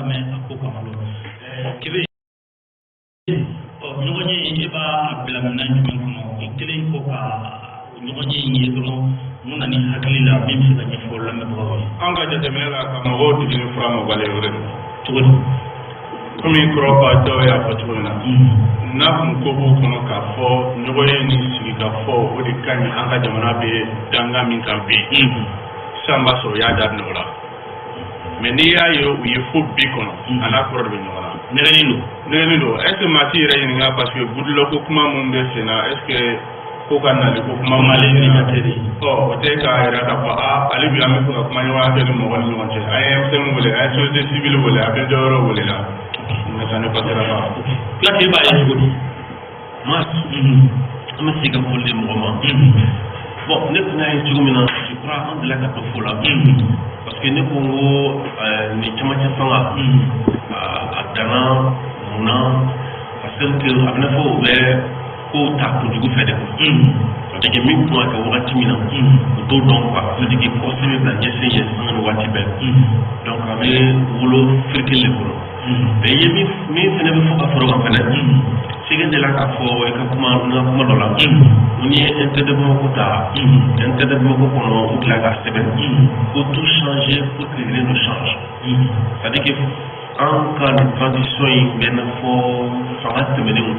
ka mɛn a ko kama lɔ. Kebe, ɔ, ɲɔgɔnye in, e b'a bila minɛn jumɛn kɔnɔ? I kelen kɔ ka ɲɔgɔnye in ye dɔrɔn, mun nana i hakili la min bɛ se ka ɲɛfɔ lamɛnbagaw ye? An ka jateminɛ la, ka mɔgɔw dege ni fura mɔbali o de don. Cogo di? Komi kɔrɔba dɔw y'a fɔ cogo min na, n'a kun ko b'u kɔnɔ k'a fɔ ɲɔgɔnye ni sigi ka fɔ, o de ka ɲi an ka jamana bɛ danga min kan bi sisan, b'a sɔrɔ u y'a daminɛ o la. Mais n'i y'a ye u ye fo bi kɔnɔ, a n'a kɔrɔ de bɛ ɲɔgɔn na. Nɛgɛnin don. Nɛgɛnin don. Est ce que maa t'i yɛrɛ ɲininka, parce que Goodluck ko kuma mun bɛ sen na, est ce que ko ka nali ko kuma mun Mali bɛ sen na? médiateur. Ɔ, o tɛ k'a yira k'a fɔ aa, hali bi an bɛ fɛ ka kuma ɲɔgɔnya kɛ ni mɔgɔ ni ɲɔgɔn cɛ. An ye M5 wele, an ye société civile wele, a bɛ dɔ wɛrɛw wele la, mais ça ne passera pas. Kuyate, e b'a ye cogo di? Mas, an bɛ segin ka foli di mɔgɔ ma. Bon, ne tun y'a ye cogo min na, je crois an delila ka dɔ fɔ la, parce que ne ko n ko nin camancɛ fanga a danna mun na? Parce que a bɛ n'a fɔ u bɛ kow ta kojugu fɛ de quoi. C'est à dire que min kun ka kɛ wagati min na, u t'o dɔn quoi. C'est à dire que kɔsi bɛ bila ɲɛsin ɲɛ sanga ni waati bɛɛ, donc a bɛ wolo firikili de kɔnɔ. Mais i ye min fɛnɛ bɛ fɔ ka fara o kan fɛnɛ, Sɛgɛ delila k'a fɔ i ka kuma, n ka kuma dɔ la, n'i ye Inter de Bamako ta, Inter de Bamako kɔnɔ, u tila k'a sɛbɛn ko tout changer pour que rien ne change. C'est à dire que an ka nin transition in bɛ n'a fɔ fanga tɛmɛnenw,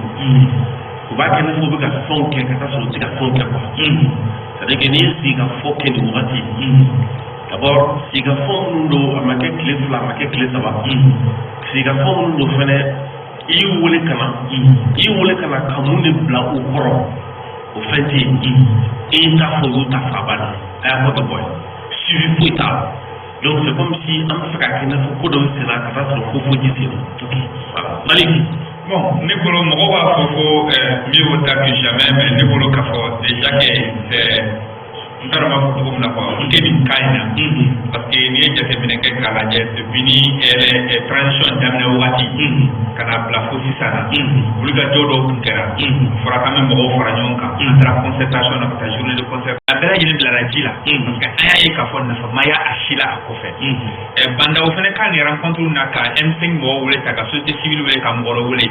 u b'a kɛ i n'a fɔ u bɛ ka fɛnw kɛ ka taa sɔrɔ u tɛ ka fɛnw kɛ quoi. C'est à dire que n'i ye sigikafɔ kɛ nin wagati, d'abord sigikafɔ minnu don, a ma kɛ tile 2, a ma kɛ tile 3, sigikafɔ minnu don fɛnɛ, i y'u wele ka na, i y'u wele ka na ka mun de bila u kɔrɔ? O fɛn tɛ yen. I y'i ta fɔ, u y'u ta fɔ, a banna, a y'a fɔ ka bɔ yen, suivi foyi t'a la. Donc c'est comme si an bɛ fɛ ka kɛ i n'a fɔ ko dɔ bɛ sen na ka taa sɔrɔ ko foyi tɛ sen na. Voilà. Malik. Bon, ne bolo, mɔgɔw b'a fɔ ko mieux vaut tard que jamais, mais ne bolo k'a fɔ déjà que c'est, n t'a dɔn n b'a fɔ cogo min na quoi, o tɛ nin cas in na, parce que n'i ye jateminɛ kɛ k'a lajɛ, depuis ni transition daminɛ wagati ka na bila fo sisan na, wulikajɔ dɔw tun kɛra. A fɔra k'an bɛ mɔgɔw fara ɲɔgɔn kan, an taara concertation na, ka taa journée de concert, a bɛɛ lajɛlen bilara ji la, parce que an y'a ye k'a fɔ nafa ma y'a a si la a kɔfɛ. Bah N'Daw fana ka nin rencontre na, ka M5 mɔgɔw wele ta, ka société civile wele, ka mɔgɔ wɛrɛ wele.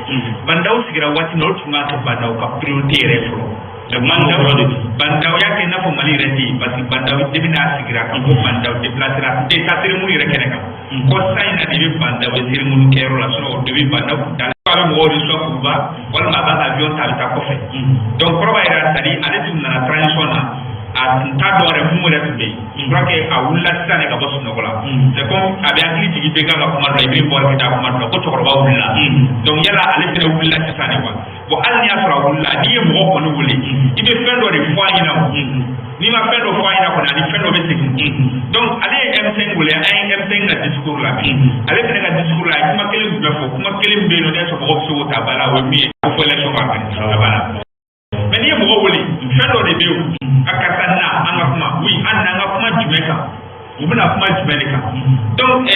Bah N'Daw sigira waati min na, o tun kan ka kɛ Bah N'Daw ka priorité yɛrɛ ye fɔlɔ. Bah N'Daw y'a kɛ i n'a fɔ Mali yɛrɛ tɛ yen, parce que Bah N'Daw, depuis n'a sigira ka ko Bah N'Daw déplacera, n tɛ taa cérémonie yɛrɛ kɛnɛ kan, ko san in na de bɛ Bah N'Daw ye cérémonie kɛyɔrɔ la. Sinon o depuis Bah N'Daw kun t'ale a bɛ mɔgɔw reçoit Kuluba, walima a b'a ka avion ta, a bɛ taa kɔfɛ. Donc kɔrɔ b'a jira, c'est à dire ale tun nana transition na, a tun t'a dɔn yɛrɛ mun yɛrɛ tun bɛ yen. Je crois que a wulila sisan de ka bɔ sunɔgɔ la. C'est comme a bɛ hakili jigin bɛɛ kan ka kuma dɔ la, i bɛ bɔ ka taa kuma dɔ la ko cɛkɔrɔba wulila. Donc yala ale fɛnɛ wulila sisan de quoi. Bon, hali n'i y'a sɔrɔ a wulila, n'i ye mɔgɔ kɔni wele, i bɛ fɛn dɔ de fɔ a ɲɛna. O n'i ma fɛn dɔ fɔ a ɲɛna kɔni, ani fɛn dɔ bɛ segin. Donc ale ye M5 wele, an ye M5 ka discours lamɛn. Ale fɛnɛ ka discours la, a ye kuma kelen jumɛn fɔ? Kuma kelen bɛ yen nɔ, ne sɔrɔ mɔgɔ bɛ se k'o ta ba la, o ye min ye ko fɔ élection ka kɛ, a banna. Mais n'i ye mɔgɔ wele, fɛn dɔ de bɛ yen, a karisa na, an ka kuma. Oui, an na, an ka kuma jumɛn kan? U bɛna kuma jumɛn de kan? Donc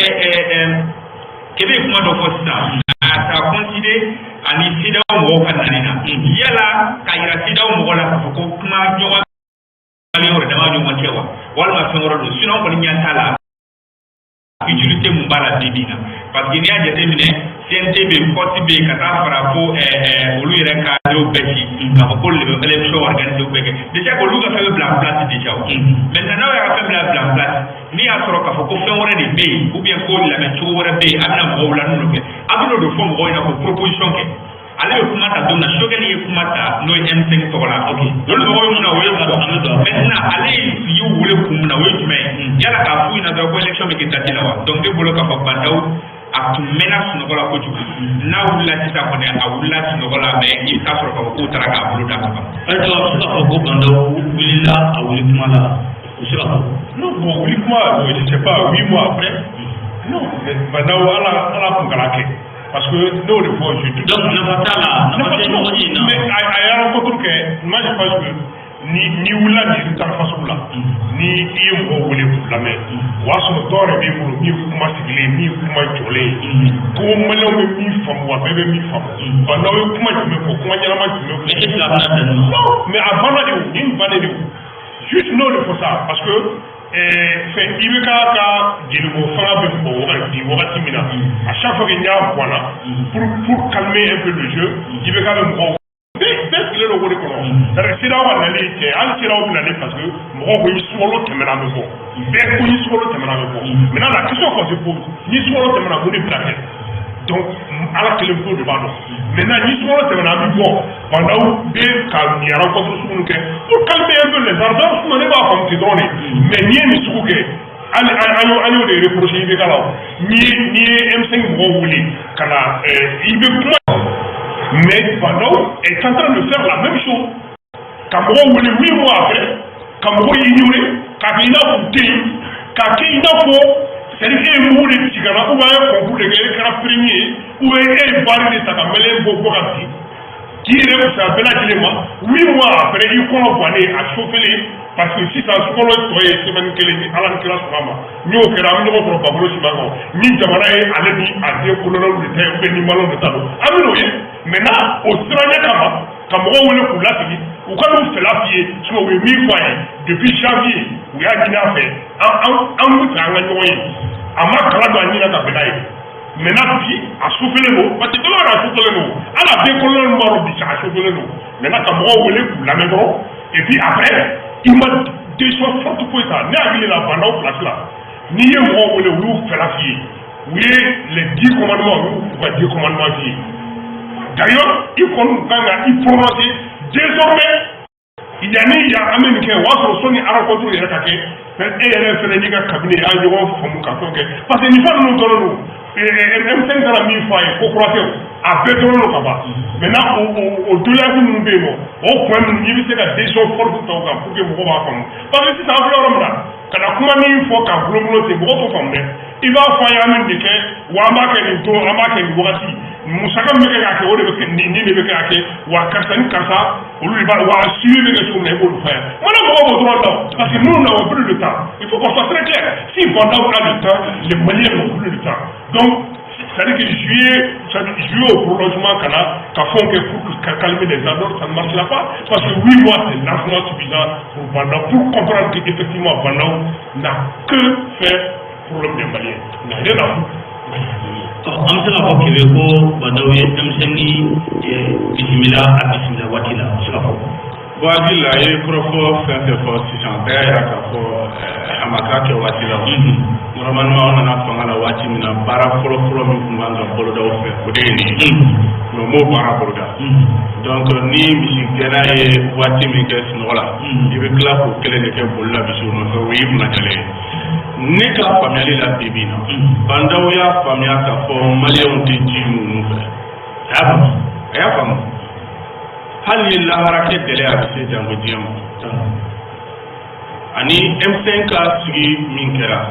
Kebe ye kuma dɔ fɔ sisan, a ta considéré ani CEDEAO mɔgɔw ka nani na, yala k'a yira CEDEAO mɔgɔw la k'a fɔ ko kuma ɲɔgɔn maliyɛnw yɛrɛ dama ɲɔgɔn cɛ wa, walima fɛn wɛrɛ don? Sinon kɔni ɲɛ t'a la utilité mun b'a la bi bi in na, parce que n'i y'a jateminɛ, CNT bɛ yen, COS bɛ yen, ka taa fara fo olu yɛrɛ ka denw bɛɛ ci k'a fɔ ko le bɛ élection organiser bɛɛ kɛ déjà, olu ka fɛn bɛ bila en place déjà. O maintenant, n'aw y'a ka fɛn bila en place, n'i y'a sɔrɔ k'a fɔ ko fɛn wɛrɛ de bɛ yen, ou bien ko lamɛn cogo wɛrɛ bɛ yen, a bɛna mɔgɔw la n'o kɛ, a bɛn'o de fɔ mɔgɔw ɲɛna ko proposition kɛ. Ale ye kuma ta don min na, Choguel ye kuma ta, n'o ye M5 tɔgɔ la, olu mɔgɔ bɛ mun na, o ye fɔ. Maintenant, ale y'u wele kun min na, o ye jumɛn ye? Yala k'a f'u ɲɛna dɔrɔn ko élection bɛ kɛ date la wa? Donc ne bolo k'a fɔ Bah N'Daw a tun mɛnna sunɔgɔ la kojugu. N'a wulila sisan kɔni, a wulila sunɔgɔ la, mais i bɛ taa sɔrɔ k'a fɔ k'u taara k'a bolo da ka ban. Est ce que a bɛ se k'a fɔ ko Bah N'Daw wulila a wuli kuma la? O bɛ se ka fɔ? Non, bon, wuli kuma, bon, je sais pas, 8 mois après. Non, mais Bah N'Daw, ala ala kun kana kɛ. Parce que n'o de fɔ, je Donc nafa t'a la, nafa tɛ ɲɔgɔn ye na. Mais a ye rencontre kɛ, moi je pense que ni wulila nin retard fasugu la, ni i ye mɔgɔw wele k'u lamɛn, o y'a sɔrɔ dɔw yɛrɛ b'i bolo min ye kuma sigilen, min ye kuma jɔlen ye, ko maliyɛnw bɛ min faamu wa, bɛɛ bɛ min faamu. Bah n'aw ye kuma jumɛn fɔ, kuma ɲɛnama jumɛn fɔ? Mais est ce que a bɛna bɛn nin ma? Non, mais a banna de o, nin bannen de o. Juste n'o de fɔ sa, parce que fɛn IBK ka jeliko fanga bɛ mɔgɔ wagati bin wagati min na, à chaque fois que n y'a guwanna pour calmer un peu le jeu, IBK bɛ mɔgɔw bɛɛ sigilen don o de kɔnɔ. C'est-à-dire CEDEAO ka nali cɛ, hali CEDEAO bɛ nalen parce que mɔgɔw ko ni sunkalo tɛmɛna, an bɛ bɔ. Bɛɛ ko ni sunkalo tɛmɛna, an bɛ bɔ. Maintenant, la question qu'on se pose, ni sunkalo tɛmɛna, mun de bɛna kɛ? Donc Ala kelen pewu de b'a dɔn. Maintenant, ni sunkalo tɛmɛna, an bɛ bɔ. Bah N'Daw bɛ ka nin rencontre sugu ninnu kɛ pour calmer un peu les ardeurs, sinon ne b'a faamu ten dɔrɔn de. Mais n'i ye nin sugu kɛ, hali an y'o de reprocher IBK la o. N'i ye M5 mɔgɔw wele ka na, i bɛ kuma, mais Bah N'Daw est en train de faire la même chose, ka mɔgɔw wele 8 mois après, ka mɔgɔw ignorer, k'a kɛ i n'a fɔ u tɛ yen, k'a kɛ i n'a fɔ, c'est à dire e ye mugu de ci ka na, ou bien an ye concours de kɛ, e kɛra premier ye, ou bien e ye baari de ta ka malien bɔ bɔ ka bin, k'i yɛrɛ fisaya bɛɛ lajɛlen ma. 8 mois après, i kɔnɔ gannen, a chauffé, parce que sisan sunkalo tɔ ye semaine kelen ni Ala ni kira sɔnna ma. N'o kɛra, an bɛ ɲɔgɔn sɔrɔ Babolo siman kan. Ni jamana ye ale ni a den colonel de ta ye, ou bien ni maliyɛnw de ta don, an bɛ n'o ye. Maintenant, o siranɲɛ kama, ka mɔgɔw wele k'u lasigi, u ka n'u fɛla f'i ye, sinon u ye min fɔ an ye depuis janvier, u y'a ɲini a fɛ, an bɛ fɛ an ka ɲɔgɔn ye, a ma kala don an ɲina ka bɛn n'a ye. Maintenant bi, a sufɛlen don, parce que bɛɛ b'a dɔn a sufɛlen don. Hali a den colonel b'a dɔn bi a sufɛlen don. Maintenant, ka mɔgɔw wele k'u lamɛn dɔrɔn, et puis après, i ma décision forte foyi ta. Ne hakili la, Bah N'Daw place la, n'i ye mɔgɔw wele, u y'u fɛla f'i ye, u ye les 10 commandements, u y'u ka 10 commandements f'i ye. D'ailleurs, i kɔni kan ka i prononcer désormais. Yanni yan an bɛ nin kɛ, o y'a sɔrɔ sɔnni rencontre yɛrɛ ka kɛ, e yɛrɛ fɛnɛ n'i ka cabinet a ye ɲɔgɔn faamu ka fɛnw kɛ, parce que nin fɛn ninnu dɔnnen don. M5 taara min fɔ a ye, ko kura tɛ o, a bɛɛ dɔnnen don ka ban. Maintenant, o doléance minnu bɛ yen nɔ, o point ninnu, i bɛ se ka décision forte ta o kan pour que mɔgɔw b'a faamu, parce que sisan an filɛ yɔrɔ min na, ka na kuma min fɔ k'a bulon ten, mɔgɔw t'o faamu dɛ. I b'a fɔ an ye, an bɛ nin de kɛ wa, an b'a kɛ nin don, an b'a kɛ nin wagati, musaka min bɛ kɛ k'a kɛ, o de bɛ kɛ nin, nin de bɛ kɛ k'a kɛ wa, karisa ni karisa, olu de b'a wa, suivi bɛ kɛ cogo min na, i b'olu fɔ yan. Mana mɔgɔw b'o dɔrɔn dɔn, parce que nous n'avons plus le temps. Il faut qu'on soit très clair: si Bah N'Daw a le temps, les Maliens n'ont plus le temps. Donc c'est-à-dire que jouer, jouer au prolongement ka na ka fɛnw kɛ pour que calmer les ardeurs, ça ne marchera pas, parce que 8 mois, c'est largement suffisant pour Bah N'Daw pour comprendre qu'effectivement Bah N'Daw n'a que fait problème des Maliens, n'a rien à foutre. An bɛ se k'a fɔ Kebe ko Bah N'Daw ye denmisɛnnin bisimila, a bisimila waati la, a bɛ se ka fɔ. Bon, hakili la, a ye kɔrɔfɔ fɛn fɛn fɔ sisan, bɛɛ y'a yira k'a fɔ a ma k'a kɛ waati la. O normalement, an nana fanga la waati min na, baara fɔlɔ fɔlɔ min tun kan ka boloda o fɛ, o de ye nin ye, mais o m'o baara boloda. Donc ni misi gɛnna ye waati min kɛ sunɔgɔ la, i bɛ tila k'o kelen de kɛ boli la misiw nɔfɛ, o y'i kunnajalen ye. Ne ka faamuyali la, bi bi in na, Bah N'Daw y'a faamuya k'a fɔ maliyɛnw tɛ ji ninnu fɛ. A y'a faamu. A y'a faamu. Hali ni lahara kɛ gɛlɛya, a bɛ se janko diɲɛ ma. Ani M5 ka sigi min kɛra,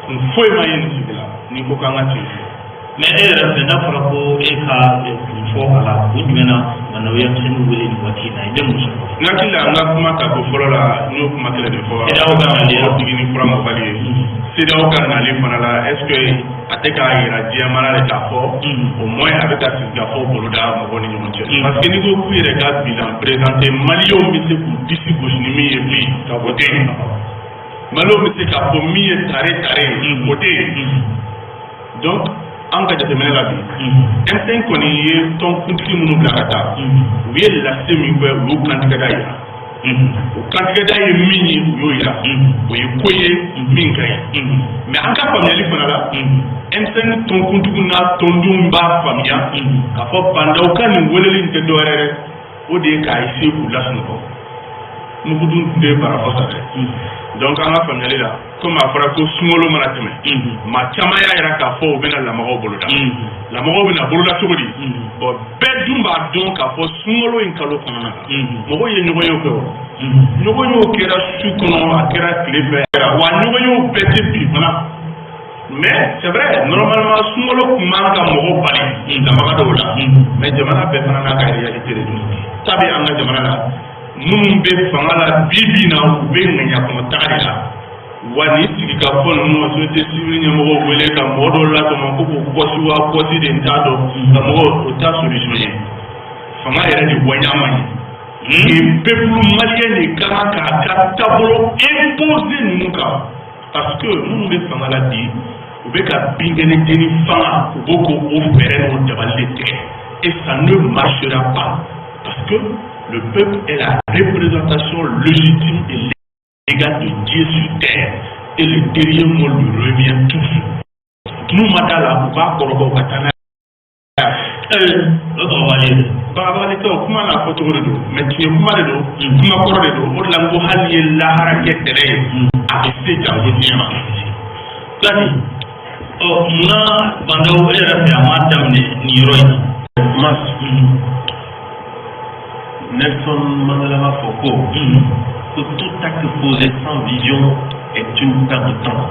kun foyi ma ye nin sigi la n'i ko k'an ka tiɲɛ fɔ. Mais e yɛrɛ fɛ, n'a fɔra ko e ka kun fɔ a la, kun jumɛn na Bah N'Daw ye M5 wele nin waati in na, i bɛ mun sɔrɔ? N hakili la, an ka kuma ta ko fɔlɔ la, n y'o kuma kelen de fɔ. CEDEAO ka nali. Mɔgɔ digi ni fura mɔbali ye. CEDEAO ka nali fana la, est ce que a tɛ k'a yira diɲɛ mara de k'a fɔ au moins a bɛ ka sigikafɔ boloda mɔgɔw ni ɲɔgɔn cɛ? Parce que n'i ko k'u yɛrɛ ka bilan présenter, maliyɛnw bɛ se k'u disi gosi ni min ye bi, o tɛ yen. Maliyɛnw bɛ se k'a fɔ min ye tare tare ye, o tɛ yen. Donc an ka jateminɛ la bi, M5 kɔni ye tɔn kuntigi minnu bila ka taa, u ye lase min kɛ, u y'u kantigɛda yira. O kantigɛda ye min ye, u y'o yira, o ye ko ye min ka ɲi. Mais an ka faamuyali fana la, M5 tɔnkuntigiw n'a tɔndenw b'a faamuya k'a fɔ Bah N'Daw ka nin weleli in tɛ dɔwɛrɛ dɛ, o de ye k'a essayer k'u lasunɔgɔ. Mugu dun tun tɛ bara fɔ sa dɛ. Donc an ka faamuyali la, komi a fɔra ko sunkalo mana tɛmɛ, maa caman y'a yira k'a fɔ u bɛna lamagaw boloda. Lamagaw bɛna boloda cogo di? Bon, bɛɛ dun b'a dɔn k'a fɔ sunkalo in kalo kɔnɔna la, mɔgɔw ye ɲɔgɔnyew kɛ. O ɲɔgɔnyew kɛra su kɔnɔ, a kɛra tile fɛ, wa ɲɔgɔnyew bɛɛ tɛ bi fana. Mais c'est vrai, normalement sunkalo tun man ka mɔgɔw bali lamaga dɔw la, mais jamana bɛɛ fana n'a ka réalité de don. Ta bɛ an ka jamana la, minnu bɛ fanga la bi bi in na, u bɛ ŋaɲa kɔnɔ taga de la. Wa nin sigikafɔ ninnu, société civile ɲɛmɔgɔw wele ka mɔgɔ dɔw latɔmɔ ko k'u kɔsi wa kɔsi de, n t'a dɔn ka mɔgɔw, o t'a solution ye. Fanga yɛrɛ de waɲa man ɲi et peuple malien de ka kan k'a ka taabolo imposer ninnu kan, parce que minnu bɛ fanga la bi, u U bɛ ka binkɛnɛdenni fanga, u b'o k'o fɛɛrɛ n'o dabali de tigɛ, et ça ne marchera pas parce que le peuple est la représentation légitime et légale de Dieu sur terre et le dernier mot lui revient toujours. N'u ma da la, u k'a kɔrɔbɔ, u ka taa n'a ye. O kɔrɔbali ye. Bagabagali tɛ, o kuma n'a fɔcogo de don, mais tiɲɛ kuma de don, kuma kɔrɔ de don. O de la n ko hali ni ye lahara kɛ tɛrɛ ye, a bɛ se janko diɲɛ ma. Kuyate, ɔ, munna Bah N'Daw, e yɛrɛ fɛ, a m'a daminɛ nin yɔrɔ in na? Mas Nelson Mandela b'a fɔ ko tout acte posé sans vision est une perte de temps.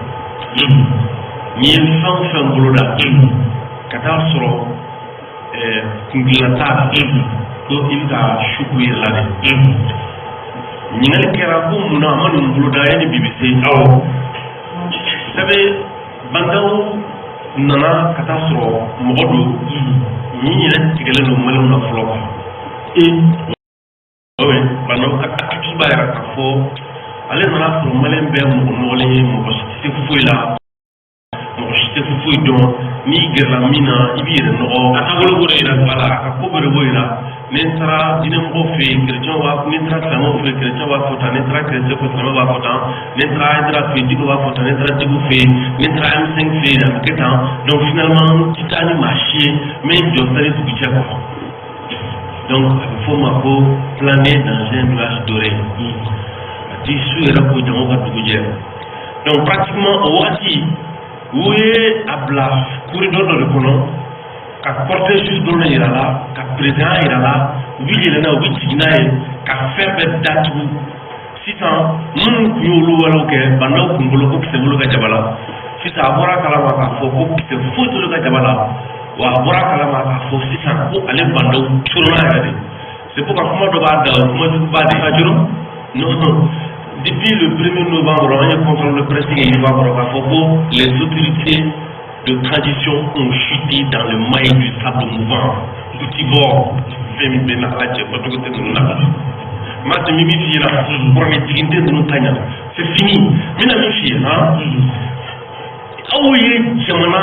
N'i ye fɛn o fɛn boloda ka taa sɔrɔ kungilan t'a la, ko i bɛ ka su ko i yɛrɛ la dɛ. Ɲininkali kɛra ko munna a ma nin boloda yanni bi bɛ se. Vous savez, Bah N'Daw nana ka taa sɔrɔ mɔgɔ don min yɛrɛ tigɛlen don maliyɛnw na fɔlɔ quoi. Oui, Bah N'Daw ka attitude b'a yira k'a fɔ ale nana sɔrɔ maliyɛn bɛɛ mɔgɔ nɔgɔlen ye, mɔgɔ si tɛ se foyi la, mɔgɔ si tɛ foyi dɔn. N'i gɛrɛla min na, i b'i yɛrɛ nɔgɔ. A taabolo b'o de yira. Voilà, a ka ko bɛɛ de b'o yira. Ni n taara diinɛmɔgɔw fɛ yen, chrétien b'a, ni n taara silamɛw fɛ yen, chrétien b'a fɔ tan, ni n taara chrétien fɛ, silamɛw b'a fɔ tan, ni n taara Hayidara fɛ yen, Diko b'a fɔ tan, ni n taara Diko fɛ yen, ni n taara M5 fɛ yen, a bɛ kɛ tan. Donc finalement n tɛ taa ni maa si ye, n bɛ n jɔ sani dugu cɛ quoi. Donc a bɛ fɔ o ma ko planer dans un nuage doré. A ti su yɛrɛ ko jango ka dugu jɛ. Donc pratiquement o wagati, u ye a bila corridor dɔ de kɔnɔ ka cortège dɔrɔn de yira la, ka président yira la, u bɛ yɛlɛ n'a ye, u bɛ jigin n'a ye, ka fɛn bɛɛ datugu. Sisan minnu tun y'olu walew kɛ, Bah N'Daw kun bolo ko kisɛ bolo ka jaba la. Sisan a bɔra a kalama k'a fɔ ko kisɛ foyi t'olu ka jaba la. Wa a bɔra a kalama k'a fɔ sisan ko ale Bah N'Daw coronna yɛrɛ de. C'est pourquoi kuma dɔ b'a da, o kuma juguba de. A juru. Non, depuis le 1er novembre, an ye conférence de presse kɛ Yiriba kɔrɔ k'a fɔ ko les autorités de transition ont chuté dans le maillet du sable mouvant. U ti bɔ fɛn min bɛ na Ala cɛ fɔcogo tɛ ninnu na. Maa min bɛ f'i ɲɛna, kuranɛ jigin tɛ ninnu ta ɲa, c'est fini. N bɛna min f'i ye han, aw ye jamana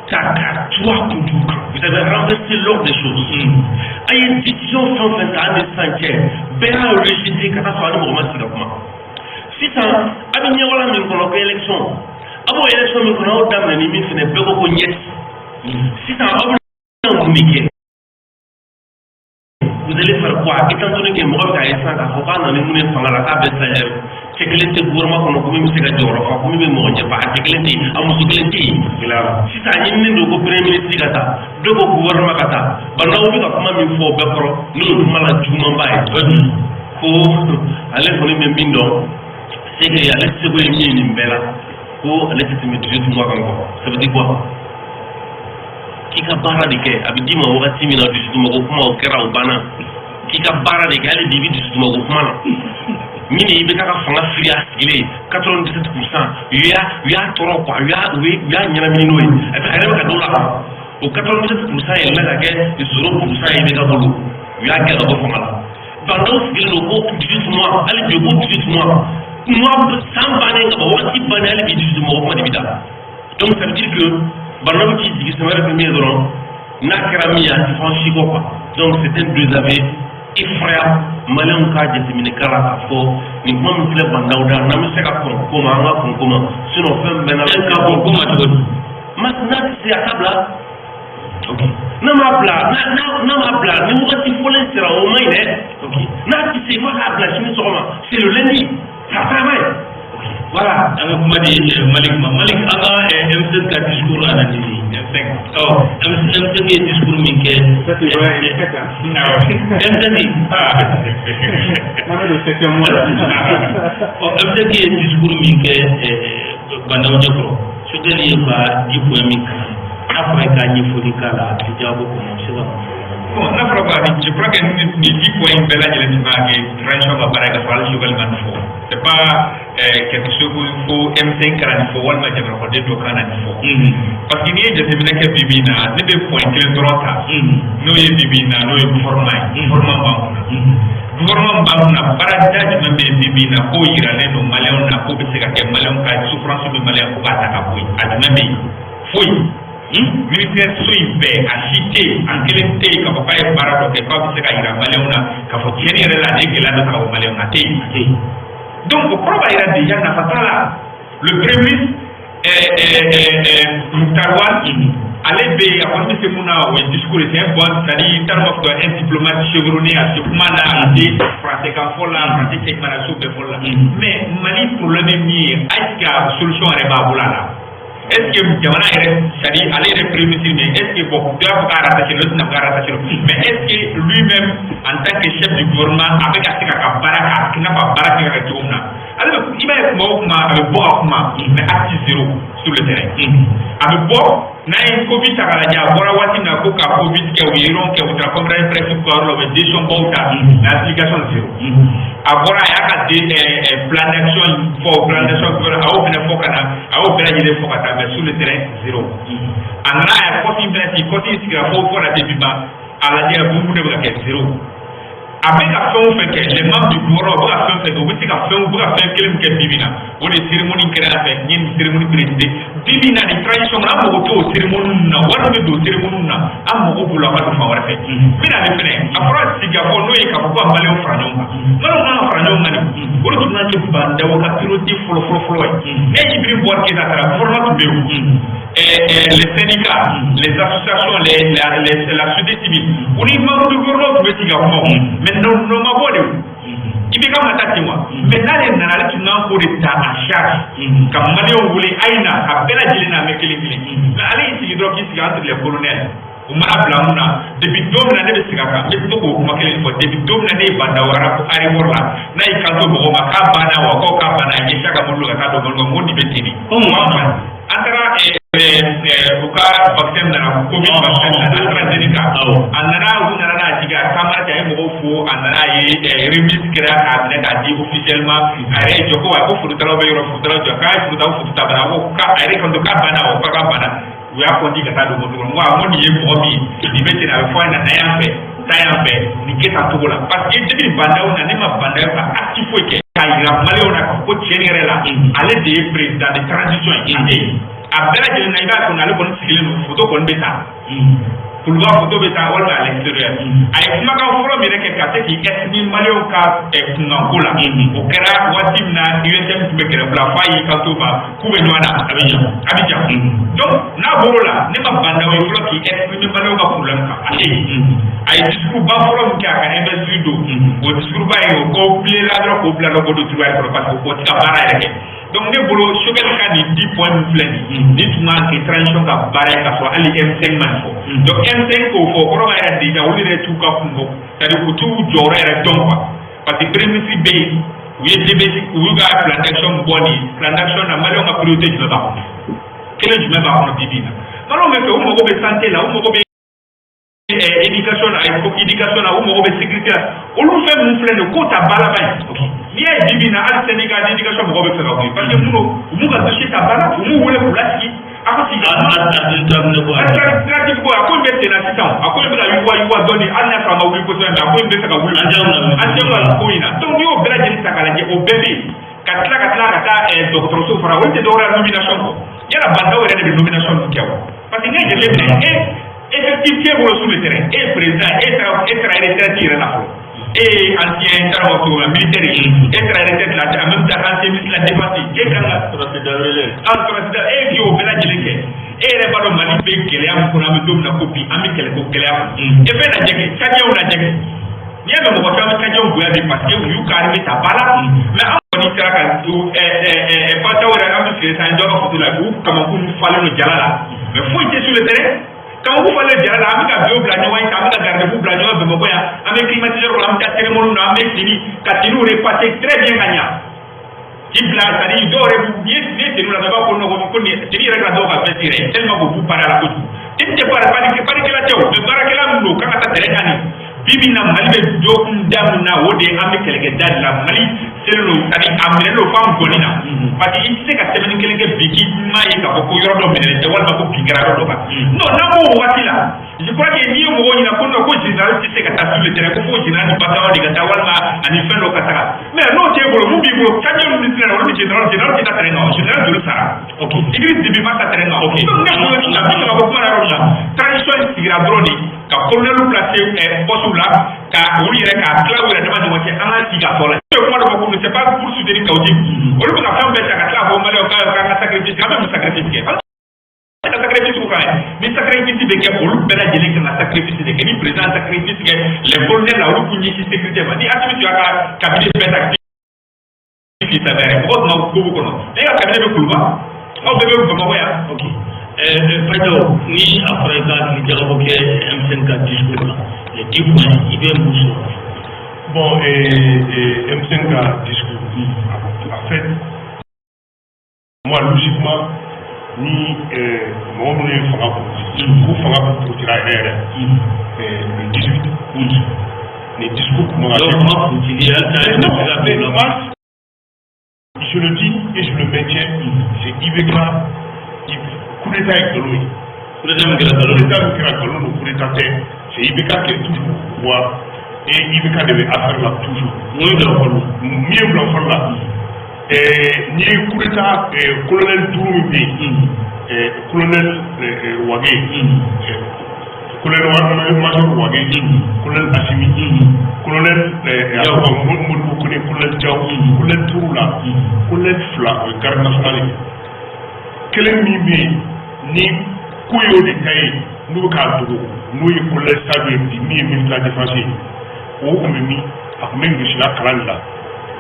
ta k'a turu a kunjugu kan. Vous avez renversé l'ordre des choses. A ye décision fɛn o fɛn ta an ni sisan cɛ, bɛɛ y'a rejeté ka taa sɔrɔ a ni mɔgɔ ma sigi ka kuma. Sisan a bɛ ɲɛwala min kɔnɔ ko élection, a b'o élection min kɔnɔ, aw daminɛ ni min fɛnɛ, bɛɛ ko ko ɲɛ. Sisan aw bɛna mun de kɛ? Vous allez faire quoi, étant donné que mɔgɔ bɛ k'a ye sisan k'a fɔ k'a nana ni mun ye fanga la, k'a bɛ salaire, cɛ kelen tɛ gouvernement kɔnɔ ko min bɛ se ka jɔyɔrɔ fa, ko min bɛ mɔgɔ ɲɛfa, a cɛ kelen tɛ yen, a muso kelen tɛ yen. Sisan a ɲininen don ko premier ministre ka taa, dɔw ko gouvernement ka taa. Bah N'Daw bɛ ka kuma min fɔ o bɛɛ kɔrɔ, n'o ye kuma la jugumanba ye, ko ale kɔni bɛ min dɔn, c'est que ale seko ye min ye nin bɛɛ la, ko ale tɛ tɛmɛ 18 mois kan quoi. Ça veut dire quoi? K'i ka baara de kɛ, a bɛ d'i ma wagati min na, dusutumako kuma o kɛra, o banna. K'i ka baara de kɛ, hali bi i bɛ dusutumako kuma na min i bɛ ka fanga firi a sigilen 97 %, u y'a tɔɔrɔ quoi, u y'a ɲɛnamini n'o ye. A yɛrɛ bɛ ka dɔw la o 97 % yɛlɛnna ka kɛ 0 % ye i bɛ ka bolo, u y'a gɛn ka bɔ fanga la. Bah N'Daw sigilen don ko 18 mois, hali bi ko 18 mois, mois san bannen ka ban, wagati bannen, hali bi 18 mois kuma de bɛ da. Donc ça veut dire que Bah N'Daw k'i jigi sɛmɛ wɛrɛ fɛn min ye dɔrɔn, n'a kɛra min ye, a tɛ fɔ an si kɔ quoi. Donc c'est un désaveu effroyable. Maliyɛnw k'a jateminɛ k'a la k'a fɔ nin kuma min filɛ Bah N'Daw da, n'an bɛ se ka kɔn ko ma, an ka kɔn ko ma, sinon fɛn bɛɛ n'a Ka kɔn ko ma cogo di? Ma n'a tɛ se, a ka bila. N'a m'a bila, n'a m'a bila ni wagati fɔlen sera, o man ɲi dɛ. N'a tɛ se, f'a k'a bila sini sɔgɔma, c'est le lundi, ça travaille, voilà. An bɛ kuma di Malik ma. Malik, an ka M5 ka discours analysé. M5. Ɔ, M5 ye discours min kɛ. M5. N'an bɛ don septième mois la. Ɔ, M5 ye discours min kɛ Bah N'Daw ɲɛkɔrɔ, Choguel ye ka 10 points min kalan, n'a fɔra i ka ɲɛfɔli k'a la, a tɛ jaabi kɔnɔ, a bɛ se ka mun fɔ? Bon, n'a fɔra ko je crois que ni 10 points bɛɛ lajɛlen tun kan ka kɛ transition ka baara ye, ka sɔrɔ hali Choguel ma nin fɔ. C'est pas quelque chose ko fo M5 kana nin fɔ walima jamanakɔnɔden dɔ kana nin fɔ. Parce que n'i ye jateminɛ kɛ bi bi in na, ne bɛ point kelen dɔrɔn ta. N'o ye bi bi in na, n'o ye gouvernement ye. Gouvernement b'an kunna. Gouvernement b'an kunna, baarada jumɛn bɛ yen bi bi in na k'o yiralen don maliyɛnw na k'o bɛ se ka kɛ maliyɛnw ka souffrance bɛ maliyɛn ko k'a ta ka bɔ yen? A jumɛn bɛ yen? Foyi. Ministère so in bɛɛ, a si tɛ yen, a kelen tɛ yen k'a fɔ k'a ye baara dɔ kɛ k'a bɛ se ka yira maliyɛnw na k'a fɔ tiɲɛni yɛrɛ la, nin ye gɛlɛya dɔ ta ka bɔ maliyɛnw na, a tɛ yen. A tɛ yen. Donc o kɔrɔ b'a yira déjà nafa t'a la. Le premier ministre Moctar Ouane, ale bɛ yen, a kɔni bɛ se mun na, o ye discours ye. C'est un bon, c'est-à-dire n t'a dɔn b'a fɔ, un diplomate chevronné. A se kuma na, a se français kan fɔ la, français cɛ ɲuman na, so bɛɛ fɔ la. Mais Mali problème ye min ye, est-ce que a solution yɛrɛ b'a bolo a la? Est ce que jamana yɛrɛ, c'est à dire ale yɛrɛ premier ministre, mais est ce que, bon, dɔ y'a fɔ k'a rattaché, l'autre n'a pas rattaché, mais est ce que lui-même en tant que chef du gouvernement, a bɛ ka se k'a ka baara k'a i n'a fɔ a baara kɛ ka kɛ cogo min na? Ale bɛ, i b'a ye, kuma o kuma a bɛ bɔ ka kuma, mais acte zéro sur le terrain. A bɛ bɔ n'a ye Covid ta k'a lajɛ, a bɔra waati min na ko ka Covid kɛ, u ye réunion kɛ, u taara conférence presse kɛ yɔrɔ la, u bɛ décision baw ta, mais application zéro. A bɔra, a y'a ka de plan d'action fɔ, plan d'action a y'o fɛnɛ fɔ ka na, a y'o bɛɛ lajɛlen fɔ ka taa, mais sur le terrain zéro. A nana, a ye COT in fɛnɛ sigi, COT in sigira fo ka na se bi ma, a lajɛ mun de bɛ ka kɛ, zéro. A bɛ ka fɛn o fɛn kɛ, les membres du gouvernement, u bɛ ka fɛn fɛn kɛ, u bɛ se ka fɛn, u bɛ ka fɛn kelen min kɛ bi bi in na, o de ye cérémonie kɛra yan fɛ, n ye nin cérémonie présider. Bi bi in na, nin transition kɔnɔ, an mago t'o cérémonie ninnu na. Wari min bɛ don cérémonie na, an mago b'o la, a ka don fan wɛrɛ fɛ. N bɛna ale fɛnɛ, a fɔra sigikafɔ, n'o ye k'a fɔ ko ka maliyɛnw fara ɲɔgɔn kan, maliyɛnw kan ka fara ɲɔgɔn kan de, o de tun kan kɛ Bah N'Daw ka priorité fɔlɔ fɔlɔ fɔlɔ ye. Ne Djibril Bouar Keita taara, gouvernement tun bɛ yen, les syndicats, les associations, la société civile, u ni membres du gouvernement tun bɛ sigi ka kuma, mais nɔ ma bɔ de o. I bɛ ka ma taa ten wa? Mais n'ale nana, ale tun kan k'o de ta en charge, ka maliyɛnw wele, a ye na, ka bɛɛ lajɛlen na mɛn kelen kelen. Mais ale y'i sigi dɔrɔn, k'i sigi entre les colonels. U mana bila mun na? Depuis don min na, ne bɛ segin a kan, n bɛ to k'o kuma kelen fɔ, depuis don min na ne ye Bah N'Daw aéroport la, n'a y'i kanto mɔgɔw ma k'a banna wa, k'aw k'a banna, a ye ɲɛsin a ka mobili ka taa don mobili kɔnɔ, n ko nin bɛ ten de. An taara u ka vaccin nana, Covid vaccin nana, AstraZeneca, a nana, u nana n'a jigin, a taamara kɛ, a ye mɔgɔw fo, a nana, a ye remise kɛra k'a minɛ k'a di officiellement. A yɛrɛ ye jɔ ko wa, ko fototalaw bɛ yɔrɔ, fototalaw jɔ, k'a ye foto foto ta banna, ko k'a a yɛrɛ kanto k'a banna wa, k'a banna, u y'a kɔnti ka taa don mobili kɔnɔ. N ko a, n ko nin ye mɔgɔ min ye, nin bɛ ten, a bɛ fɔ a ɲɛna, na yan fɛ, taa yan fɛ, nin kɛ tan cogo la. Parce que depuis Bah N'Daw na, ne ma Bah N'Daw ka acte foyi kɛ k'a yira maliyɛnw na k'a fɔ ko tiɲɛni yɛrɛ la, ale de ye président de transition ye. A tɛ yen, a bɛɛ lajɛlen na, i b'a kɔnɔ, ale kɔni sigilen don, photo kɔni bɛ ta kuluba, photo bɛ taa walima à l'extérieur. A ye kumakan fɔlɔ min yɛrɛ kɛ ka se k'i exprimer maliyɛnw ka kunkanko la, o kɛra waati min na UNTM tun bɛ grève la, f'a y'i kanto ma k'u bɛ ɲɔgɔn na Abidjan. Abidjan. Donc n'a bɔr'o la, ne ma Bah N'Daw ye fɔlɔ k'i exprimer maliyɛnw ka problème kan. A tɛ yen. A ye discours ba fɔlɔ min kɛ a ka investiture don, o discours ba ye o ko pilela dɔrɔn k'o bila dɔ k'o don tiroir kɔnɔ, parce que o tɛ ka baara yɛrɛ kɛ. Donc ne bolo, Choguel ka nin 10 points min filɛ nin ye, nin tun kan kɛ transition ka baara ye, k'a sɔrɔ hali M5 ma nin fɔ. Donc M5 k'o fɔ, o kɔrɔ b'a yɛrɛ déjà olu yɛrɛ t'u ka kungo, c'est à dire u t'u jɔyɔrɔ yɛrɛ dɔn quoi, parce que premier ministre bɛ yen, u ye DBC, u y'u ka plan d'action bɔ. Nin plan d'action na, maliyɛnw ka priorité jumɛn b'a kɔnɔ? Kelen jumɛn b'a kɔnɔ bi bi in na? Maliyɛnw bɛ fɛ, u mago bɛ santé la, u mago bɛ éducation na, éducation na, u mago bɛ sécurité la. Olu fɛn minnu filɛ nin ye, k'o ta ba la ban ye. N'i y'a ye bi bi in na, hali syndicat d'éducation mɔgɔw bɛ fɛ ka wuli, parce que minnu u m'u ka dossier ta ba la, u m'u wele k'u lasigi a ka sigi ka kuma. Administratif ko, a ko in bɛ sen na sisan, a ko in bɛ ka yuguba yuguba dɔɔni, hali n'a sɔrɔ a ma wuli kosɛbɛ, mais a ko in bɛ fɛ ka wuli. An tɛ ka ko in na. Donc n'i y'o bɛɛ lajɛlen ta k'a lajɛ, o bɛɛ bɛ yen, ka tila ka taa dɔgɔtɔrɔso fara, olu tɛ dɔwɛrɛ ye nomination kɔ. Yala Bah N'Daw yɛrɛ de bɛ nomination ninnu kɛ wa? Parce que n'i ye jateminɛ, e effectif t'e bolo sur le terrain, e ye président, e taara retraite yɛrɛ la fɔlɔ, e ye ancien taara fɔ cogo min na militaire ye, e taara retraite la, en même temps ancien ministre de la défense, e kan ka ah sɔrɔsi, e ye o bɛɛ lajɛlen kɛ. E yɛrɛ b'a dɔn Mali bɛ gɛlɛya min kɔnɔ, an bɛ don min na ko bi, an bɛ kɛlɛko gɛlɛya kɔnɔ. E fɛn lajɛ kɛ, Tchadiens lajɛ kɛ, n'i y'a mɛn mɔgɔ caman bɛ Tchadiens bonya bi, parce que u y'u ka armée ta ba la. Mais an kɔni sera ka Fataw yɛrɛ, an bɛ sigi sisan dɔ ka photo la, u kamankun falen don jala la, mais foyi tɛ sur le terrain. Kamankun falen jala la, an bɛ ka bio bila ɲɔgɔn ye, an bɛ ka garde-fou bila ɲɔgɔn Bamakɔ yan, an bɛ climatiseur kɔnɔ, an bɛ taa cérémonie na, an bɛ tenue ka tenue repasser très bien ka ɲa k'i bila, c'est à dire dɔw yɛrɛ n'i ye n'i ye tenue la, dɔ b'a fɔ non, ko nin tenue yɛrɛ kɛra dɔw ka veste yɛrɛ ye, tellement k'u b'u pari a la kojugu. Tenue tɛ pari, parikɛla tɛ o, mais baarakɛla min don k'an ka taa terrain kan nin bi bi in na, Mali bɛ dɔgɔkun da min na, o de ye an bɛ kɛlɛkɛ da de la. Mali selen don, c'est à dire a minɛlen don f'an gɔni na, parce que i tɛ se ka semaine kelen kɛ bi k'i ma ye k'a fɔ ko yɔrɔ dɔ minɛlen tɛ, walima ko bin kɛra yɔrɔ dɔ kan. Non, n'an b'o wagati la, je crois que n'i ye mɔgɔw ɲininka ko non, ko général tɛ se ka taa sur le terrain, ko fo général ni bataillon de ka taa, walima ani fɛn dɔ ka taga, mais n'o t'e bolo, mun b'i bolo? Tchadien ninnu filɛ, olu ni général, général tɛ taa terrain kan, général joli sara? Idriss Déby ma taa terrain kan. Donc ne bolo, Sigira dɔrɔn de ka colonel placer poste la, ka olu yɛrɛ k'a tila u yɛrɛ dama ɲɔgɔn cɛ. An ka sigi ka fɔ la, ne ye kuma dɔ fɔ ko c'est pas pour soutenir Kaou Djim. Olu bɛ ka fɛn bɛɛ ta ka tila k'a fɔ Maliyɛnw k'an ka sacrifice, k'an bɛ mun sacrifice kɛ? An ka sacrifice kan ye ni sacrifice bɛ kɛ, olu bɛɛ lajɛlen kan ka sacrifice de kɛ. Ni président sacrifice kɛ, les colonels la, olu k'u ɲɛsin sécurité ma. Ni Assimi tun y'a ka cabinet bɛɛ ta k'i sɛbɛn, mɔgɔ tun ma gobo kɔnɔ, ne ka cabinet bɛ Kuluba, aw bɛɛ bɛ Bamakɔ yan. Ok, Fadiaw, ni a fɔra i ka hakili jagabɔ kɛ M5 ka discours la, les 10 points, i bɛ mun sɔrɔ? Bon, et M5 ka discours, en fait, moi, logiquement, ni mɔgɔ minnu ye fanga politique, ko fanga politique yɛrɛ yɛrɛ, le 18 août, ni discours kun man ka Donc kɛ. kuma politique halisa. Non, mais moi, je le dis et je le maintiens, c'est IBK, coup d'état ye nkalon ye. Coup d'état min kɛra Coup nkalon. d'état min kɛra, nkalon don, coup d'état tɛ. C'est IBK qui est toujours au pouvoir et IBK de bɛ affaire la toujours. Mun ye bila o kɔnɔ? Min ye bila fɔlɔ la, n'i ye coup d'état colonel duuru min bɛ yen, colonel Wage, colonel major Wage, colonel Assimi, colonel a tɔgɔ Modibo Kone, colonel Diaw, colonel duuru la, colonel fila o ye garde nationale ye. Kelen min bɛ yen ni ko y'o de ta ye, n'u bɛ k'a dogo, n'o ye colonel Sadio ye bi, min ye ministre de la défense ye, o tun bɛ min? A tun bɛ Russie kalan de la,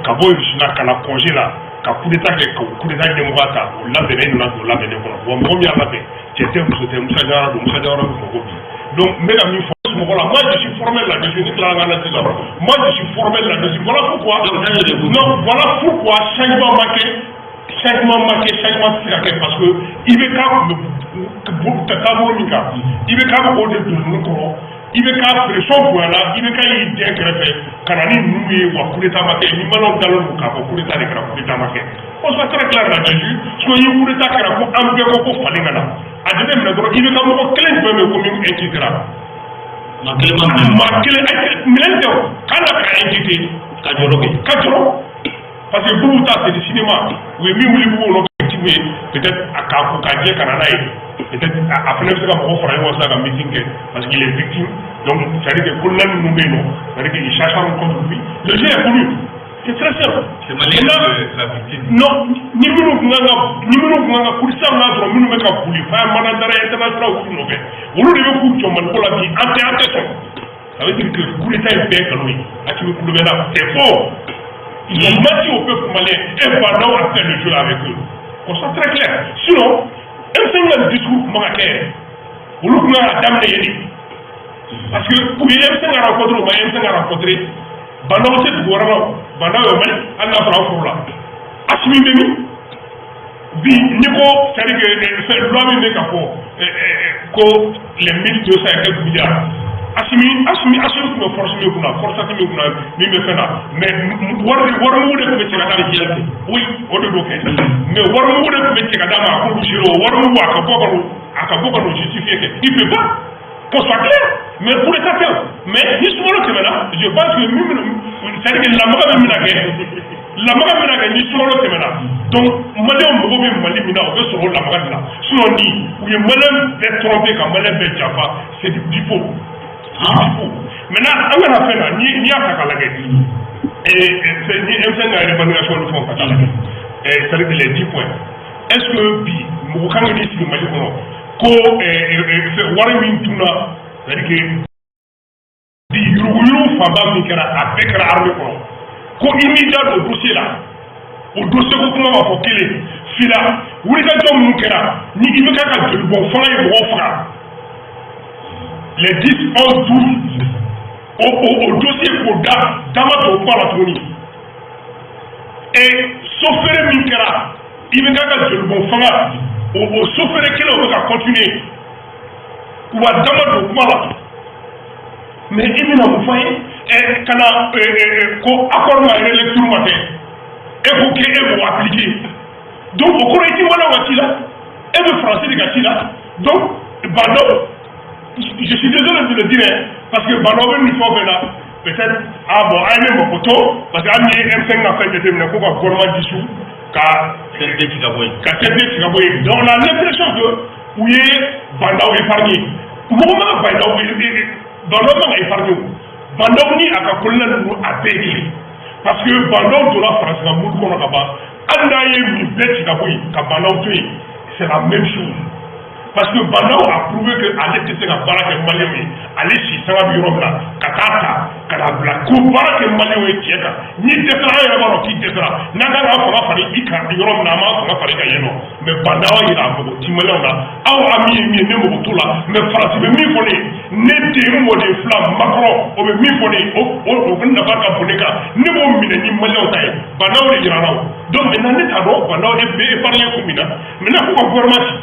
ka bɔ Russie ka na congé la, ka coup d'état kɛ, ka coup d'état ɲɛmɔgɔya ta. O labɛnnen nana don labɛnnen kɔnɔ wa. Mɔgɔ min y'a labɛn, cɛ tɛ, muso tɛ, Musa Jawara don. Musa Jawara bɛ Bamakɔ bi. Donc n bɛ ka min fɔ mɔgɔ la, moi je suis formel là-dessus. Ni tilala ka analyse la, moi je suis formel là-dessus. Voilà pourquoi, non, voilà pourquoi changement ma kɛ, changement ma kɛ, changement tɛ se ka kɛ, parce que IBK tun bɛ taabolo min kan, IBK bɛ k'o de don ninnu kɔrɔ. IBK pression bonyana, IBK y'i dɛn kɛrɛfɛ ka na ni ninnu ye wa. Coup d'état ma kɛ. Ni Maliyɛnw dalen don k'a fɔ coup d'état de kɛra, coup d'état ma kɛ. On soit très clair là-dessus. Sinon ni coup d'état kɛra, ko an bɛɛ ko falen ka na, a jateminɛ dɔrɔn, IBK mɔgɔ kelen jumɛn bɛ yen ko min inquiétera? Maa kelen ma minɛ. Maa kelen minɛn tɛ o, k'a na ka inquiéter. Ka jɔrɔ kɛ. Ka jɔrɔ, parce que Boubou ta, c'est du cinéma. U ye min wuli Boubou nɔfɛ, victime ye, peut-être a k'a ko k'a jɛ ka na n'a ye, peut-être a fana bɛ se ka mɔgɔ fara ɲɔgɔn kan sisan ka meeting kɛ, parce qu'il est victime. Donc c'est à dire que colonel minnu bɛ yen nɔ, c'est à dire qu'il s'acharne contre lui. Le jeu est connu, c'est très simple. C'est malien de la victime. Non, ni minnu kun kan ka kurisa n'a sɔrɔ, minnu bɛ ka boli fa mandat d'arrêt international k'u nɔfɛ, olu de bɛ k'u jɔ Maliko la bi. An tɛ sɔn. Ça veut dire que coup d'état ye bɛɛ nkalon ye. Assimi kulo bɛ na, c'est faux. Ils ont menti au peuple malien et Bah N'Daw a fait le jeu avec eux. Qu'on soit très clair. Sinon, M5 ka discours kun man ka kɛ yɛrɛ. Olu kun kan ka daminɛ yen de. Parce que u ye M5 rencontré, u ma M5 rencontré. Bah N'Daw tɛ dugu wɛrɛ la o. Bah N'Daw ye o Mali, hali n'a sɔrɔ aw furu la. Assimi bɛ min? Bi n'i ko, c'est à dire que fɛn loi min bɛ ka fɔ ko les 1200 et quelques milliards, Assimi tun bɛ force min kunna, force min kunna, min bɛ fɛn na, mais wari mugu de tun bɛ cɛ ka d'a ma. Oui, o de don kɛ, mais wari mugu de tun bɛ cɛ ka d'a ma, a k'olu gérer. O wari mugu, a ka bɔ ka n'o justifier kɛ, il peut pas. Qu'on soit clair. Mais coup d'état tɛ o. Mais ni sunkalo tɛmɛna, je pense que min bɛna, c'est à dire que lamaga min bɛna kɛ ni sunkalo tɛmɛna, donc Maliyɛnw mago bɛ Mali min na, o bɛ sɔrɔ o lamaga de la. Sinon ni u ye Maliyɛn bɛɛ tromper, ka Maliyɛn bɛɛ janfa, c'est du faux, c'est du faux. Maintenant, an kana fɛn na, n'i y'a ta k'a lajɛ, ni M5 ka revendication ni fɛnw ta k'a lajɛ, c'est à dire que les 10 points, est-ce que bi mɔgɔ kan ka n'i sigi Mali kɔnɔ ko wari min dunna, c'est à dire que bi yuruguyurugu fanba min kɛra, a bɛɛ kɛra armée kɔnɔ, ko i m'i da don dossier la, o dossier ko kuma ma fɔ kelen fila, wulikajɔ minnu kɛra ni IBK ka jolibɔn fanga ye mɔgɔw faga, les 10, 11, 12, o dossier k'o da dama t'o kuma la tuguni. Et sofere min kɛra IBK ka jolibɔn fanga, o sofere kelen o bɛ ka continuer, u ma dama don kuma la. Mais i bɛna mun fɔ an ye ka na ko accord ma relecture ma kɛ, e ko k'e b'o appliquer? Donc o kɔrɔ i ti Maliyɛnw ka ci la, e bɛ Faransi de ka ci la. Donc Bah N'Daw, je suis désolé de le dire hein, parce que Bah N'Daw bɛ nin fɛn o fɛn na, peut-être, ah bon, a ye ne mako to, parce que hali ni ye M5 ka fɛn jateminɛ ko ka gouvernement dissous, ka CNT ci ka bɔ yen. Ka CNT ci ka bɔ yen, donc on a l'impression que u ye Bah N'Daw épargné. Mɔgɔ man ka Bah N'Daw man ka épargner o. Bah N'Daw ni a ka colonel ninnu, a bɛɛ ye kelen, parce que Bah N'Daw donna Faransi ka moule kɔnɔ ka ban. Hali n'a ye nin bɛɛ ci ka bɔ yen ka Bah N'Daw to yen, c'est la même chose, parce que Bah N'Daw a prouvé que ale tɛ se ka baara kɛ Maliyɛnw ye. Ale si sanga bɛ yɔrɔ min na, ka taa ta ka na bila ko baara kɛ Maliyɛnw ye tiɲɛ kan, n'i dɛsɛra, an yɛrɛ b'a dɔn k'i dɛsɛra. N'an kan k'an fanga fari i kan yɔrɔ min na, an b'an fanga fari kan yen nɔ. Mais Bah N'Daw y'a yira a mago ti Maliyɛnw na. Aw a min ye min ye, ne mago t'o la. Mais Faransi bɛ min fɔ ne ye, ne den mɔden fila Macron, o bɛ min fɔ ne ye, o nafa ka bon ne kan, ne b'o minɛ ni Maliyɛnw ta ye. Bah N'Daw de yira n na o. Donc maintenant, ne t'a dɔn Bah N'Daw bɛ épargner kun min na. Maintenant, ko ka gouvernement ci,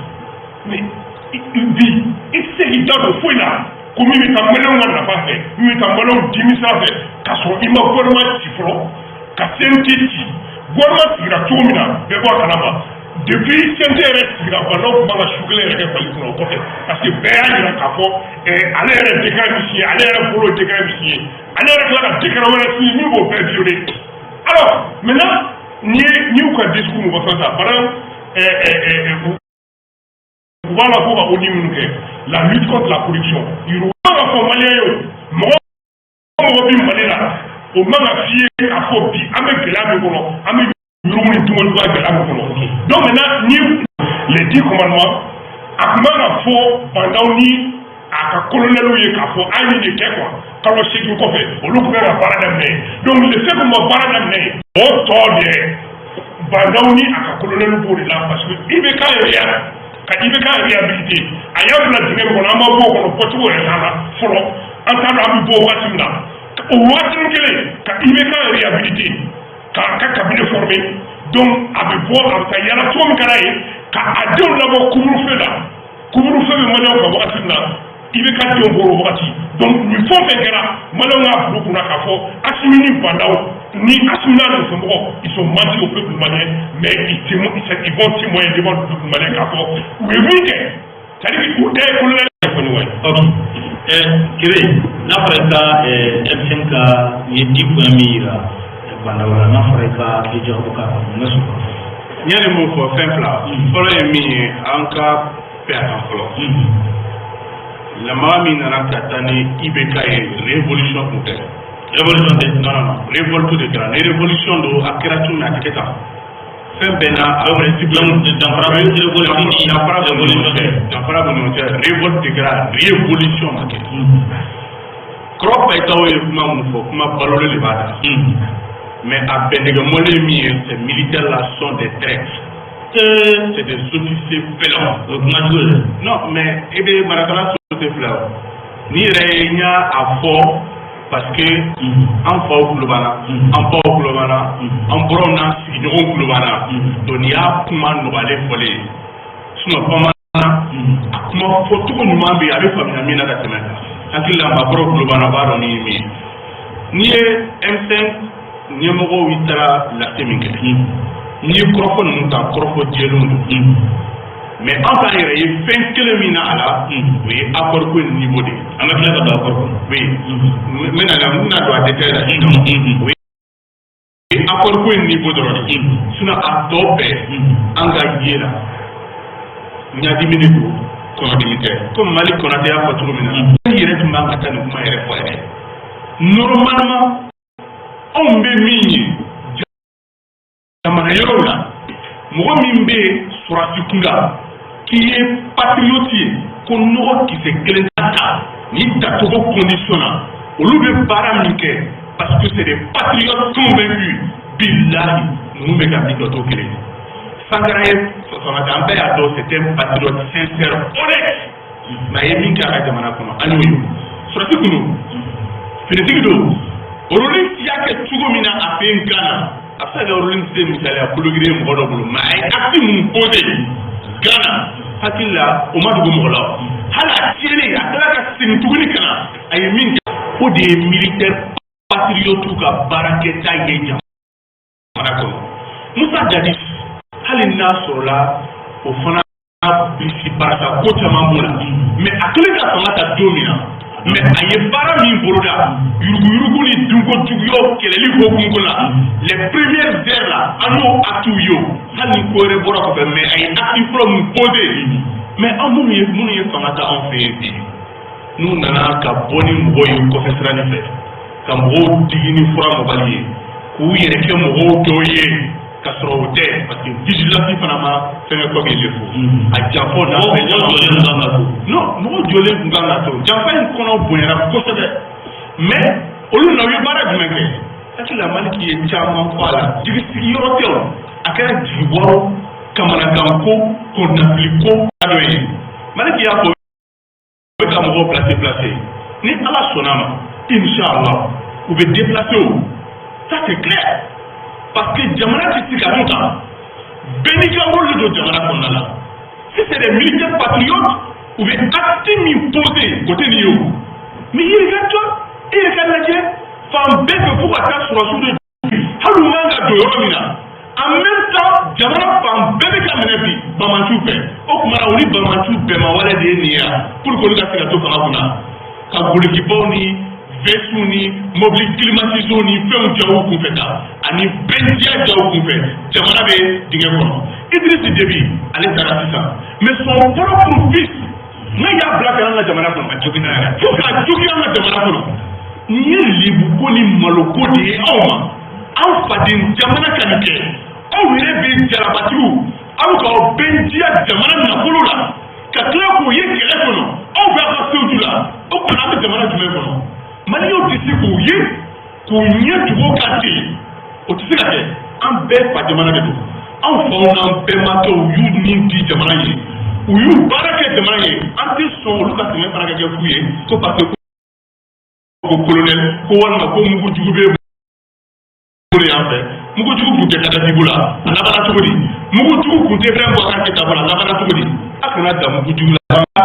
mais bi i tɛ se k'i da don foyi la ko min bɛ taa Maliyɛnw ka nafa fɛ, min bɛ taa Maliyɛnw dimi sira fɛ, k'a sɔrɔ i ma gouvernement ci fɔlɔ, ka CNT ci. Gouvernement sigira cogo min na, bɛɛ bɔ a kalama. Depuis CNT yɛrɛ sigira, Bah N'Daw tun man ka su kelen yɛrɛ kɛ Mali kɔnɔ o kɔfɛ, parce que bɛɛ y'a jira k'a fɔ ale yɛrɛ décret min signé, ale yɛrɛ bolo décret min signé, ale yɛrɛ tila ka décret wɛrɛ signé min b'o bɛɛ violer. Alors maintenant, n'i ye n'i y'u ka discours mɔgɔ fɛn ta, par exemple, u b'a la ko ka audit minnu kɛ, la lutte contre la corruption, yurugu man ka fɔ Maliyɛn ye. O mɔgɔ mɔgɔ bi Mali la, o man ka f'i ye k'a fɔ bi an bɛ gɛlɛya min kɔnɔ, an bɛ yurugu ni dunkojuguya gɛlɛya min kɔnɔ. Donc maintenant, ni les 10 commandements, a tun man ka fɔ Bah N'Daw ni a ka colonels ye k'a fɔ a ye nin de kɛ quoi. Kalo 8 kɔfɛ, olu tun bɛ ka baara daminɛ. Donc le fait que ma baara daminɛ, o tɔ de Bah N'Daw ni a ka colonels b'o de la, parce que IBK yɛrɛ ka IBK réhabilité, a y'a bila dingɛ min kɔnɔ, an ma bɔ o kɔnɔ, bɔcogo yɛrɛ t'an na fɔlɔ. An t'a dɔn an bɛ bɔ wagati min na. O wagatinin kelen ka IBK réhabilité, k'a ka cabinet formé, donc a bɛ bɔ, a bɛ taa yala cogo min ka d'a ye, ka a denw labɔ couvre-feu la. Couvre-feu bɛ Maliyɛnw kan wagati min na, IBK denw bɔra o wagati. Donc nin fɛn o fɛn kɛra, Maliyɛnw k'a bila u kunna k'a fɔ Assimi ni Bah N'Daw ni Assimi n'a nɔfɛmɔgɔ, ils ont menti au peuple malien, mais ils vont témoigner devant le peuple malien k'a fɔ u ye min kɛ, c'est à dire u da ye colonel ɲɛfɔ ɲɔgɔn ye. Ok, Kebe, n'a fɔra i ka M5 ka u ye 10 points min yira Bah N'Daw la, n'a fɔra i ka hakili jagabɔ k'a kan, mun bɛ sɔrɔ ka fɔ? N ye nin mun fɔ, fɛn fila. Fɔlɔ ye min ye, an ka bɛn a kan fɔlɔ. Lamaga min nana ka taa ni IBK ye, révolution tun tɛ. Révolution tɛ? Non, non, non, révolte de kɛra. Ni révolution don, a kɛra cogo min, a tɛ kɛ tan. Fɛn bɛɛ n'a a principe. Donc danfara bɛ révolte ni Danfara b'u ni ɲɔgɔn cɛ, danfara b'u ni ɲɔgɔn cɛ. Révolte de kɛra, révolution ma kɛ. Kɔrɔ Payitaw ye kuma mun fɔ, kuma balolen de b'a da. Mais a bɛndɛgɛmɔlen min ye, ces militaires là sont des traîtres, c'est des officiers félons. O ye kuma jugu ye dɛ. Non, mais i bɛ marakala so tɛ filɛ o. N'i yɛrɛ ye, n y'a a fɔ parce que an faw kulo b'an na, an baw kulo b'an na, an bɔraw n'an sigiɲɔgɔnw kulo b'an na. Donc nin y'a kuma nɔgɔyalen fɔlen ye. Sinon bamanan, a kuma fɔcogo ɲuman bɛ yen, a bɛ faamuya min na ka tɛmɛ. Hakili la, maakɔrɔw kulo b'an na, u b'a dɔn nin ye min ye. N'i ye M5 ɲɛmɔgɔw taara lase min kɛ, n'i ye kɔrɔfɔ ninnu ta, kɔrɔfɔ jɛlenw don. Mais an t'an yɛrɛ ye fɛn kelen min na a la, o ye accord ko in niveau de ye. An bɛ tila ka don accord kɔnɔ. Oui, n bɛna don a détail la sisan. O ye accord ko in niveau dɔrɔn de ye. Sinon a tɔ bɛɛ, an ka ye la, ɲadimi de don, kɔnɔdimi tɛ. Komi Mali Konate y'a fɔ cogo min na, an yɛrɛ tun b'an ka taa nin kuma yɛrɛ fɔ yɛrɛ. Normalement, anw bɛ min ye jamana yɔrɔw la, mɔgɔ min bɛ yen sɔrɔsi kunda k'i ye patriote ye, ko nɔgɔ kisɛ kelen ta ta nin tacogo condition na, olu bɛ baara min kɛ, parce que c'est des patriotes convaincus, bilahi, ninnu bɛ ka min kɛ, o t'o kelen ye. Sankara ye fanga ta, an bɛɛ y'a dɔn, c'est un patriote sincère, honnête, mais a ye min kɛ a ka jamana kɔnɔ, an y'o ye. Sɔrɔsi kun don, finitigi don. Rawlings y'a kɛ cogo min na a fɛ yen Ghana, a bɛ se ka kɛ Rawlings tɛ misaliya kologiri ye mɔgɔ dɔ bolo, mais a ye acte mun posé Ghana, hakili la, o ma dogo mɔgɔ la. Hali a tiɲɛnen, a tilala ka segin tuguni ka na, a ye min kɛ, o de ye militaire patriote ka baarakɛta ye jamana kɔnɔ. Musa Dadis, hali n'a sɔrɔla o fana bilisi barasa ko caman b'o la, mais a kɛlen ka fanga ta don min na, mais a ye baara min boloda yuruguyurugu ni dunko juguyaw kɛlɛli hokumu kɔnɔ la, les premières heures la, an y'o actes ye. O hali ni ko wɛrɛ bɔra kɔfɛ, mais a ye acte fɔlɔ mun posé. Mais an minnu ye fanga ta anw fɛ yen bi, N'u nana ka bɔ ni mɔgɔw ye kɔfɛ siranin fɛ, ka mɔgɔw digi ni fura mɔbali ye, k'u yɛrɛ kɛ mɔgɔw dɔw ye ka sɔrɔ o tɛ, parce que vigilance fana ma fɛngɛ kɔ k'i le fo a janfɔ n'a fɛn. Mɔgɔ jɔlen kan ka to. Non, mɔgɔ jɔlen tun kan ka to. Janfa in kɔnɔ bonyana kosɛbɛ, mais olu na, u ye baara jumɛn kɛ? Hakili la, Maliki ye caman fɔ a la. Jigisigi yɔrɔ tɛ o, a kɛra jigibɔrɔ, kamanaganko, kɔnɔnafiliko dɔ ye. Maliki y'a fɔ, u bɛ ka mɔgɔw placer placer. Ni Ala sɔnna ma, inshallah, u bɛ déplacer o, ça c'est clair, parce que jamana tɛ se ka to tan. Bɛɛ n'i ka rôle de don jamana kɔnɔna la. Si c'est des militaires patriotes, u bɛ acte min poser o tɛ nin ye o. Mais i yɛrɛ ka jɔ, e yɛrɛ ka lajɛ fan bɛɛ fɛ fo ka taa sɔrɔsiw de, hali u man ka don yɔrɔ min na. En même temps, jamana fan bɛɛ bɛ ka minɛ bi bamanciw fɛ. O tuma na, u ni bamanciw bɛnma wale de ye nin ye pour que olu ka se ka to fanga kunna, ka golokibaw ni vɛsiw ni mobili climatiséw ni fɛnw jaw kunfɛ ta ani bɛndiya jaw kunfɛ. Jamana bɛ dingɛ kɔnɔ. Idriss Déby, ale taara sisan, mais son propre fils n'a y'a bila ka na an ka jamana kɔnɔ, A joginna yɛrɛ. fo k'a jogin an ka jamana kɔnɔ. Nin ye lebuko ni maloko de ye aw ma. Aw faden jamana ka nin kɛ, aw yɛrɛ bɛ jarabatigiw, aw k'aw bɛndiya jamana nafolo la, ka tila k'o ye kɛlɛ kɔnɔ, aw bɛ aw ka sew la. O tuma, an bɛ jamana jumɛn kɔnɔ? Maliyɛnw tɛ se k'u ye k'u ɲɛ tugu o kan ten, o tɛ se ka kɛ. An bɛɛ fa jamana de don. Anw faw n'an bɛnbakɛw y'u min di jamana ye, u y'u baara kɛ jamana ye. An tɛ sɔn olu ka sɛgɛn fana ka kɛ fu ye ko parce que ko colonel ko walima ko mugujugu bɛ bolo yan fɛ. Mugujugu kun tɛ Kadafi la, a labanna cogo di? Mugujugu kun tɛ Ibrahim Boubacar Keïta bolo, a labanna cogo di? A kana da mugujugu la.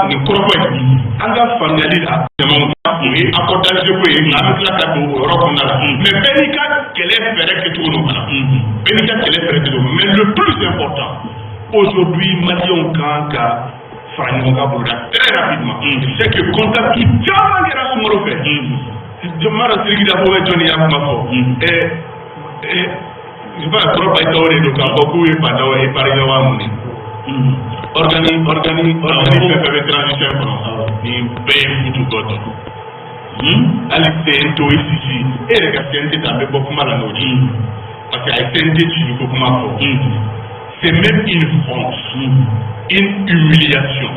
Nin kɔrɔfɔ in, an ka faamuyali la, jamaw, o ye accord d'Alger ko ye, nka an bɛ tila ka don o yɔrɔ kɔnɔna la. Mais bɛɛ n'i ka kɛlɛ fɛɛrɛ kɛcogo don fana, bɛɛ n'i ka kɛlɛ fɛɛrɛ kɛcogo. Mais le plus important aujourd'hui, maliyɛnw kan ka fara ɲɔgɔn kan boloda très rapidement. C'est que contact caman kɛra sunkalo fɛ. Mara Sidiki Dabo bɛ jɔnni y'a kuma fɔ? Je pense kɔrɔ Bayitaw de don k'a fɔ k'u ye Bah N'Daw épargné wa mun de. Organe fɛn fɛn bɛ transition kɔnɔ, nin bɛɛ ye futu gɔtɔ. Hali CNT o ye sisi, e yɛrɛ ka CNT ta, an bɛ bɔ kuma la n'o de ye, parce que a ye CNT cili ko kuma fɔ. C'est même une honte, une humiliation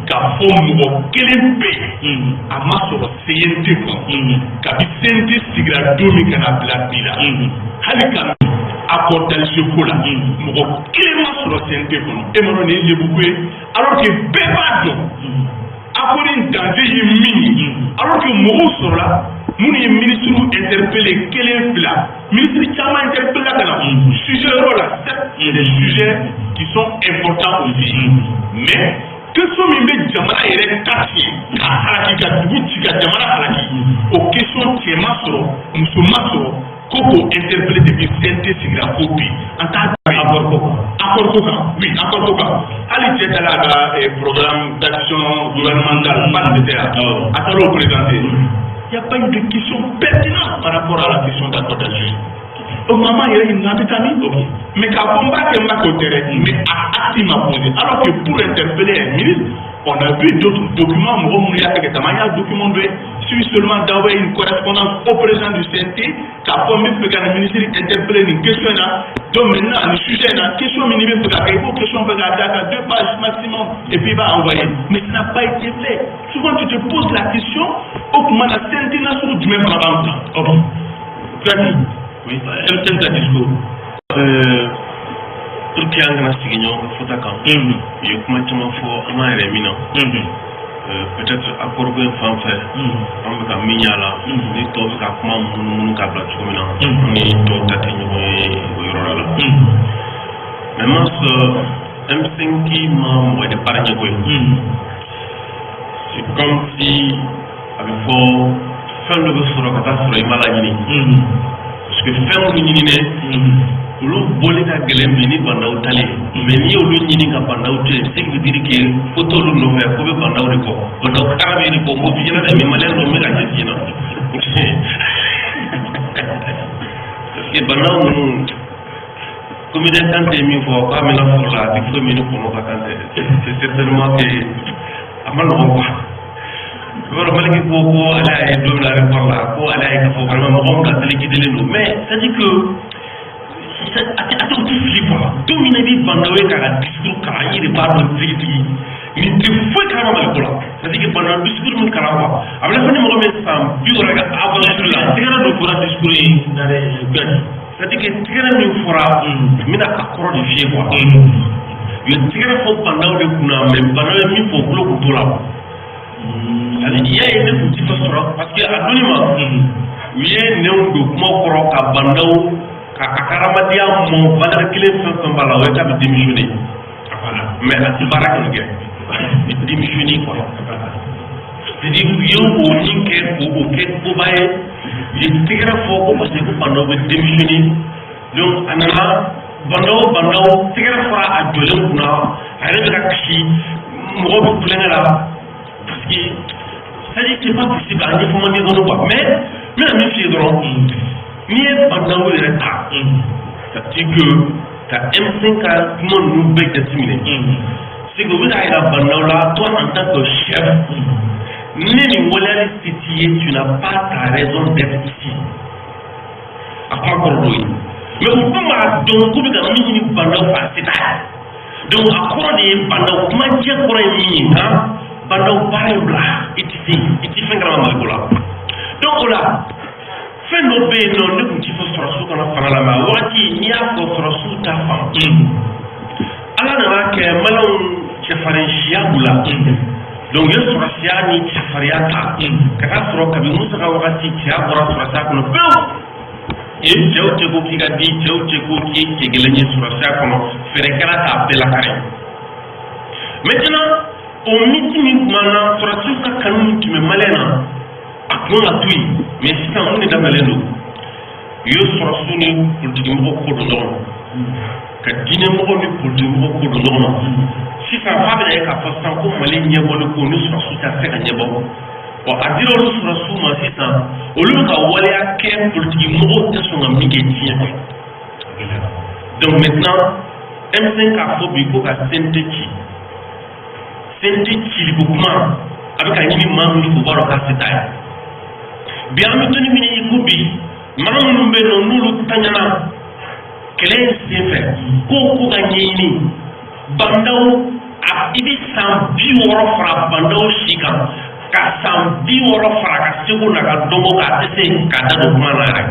k'a fɔ mɔgɔ kelen bɛ yen, a ma sɔrɔ CNT kɔnɔ kabi CNT sigira don min ka na bila bi la. Hali ka accord d'Alger ko la, mɔgɔ kelen ma sɔrɔ CNT kɔnɔ. E ma dɔn nin ye lebuko ye, alors que bɛɛ b'a dɔn accord in danger ye min ye, alors que mɔgɔw sɔrɔla minnu ye ministres interpellé kelen, fila, ministre caman interpellé ka na sujet yɔrɔ la. C'est des sujets qui sont importants aussi, mais question min bɛ jamana yɛrɛ ta tiɲɛ, k'a halaki, ka dugu ci, ka jamana halaki, o question cɛ ma sɔrɔ, muso ma sɔrɔ ko k'o interpellé depuis CNT sigira ko bi an t'a. Accord ko kan. Accord ko kan, oui, accord ko kan. Hali cɛ taara a ka programme d'action gouvernementale, pas de tɛ, a taara o présenter, il n'y a pas eu de question pertinente par rapport à la question d'accord d'Alger. O moment yɛrɛ ɲininka, an bɛ taa min? Mais k'a fɔ n b'a kɛ, n b'a kɛ, o tɛ dɛ. Mais a acte ma posé, alors que pour interpeller un ministre, on a vu d'autres documents. Mɔgɔ minnu y'a kɛ ka tɛmɛ, an y'a document dɔ ye. Suffit seulement d'envoyer une correspondance au président du CNT k'a fɔ n bɛ fɛ ka nin ministre interpeller nin question in na. Donc maintenant, nin sujet in na, question min n'i bɛ fɛ ka kɛ, i b'o question fɛ k'a d'a kan, deux pages maximum, et puis il va envoyer. Mais ça n'a pas été fait. Souvent tu te poses la question, o tuma na, CNT na sugu jumɛn fana b'an kunna? Ok. Jaabi. Oui, M5 ka discours. Pour que an kana sigi ɲɔgɔn ka fɔta kan, u ye kuma caman fɔ an m'an yɛrɛ min na. Peut-être accord ko in fan fɛ, an bɛ ka min y'a la, ni tɔw bɛ ka kuma munumunu k'a bila cogo min na, an ni tɔw ta tɛ ɲɔgɔn ye o yɔrɔ la. Mais mas M5 ma mɔgɔ épargné ko ye. C'est comme si a bɛ fɔ fɛn dɔ bɛ sɔrɔ ka taa sɔrɔ i ma laɲini, parce que fɛn minnu ɲininen, olu bɔli ka gɛlɛn bi ni Bah N'Daw talen. Mais n'i y'olu ɲini ka Bah N'Daw to yen, ce qui veut dire que ko t'olu nɔfɛ, ko bɛ Bah N'Daw de kɔ, Bah N'Daw kara bɛ de kɔ. M'o f'i ɲɛna dɛ, mais maliyɛn dɔ n bɛ ka ɲɛf'i ɲɛna, parce que Bah N'Daw ninnu, comédien Kante ye min fɔ k'a mɛna foro la, a tɛ foyi min ni kɔnɔ ka kan tɛ. C'est certainement que a ma nɔgɔn quoi. I b'a b'a dɔn, Maliki ko ale y'a ye don min na aéroport la, ko ale y'a ye k'a fɔ vraiment mɔgɔ min ka téléguidelen don, mais c'est à dire que a tɛ o tɛ fili quoi. Don min na i bɛ Bah N'Daw ye k'a ka discours kalan, i yɛrɛ b'a dɔn tigitigi nin tɛ foyi kalama Mali ko la. C'est à dire que Bah N'Daw discours min kalan quoi, a bɛ n'a fɔ ni mɔgɔ min ye san 60 kɛ aventure la. Tɛgɛrɛ dɔ fɔra discours in na dɛ, Kuyate. C'est à dire que tɛgɛrɛ min fɔra, n bɛna a kɔrɔ de f'i ye quoi. U ye tɛgɛrɛ fɔ Bah N'Daw de kunna, mais Bah N'Daw ye min fɔ, o tulo kun t'o la. C'est à dire, i y'a ye, ne kun ti fɛ sɔrɔ parce que a donni ma, u ye nɛnw don kumaw kɔrɔ ka Bah N'Daw ka a ka hadamadenya mɔ valeur kelen fɛn fɛn b'a la, o ye k'a bɛ démissionner, mais a ti baara kɔni kɛ, démissionner quoi. C'est à dire, u ye o min kɛ k'o kɛ koba ye, u ye tɛgɛrɛ fɔ ko parce que ko Bah N'Daw bɛ démissionner. Donc a nana Bah N'Daw, Bah N'Daw tɛgɛrɛ fɔra a jɔlen kunna, a yɛrɛ bɛ ka kasi, mɔgɔw bɛ kulonkɛ la parce que c'est à dire, c'est pas possible, a ɲɛfɔ man di dɔrɔn quoi. Mais n bɛna min f'i ye dɔrɔn, n'i ye Bah N'Daw yɛrɛ ta, c'est à dire que ka M5 ka kuma ninnu bɛɛ jateminɛ, c'est que u bɛ k'a yira Bah N'Daw la, toi en tant que chef, ni nin waleyali se t'i ye, tu n'as pas ta raison d'être ici. A kuma kɔrɔ dɔ ye, mais u dun b'a dɔn k'u bɛ ka min ɲini Bah N'Daw fɛ, a se t'a ye. Donc a kɔrɔ de ye, Bah N'Daw kuma jɛ kɔrɔ ye min ye, han, Bah N'Daw, baara in bila, i ti se, i ti fɛn kalama Maliko la. Donc o la, fɛn dɔ bɛ yen nɔ, ne tun ti fɔ sɔrɔsiw kana fanga la, mais a wagati n'i y'a fɔ, sɔrɔsiw t'a faamu. Ala nana kɛ maliyɛnw cɛfarin siya b'u la, donc u ye sɔrɔsiya ni cɛfarinya ta ka taa sɔrɔ kabi Musa ka wagati, cɛya bɔra sɔrɔsiya kɔnɔ pewu. Cɛw cɛ ko k'i ka di, cɛw cɛ ko k'i ye cɛ gɛlɛn ye sɔrɔsiya kɔnɔ, fɛɛrɛ kɛra k'a bɛɛ lakari. Maintenant, o mythe min tun b'an na, sɔrɔsiw ka kanu min tun bɛ maliyɛn na, a kun ka to yen. Mais sisan, mun de daminɛlen don? U ye sɔrɔsiw ni politikimɔgɔw ko don ɲɔgɔn na, ka diinɛmɔgɔw ni politikimɔgɔw ko don ɲɔgɔn na. Sisan f'a bɛna ye k'a fɔ sisan ko Mali ɲɛbɔli ko ni sɔrɔsiw tɛ se ka ɲɛbɔ. Bon, a dira olu sɔrɔsiw ma sisan, olu bɛ ka waleya kɛ politikimɔgɔw tɛ sɔn ka min kɛ diɲɛ kɔnɔ. Donc maintenant, M5 k'a fɔ bi ko ka CNT ci, CNT ciliko kuma a bɛ ka ɲini maa min fɛ, u b'a dɔn k'a se t'a ye. Bi an bɛ donni min i ko bi, maa minnu bɛ yen nɔ, n'olu taɲana kɛlɛ in senfɛ ko ka ɲɛɲini Bah N'Daw, a i bɛ san 60 fara Bah N'Daw si kan, ka san 60 fara ka seko n'a ka dɔnko k'a tɛ se k'a da don kuma na yɛrɛ,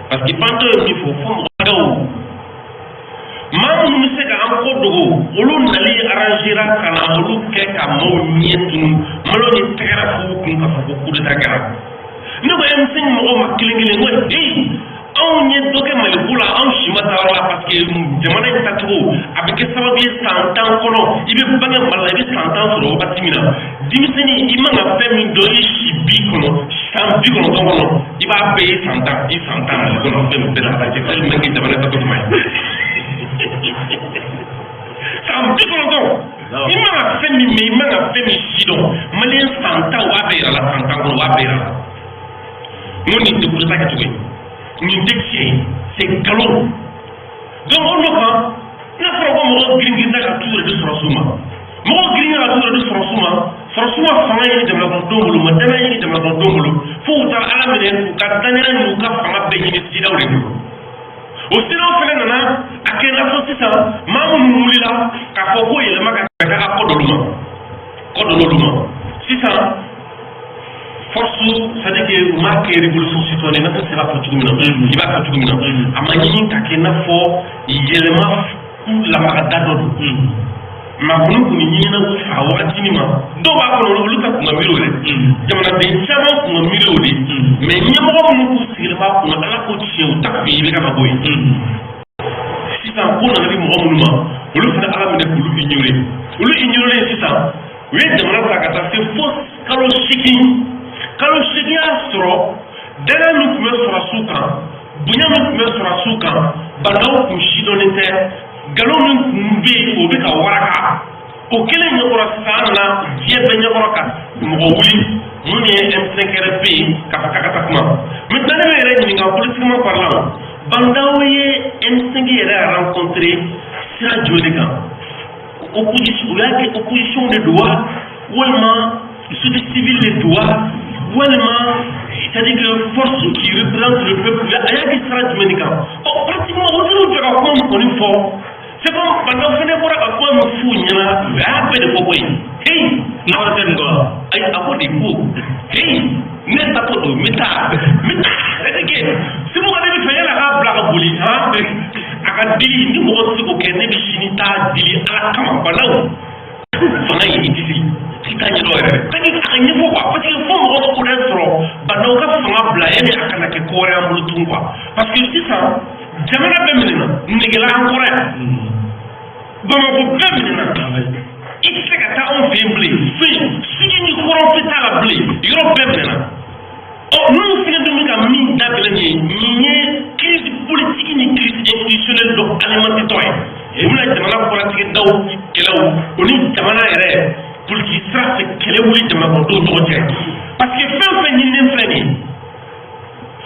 parce que pantɔ ye min fɔ, fo mɔgɔ dɔw, maa minnu bɛ se k'an kɔ dogo, olu nali arrangera ka na olu kɛ ka maaw ɲɛ tunu, malo ni tɛgɛrɛ f'u kun k'a fɔ ko coup d'état kɛra. Ne ko M5 mɔgɔw ma kelen kelen ko hey, anw ye dɔ kɛ Maliko la, anw si ma taa yɔrɔ la, parce que jamana in tacogo a bɛ kɛ sababu ye san 10 kɔnɔ, i bɛ bange Mali la, i bɛ san 10 sɔrɔ wagati min na, denmisɛnnin, i man ka fɛn min dɔn i si bi kɔnɔ, san 90 kɔnɔ, i b'a bɛɛ ye san 10, i san 10 Mali kɔnɔ, fɛn bɛɛ la lajɛ tellement que jamana tacogo man ɲi. San 90, i man ka fɛn min mɛn, i man ka fɛn min si dɔn, maliyɛn san 10, u b'a bɛɛ yira la, san 10 kɔnɔ, u b'a bɛɛ yira la. N ko nin tɛ coup d'état kɛcogo ye, nin tɛ tiɲɛ ye, c'est nkalon. Donc o nɔ kan, n'a fɔra ko mɔgɔw girin girinna ka t'u yɛrɛ di sɔrɔsiw ma, mɔgɔw girin ka t'u yɛrɛ di sɔrɔsiw ma, sɔrɔsiw ma fanga ɲini jamana kɔnɔdenw bolo, ma danaya ɲini jamana kɔnɔdenw bolo, fo u taara ala minɛ k'u ka danaya n'u ka fanga bɛɛ ɲini CEDEAO de bolo. O CEDEAO fana nana a kɛ i n'a fɔ sisan maa minnu wulila k'a fɔ ko yɛlɛma ka kɛ ka kɔ d'olu ma, kɔ donn'olu ma sisan force, c'est à dire que u m'a kɛ révolution citoyenne, i n'a fɔ sera fɔ cogo min na, i b'a fɔ cogo min na, a ma ɲini ka kɛ i n'a fɔ yɛlɛma ku lamagada dɔ don. Maa kɔni kun ɲinina u fa wagatinin ma, dɔw b'a kɔnɔ, olu ta kun ka miiri o de, jamanaden caman kun ka miiri o de. Mais ɲɛmɔgɔ minnu k'u sigilen b'a kunna, ala ko tiɲɛ, u ta kun ye IBK ka bɔ yen. Sisan ko nana di mɔgɔ minnu ma, olu fana ala minɛ k'olu ignorer. Olu ignorer sisan, u ye jamana ta ka taa se fo kalo 8. Kalo 8 y'a sɔrɔ danaya min tun bɛ sɔrɔsiw kan, bonya min tun bɛ sɔrɔsiw kan, Bah N'Daw kun sidɔnnen tɛ, nkalon min tun bɛ yen, o bɛ ka waraka, o kelen ɲɛkɔrɔ. Sisan an nana diɲɛ bɛɛ ɲɛkɔrɔ ka mɔgɔ wuli mun ye M5RP ye k'a fɔ k'a ka taa kuma. Maintenant, ne bɛ yɛrɛ ɲininka, politiquement parlant, Bah N'Daw ye M5 yɛrɛ rencontré sira jumɛn de kan? Opposition, u y'a kɛ opposition de don wa, walima société civile de don wa? Walima, c'est-à-dire que force qui représente le peuple, a y'a kɛ sira jumɛn de kan? Ɔ, pratiquement olu fɛ ka kuma min kɔni fɔ, c'est comme Bah N'Daw fɛnɛ bɔra ka kuma min f'u ɲɛna, u y'a bɛɛ de fɔ koyi. Hey, n'a wɛrɛ tɛ nin kɔ. Ayi, a ko de ko hey, ne tatɔ don, n bɛ taa, n bɛ taa. C'est-à-dire que Segu ne bɛ fɛ yala k'a bila ka boli han, a ka dili ni mɔgɔ tɛ se k'o kɛ, ne bɛ sini taa dili Ala kama. Bah N'Daw fanga ye, i tɛ se i t'a ɲɛdɔn yɛrɛ. C'est-à-dire a ka ɲɛfɔ quoi, parce que fo mɔgɔ ka ko sɔrɔ Bah N'Daw ka fanga bila yanni a kana kɛ ko wɛrɛ y'an bolo tugun quoi. Parce que sisan jamana bɛɛ minɛna, negela an kɔrɔ yan, Bamakɔ bɛɛ minɛna, i tɛ se ka taa anw fɛ yen bilen, foyi sigi ni kɔrɔnfɛ t'a la bilen, yɔrɔ bɛɛ minɛna. Ɔ, ninnu fɛnɛ dun bɛ ka min dabila nin ye, nin ye crise politique ni crise institutionnelle dɔ alimenté tɔ ye. U bɛna jamana kɔnɔtigɛdaw kɛlɛw, o ni jamana yɛrɛ politique sira fɛ kɛlɛ wuli jamana kɔnɔdenw ɲɔgɔn cɛ, parce que fɛn fɛn ɲininen filɛ nin ye,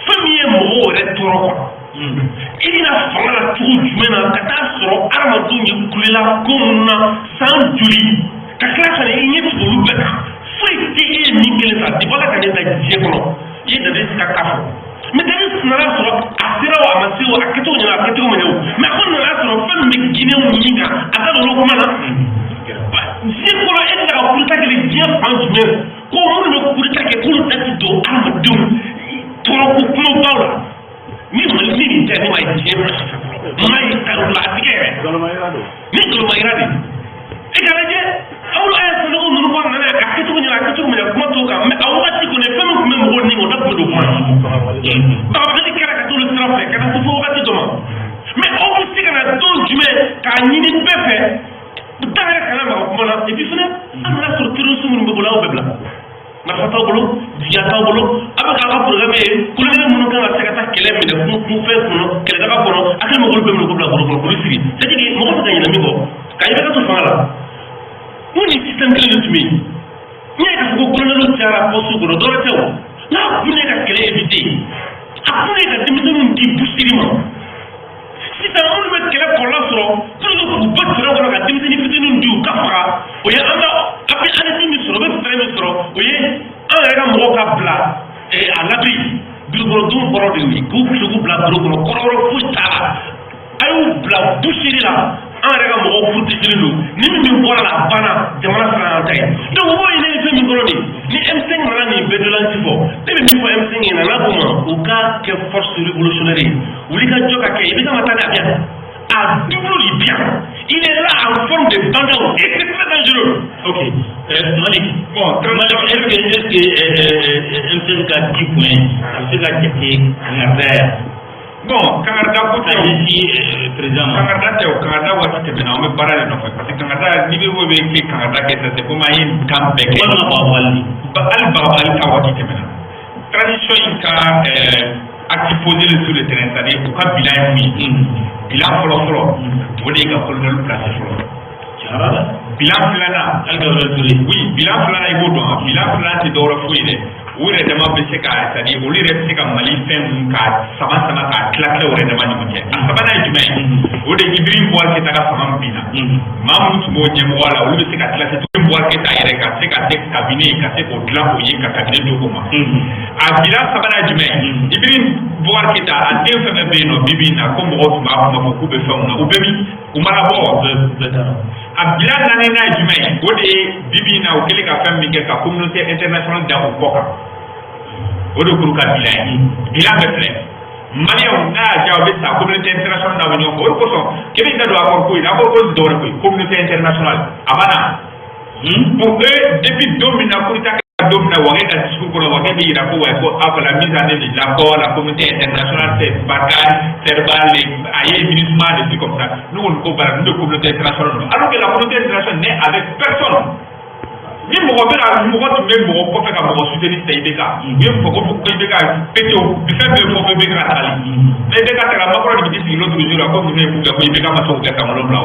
fɛn min ye mɔgɔw yɛrɛ tɔɔrɔ quoi. I bɛna fanga la cogo jumɛn na ka taa sɔrɔ adamadenw ye kulela ko minnu na san joli, ka tila ka na i ɲɛ tugu olu bɛɛ kan? Foyi tɛ e ye min kelen ta depuis Ala ka ne da diɲɛ kɔnɔ. I ye Dadis ka ka fɔ, mais Dadis nana sɔrɔ a sera o, a ma se o, a kɛcogo ɲɛna, a kɛcogo ma ɲɛ o, mais a ko nana sɔrɔ fɛn min bɛ Guinéenw ɲin kan, a da don olu kuma na. Diɲɛ kɔnɔ, e tɛ se ka coup d'État kɛ diɲɛ fan jumɛn ko minnu bɛ coup d'État kɛ k'olu da ti don adamadenw tɔɔrɔ ko kumabaw la? Ni Mali ni nin tɛ, ne ma ye diɲɛ fɔlɔ, ma ye tariku la, a ti kɛ yɛrɛ. Ni nkalonmayira de e ka lajɛ aw a ye Sanogo ninnu kɔ nana, a kɛcogo ɲɛna, a kɛcogo ma ɲɛ, kuma t'o kan, mais a wagati kɔni fɛn min tun bɛ mɔgɔw ni o da tun bɛ don kuma na, bagabagali kɛra ka t'olu sira fɛ ka taa se fo wagati dɔ ma. Mais aw bɛ se ka na don jumɛn k'a ɲini bɛɛ fɛ da yɛrɛ kana maga kuma na? Et puis fɛnɛ, an nana sɔrɔ terroriste minnu bɛ bolo, aw bɛɛ bila, marifa t'aw bolo, jigiya t'aw bolo, a bɛ k'aw ka programme ye colonel minnu kan ka se ka taa kɛlɛ minɛ kun fɛn kɔnɔ, kɛlɛdaga kɔnɔ, a kɛlen bɛ k'olu bɛɛ minɛ k'u bila bolo kɔnɔ, k'olu sigi. C'est à dire que mɔgɔ tɛ ka ɲinɛ min kɔ, ka i bɛ ka to fanga la, mun ni système kelen de tun bɛ yen. N'i y'a ye k'a fɔ ko colonel cayara poste kɔnɔ, dɔwɛrɛ tɛ o, n'a kun ye ka kɛlɛ éviter, a kun ye ka denmisɛnninw di boucherie ma. Sisan minnu bɛ kɛlɛ kɔlɔlɔ sɔrɔ pour que k'u bɔ terrain kɔnɔ ka denmisɛnnin fitininw di u ka faga, o ye an ka appui anisi min sɔrɔ, o bɛ fɛɛrɛ min sɔrɔ, o ye an yɛrɛ ka mɔgɔw ka bila à l'abri. Birikɔnɔdenw kɔrɔ de ye k'u tile k'u bila biro kɔnɔ, kɔrɔ wɛrɛ foyi t'a la. A y'u bila boucherie la, an yɛrɛ ka mɔgɔw protégé don, ni min min bɔra la, a banna, jamana fana y'an ta ye. Donc o b'o ɲini fɛn min kɔnɔ de, ni M5 nana nin bɛɛ dolanci fɔ, ne bɛ min fɔ M5 ɲɛna, n'a ko ma u ka kɛ force révolutionnaire ye, wuli ka jɔ ka kɛ, i bɛ ka taa a bien, a double de bien, il est là en forme de Bah N'Daw et c'est très dangereux. Ok, Malik. Bon, Malik, est-ce que M5 ka 10 points, a bɛ se ka jate kangarida ya? Bon, kangarida ko ka tɛ o. ɲɛsin président ma. Kangarida tɛ o, kangarida waati tɛmɛna, an bɛ baara de nɔfɛ, parce que kangarida, n'i bɛ ko bɛ kɛ kangarida kɛ sisan, c'est comme an ye nin kan bɛɛ kɛ. Walima bagabagali. Hali bagabagali ta waati tɛmɛna. Transition in ka acte posé sur le terrain, c'est-à-dire u ka bilan ye mun ye? Bilan fɔlɔ fɔlɔ, o de ye ka colonel placer fɔlɔ. Tiɲɛ la. Bilan filanan. Hali Gabriel Touré. Oui, bilan filanan, i b'o dɔn wa? Bilan filanan tɛ dɔwɛrɛ foyi ye dɛ. U yɛrɛ dama bɛ se ka, c'est à dire olu yɛrɛ bɛ se ka Mali fɛn mun k'a sama sama k'a tila tila u yɛrɛ dama ɲɔgɔn cɛ. A sabanan ye jumɛn ye? O de ye Ibrahim Boubacar Keïta ka fanga min binna. Maa minnu tun b'o ɲɛmɔgɔya la, olu bɛ se ka tila Ibrahim Boubacar Keïta yɛrɛ ka se ka kɛ cabinet, ka se k'o dilan o ye, ka cabinet d'o ma. A bilan sabanan ye jumɛn ye? Ibrahim Boubacar Keïta, a den fɛn fɛn bɛ yen nɔ bi bi in na, ko mɔgɔw tun b'a kuma fɔ k'u bɛ fɛnw na, u bɛɛ min u mana bɔ wa? Bɛɛ taara. A bilan naaninan ye jumɛn ye? O de ye bi bi in na, u kɛlen ka fɛn min kɛ ka communauté internationale da u kɔ kan, o de k'olu ka bilan ye. Bilan bɛɛ filɛ, Maliyɛnw n'a y'a diya u bɛ sa communauté internationale n'a bɛ ɲɔgɔn fɛ. O de kosɔn k'e bɛ da don accord ko in na, accord ko tɛ dɔwɛrɛ koyi, communauté internationale a banna. Pour eux, depuis don min na coup d'État kɛra, don min na Wagué ka discours kɔnɔ, Wagué bɛ yira ko ouais, ko ah, la mise en œuvre de l'accord, la communauté internationale c'est Barkhane, Serval, a ye MINUSMA, des trucs comme ça. Nous on ko bara, nous de communauté internationale, alors que la communauté internationale n'est avec personne. Ni mɔgɔ bɛ ka mɔgɔ tun bɛ mɔgɔ kɔfɛ ka mɔgɔ soutenir, sisan IBK, u ye fɔ ko IBK pété o fɛn bɛɛ fɔ ko IBK ka tagali, mais IBK tagara, Macron de bɛ t'i sigi l'autre jour la ko ninnu ye k'u kɛ ko IBK ma se k'o kɛ san 7 o.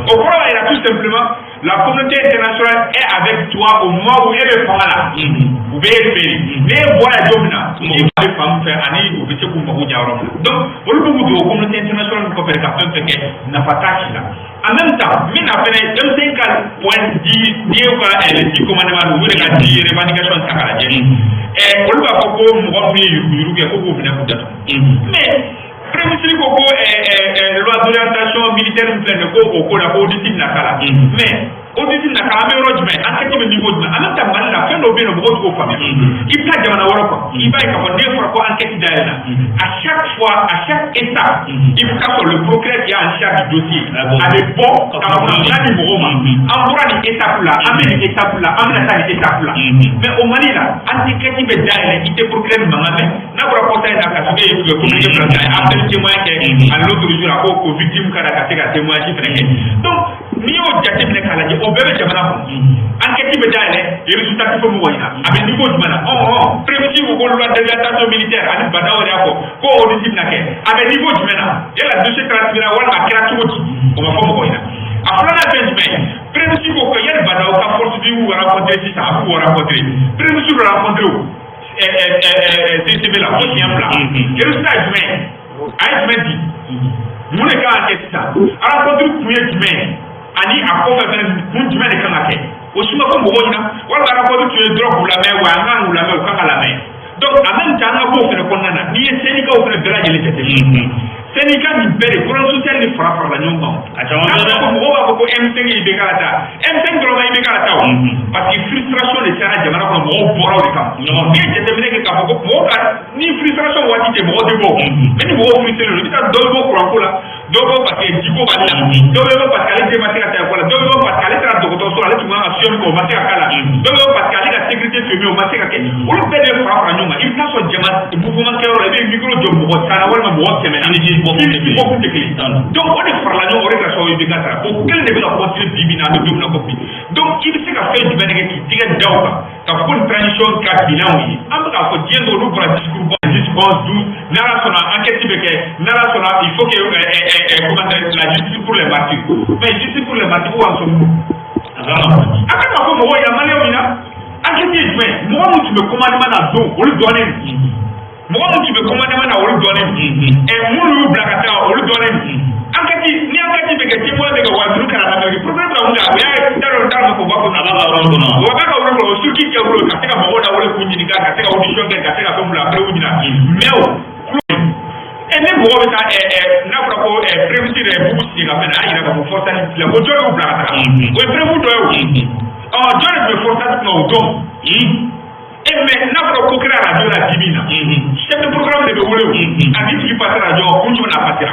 O kɔrɔ b'a yira tout simplement La communauté internationale est avec toi au moment où e bɛ fanga la, u bɛ e feere. N'e bɔra don min na, i bɛ fan min fɛ ani u bɛ se k'u mago ɲɛ yɔrɔ min na. Donc olu b'u don communauté internationale kɔfɛ ka fɛn fɛn kɛ, nafa t'a si la. En même temps, min na fɛnɛ, M5 ka point di, n'i y'u ka 10 commandement, u yɛrɛ ka 10 revendication ta k'a lajɛ, olu b'a fɔ ko mɔgɔ min ye yuruguyurugu kɛ, ko k'u minɛ k'u datugu. Mais premier ministre ko ko loi d'orientation militaire min filɛ nin ye, ko o ko la, ko audit bɛna k'a la. Mais audit bɛna k'a, an bɛ yɔrɔ jumɛn? Enquête bɛ niveau jumɛn? En même temps, Mali la, fɛn dɔw bɛ yen nɔ, mɔgɔw t'o faamuya. I bɛ taa jamana wɛrɛ quoi, i b'a ye k'a fɔ n'e fɔra ko enquête dayɛlɛ na, à chaque fois, à chaque étape, i bɛ taa sɔrɔ le procureur qui est en charge du dossier, a bɛ bɔ ka kunnafoniya di mɔgɔw ma: an bɔra nin étape la, an bɛ nin étape la, an bɛna taa nin étape la. Mais au Mali la, enquête bɛ dayɛlɛ, i tɛ procureur mankan mɛn. N'a bɔra kɔsa in na, ka sɔrɔ e ye communiqué fila ta, a ye appel témoin kɛ, ani l'autre jour a ko ko victime ka na ka se ka témoignage fɛnɛ kɛ. Donc n'i y'o jateminɛ k'a lajɛ, o bɛɛ bɛ jamana kɔnɔ, enquête bɛ dayɛlɛ, résultat tɛ fɔ mɔgɔ ɲɛna a bɛ niveau jumɛn na. Premier ministre ko ko loi d'orientation militaire, ani Bah N'Daw yɛrɛ y'a fɔ ko audit bɛna kɛ, a bɛ niveau jumɛn na? Yala dossier transféré walima a kɛra cogo di? O ma fɔ mɔgɔ ɲɛna. A filanan fɛn jumɛn ye? Premier ministre ko ko yanni Bah N'Daw ka force vive rencontré sisan, a b'u rencontré, premier ministre rencontré o CCB la fo siɲɛ 2. Résultat ye jumɛn ye? A ye jumɛn di? Mun de kan ka kɛ sisan? Rencontre kun ye jumɛn ye? Ani a kɔfɛ fɛnɛ, kun jumɛn de kan ka kɛ? O si ma fɔ mɔgɔw ɲɛna. Walima rencontre tun ye dɔrɔn k'u lamɛn wa? An kan k'u lamɛn, u kan ka lamɛn. Donc en même temps, an ka b'o fɛnɛ kɔnɔna na, n'i ye syndicat fɛnɛ bɛɛ lajɛlen jateminɛ, syndicat nin bɛɛ de front social de fara farala ɲɔgɔn kan. A caman bɛ dɛ. N'a fɔ mɔgɔw b'a fɔ ko M5 IBK la taa, M5 dɔrɔn ma IBK la taa o, parce que frustration de cayara jamana kɔnɔ, mɔgɔw bɔra o de kama. N'i ye jateminɛ kɛ k'a fɔ ko mɔgɔw ka ni frustration waati tɛ, mɔgɔw tɛ bɔ. Mais ni mɔgɔw frustré don, i bɛ taa dɔ bɛ bɔ kuranko la, dɔ bɛ bɔ parce que jiko b'ale la, dɔ bɛ bɔ parce que ale den ma se ka taa ekɔli la, dɔ bɛ bɔ parce que ale taara dɔgɔtɔrɔso la, ale tun kan ka soin kɛ, o ma se ka k'a la, dɔ bɛ bɔ parce que ale ka sécurité tun ye min ye, o ma se ka kɛ. Olu bɛɛ de fara fara ɲɔgɔn kan. I bɛ taa sɔrɔ jama mouvement kɛyɔrɔ la, i bɛ micro jɔ mɔgɔ 10 na walima mɔgɔ 100 na, i bɔ kun tɛ kelen. Donc o de farala ɲɔgɔn, o de kɛra sababu ye i bɛ ka sara. O kelen de bɛ ka continuer bi bi in na, an bɛ don min na ko bi. Donc i bɛ se ka fɛn jumɛn de kɛ k'i tɛgɛ da o kan ka fɔ ko nin transition ka bilan ye? An bɛ k'a fɔ diɲɛ don, olu bɔra discours bɔ 10, 11, 12, n'Ala sɔnna enquête bɛ kɛ, n'Ala sɔnna, il faut que comment dire, la justice pour les martyrs. Mais justice pour les martyrs, ko en sommes-nous? A kan ka fɔ mɔgɔw ɲɛna, maliyɛnw ɲɛna, enquête ye jumɛn? Mɔgɔ min tun bɛ commandement na don, olu dɔnnen don. Mɔgɔ min tun bɛ commandement na, olu dɔnnen don. Minnu y'u bila ka taa, olu dɔnnen don. Enquête, ni enquête bɛ kɛ, témoin bɛ kɛ, wa ninnu kana lamɛn. Problème bɛ mun kan? O y'a ye, t'a dɔn, t'a dɔn ko u b'a fɔ A b'a ka rôle kɔnɔ. O b'a ka rôle kɔnɔ, o circuit kɛ bolo ka se ka mɔgɔw lawale k'u ɲininka, ka se ka audition kɛ, ka se ka fɛn bila après u ɲina. Mais o ni mɔgɔ bɛ taa ɛ ɛ n'a fɔra ko premier ministre yɛrɛ b'u sigi ka fɛn na, a y'a yira k'a fɔ force la ko jɔn y'u bila ka taga, o ye preuve dɔ ye. O jɔn de tun bɛ force kunna o don? Mais n'a fɔra ko kɛra radio la bi bi in na, chef de programme de bɛ wele o. A ni tigi passera radio, kun jumɛn na a passera?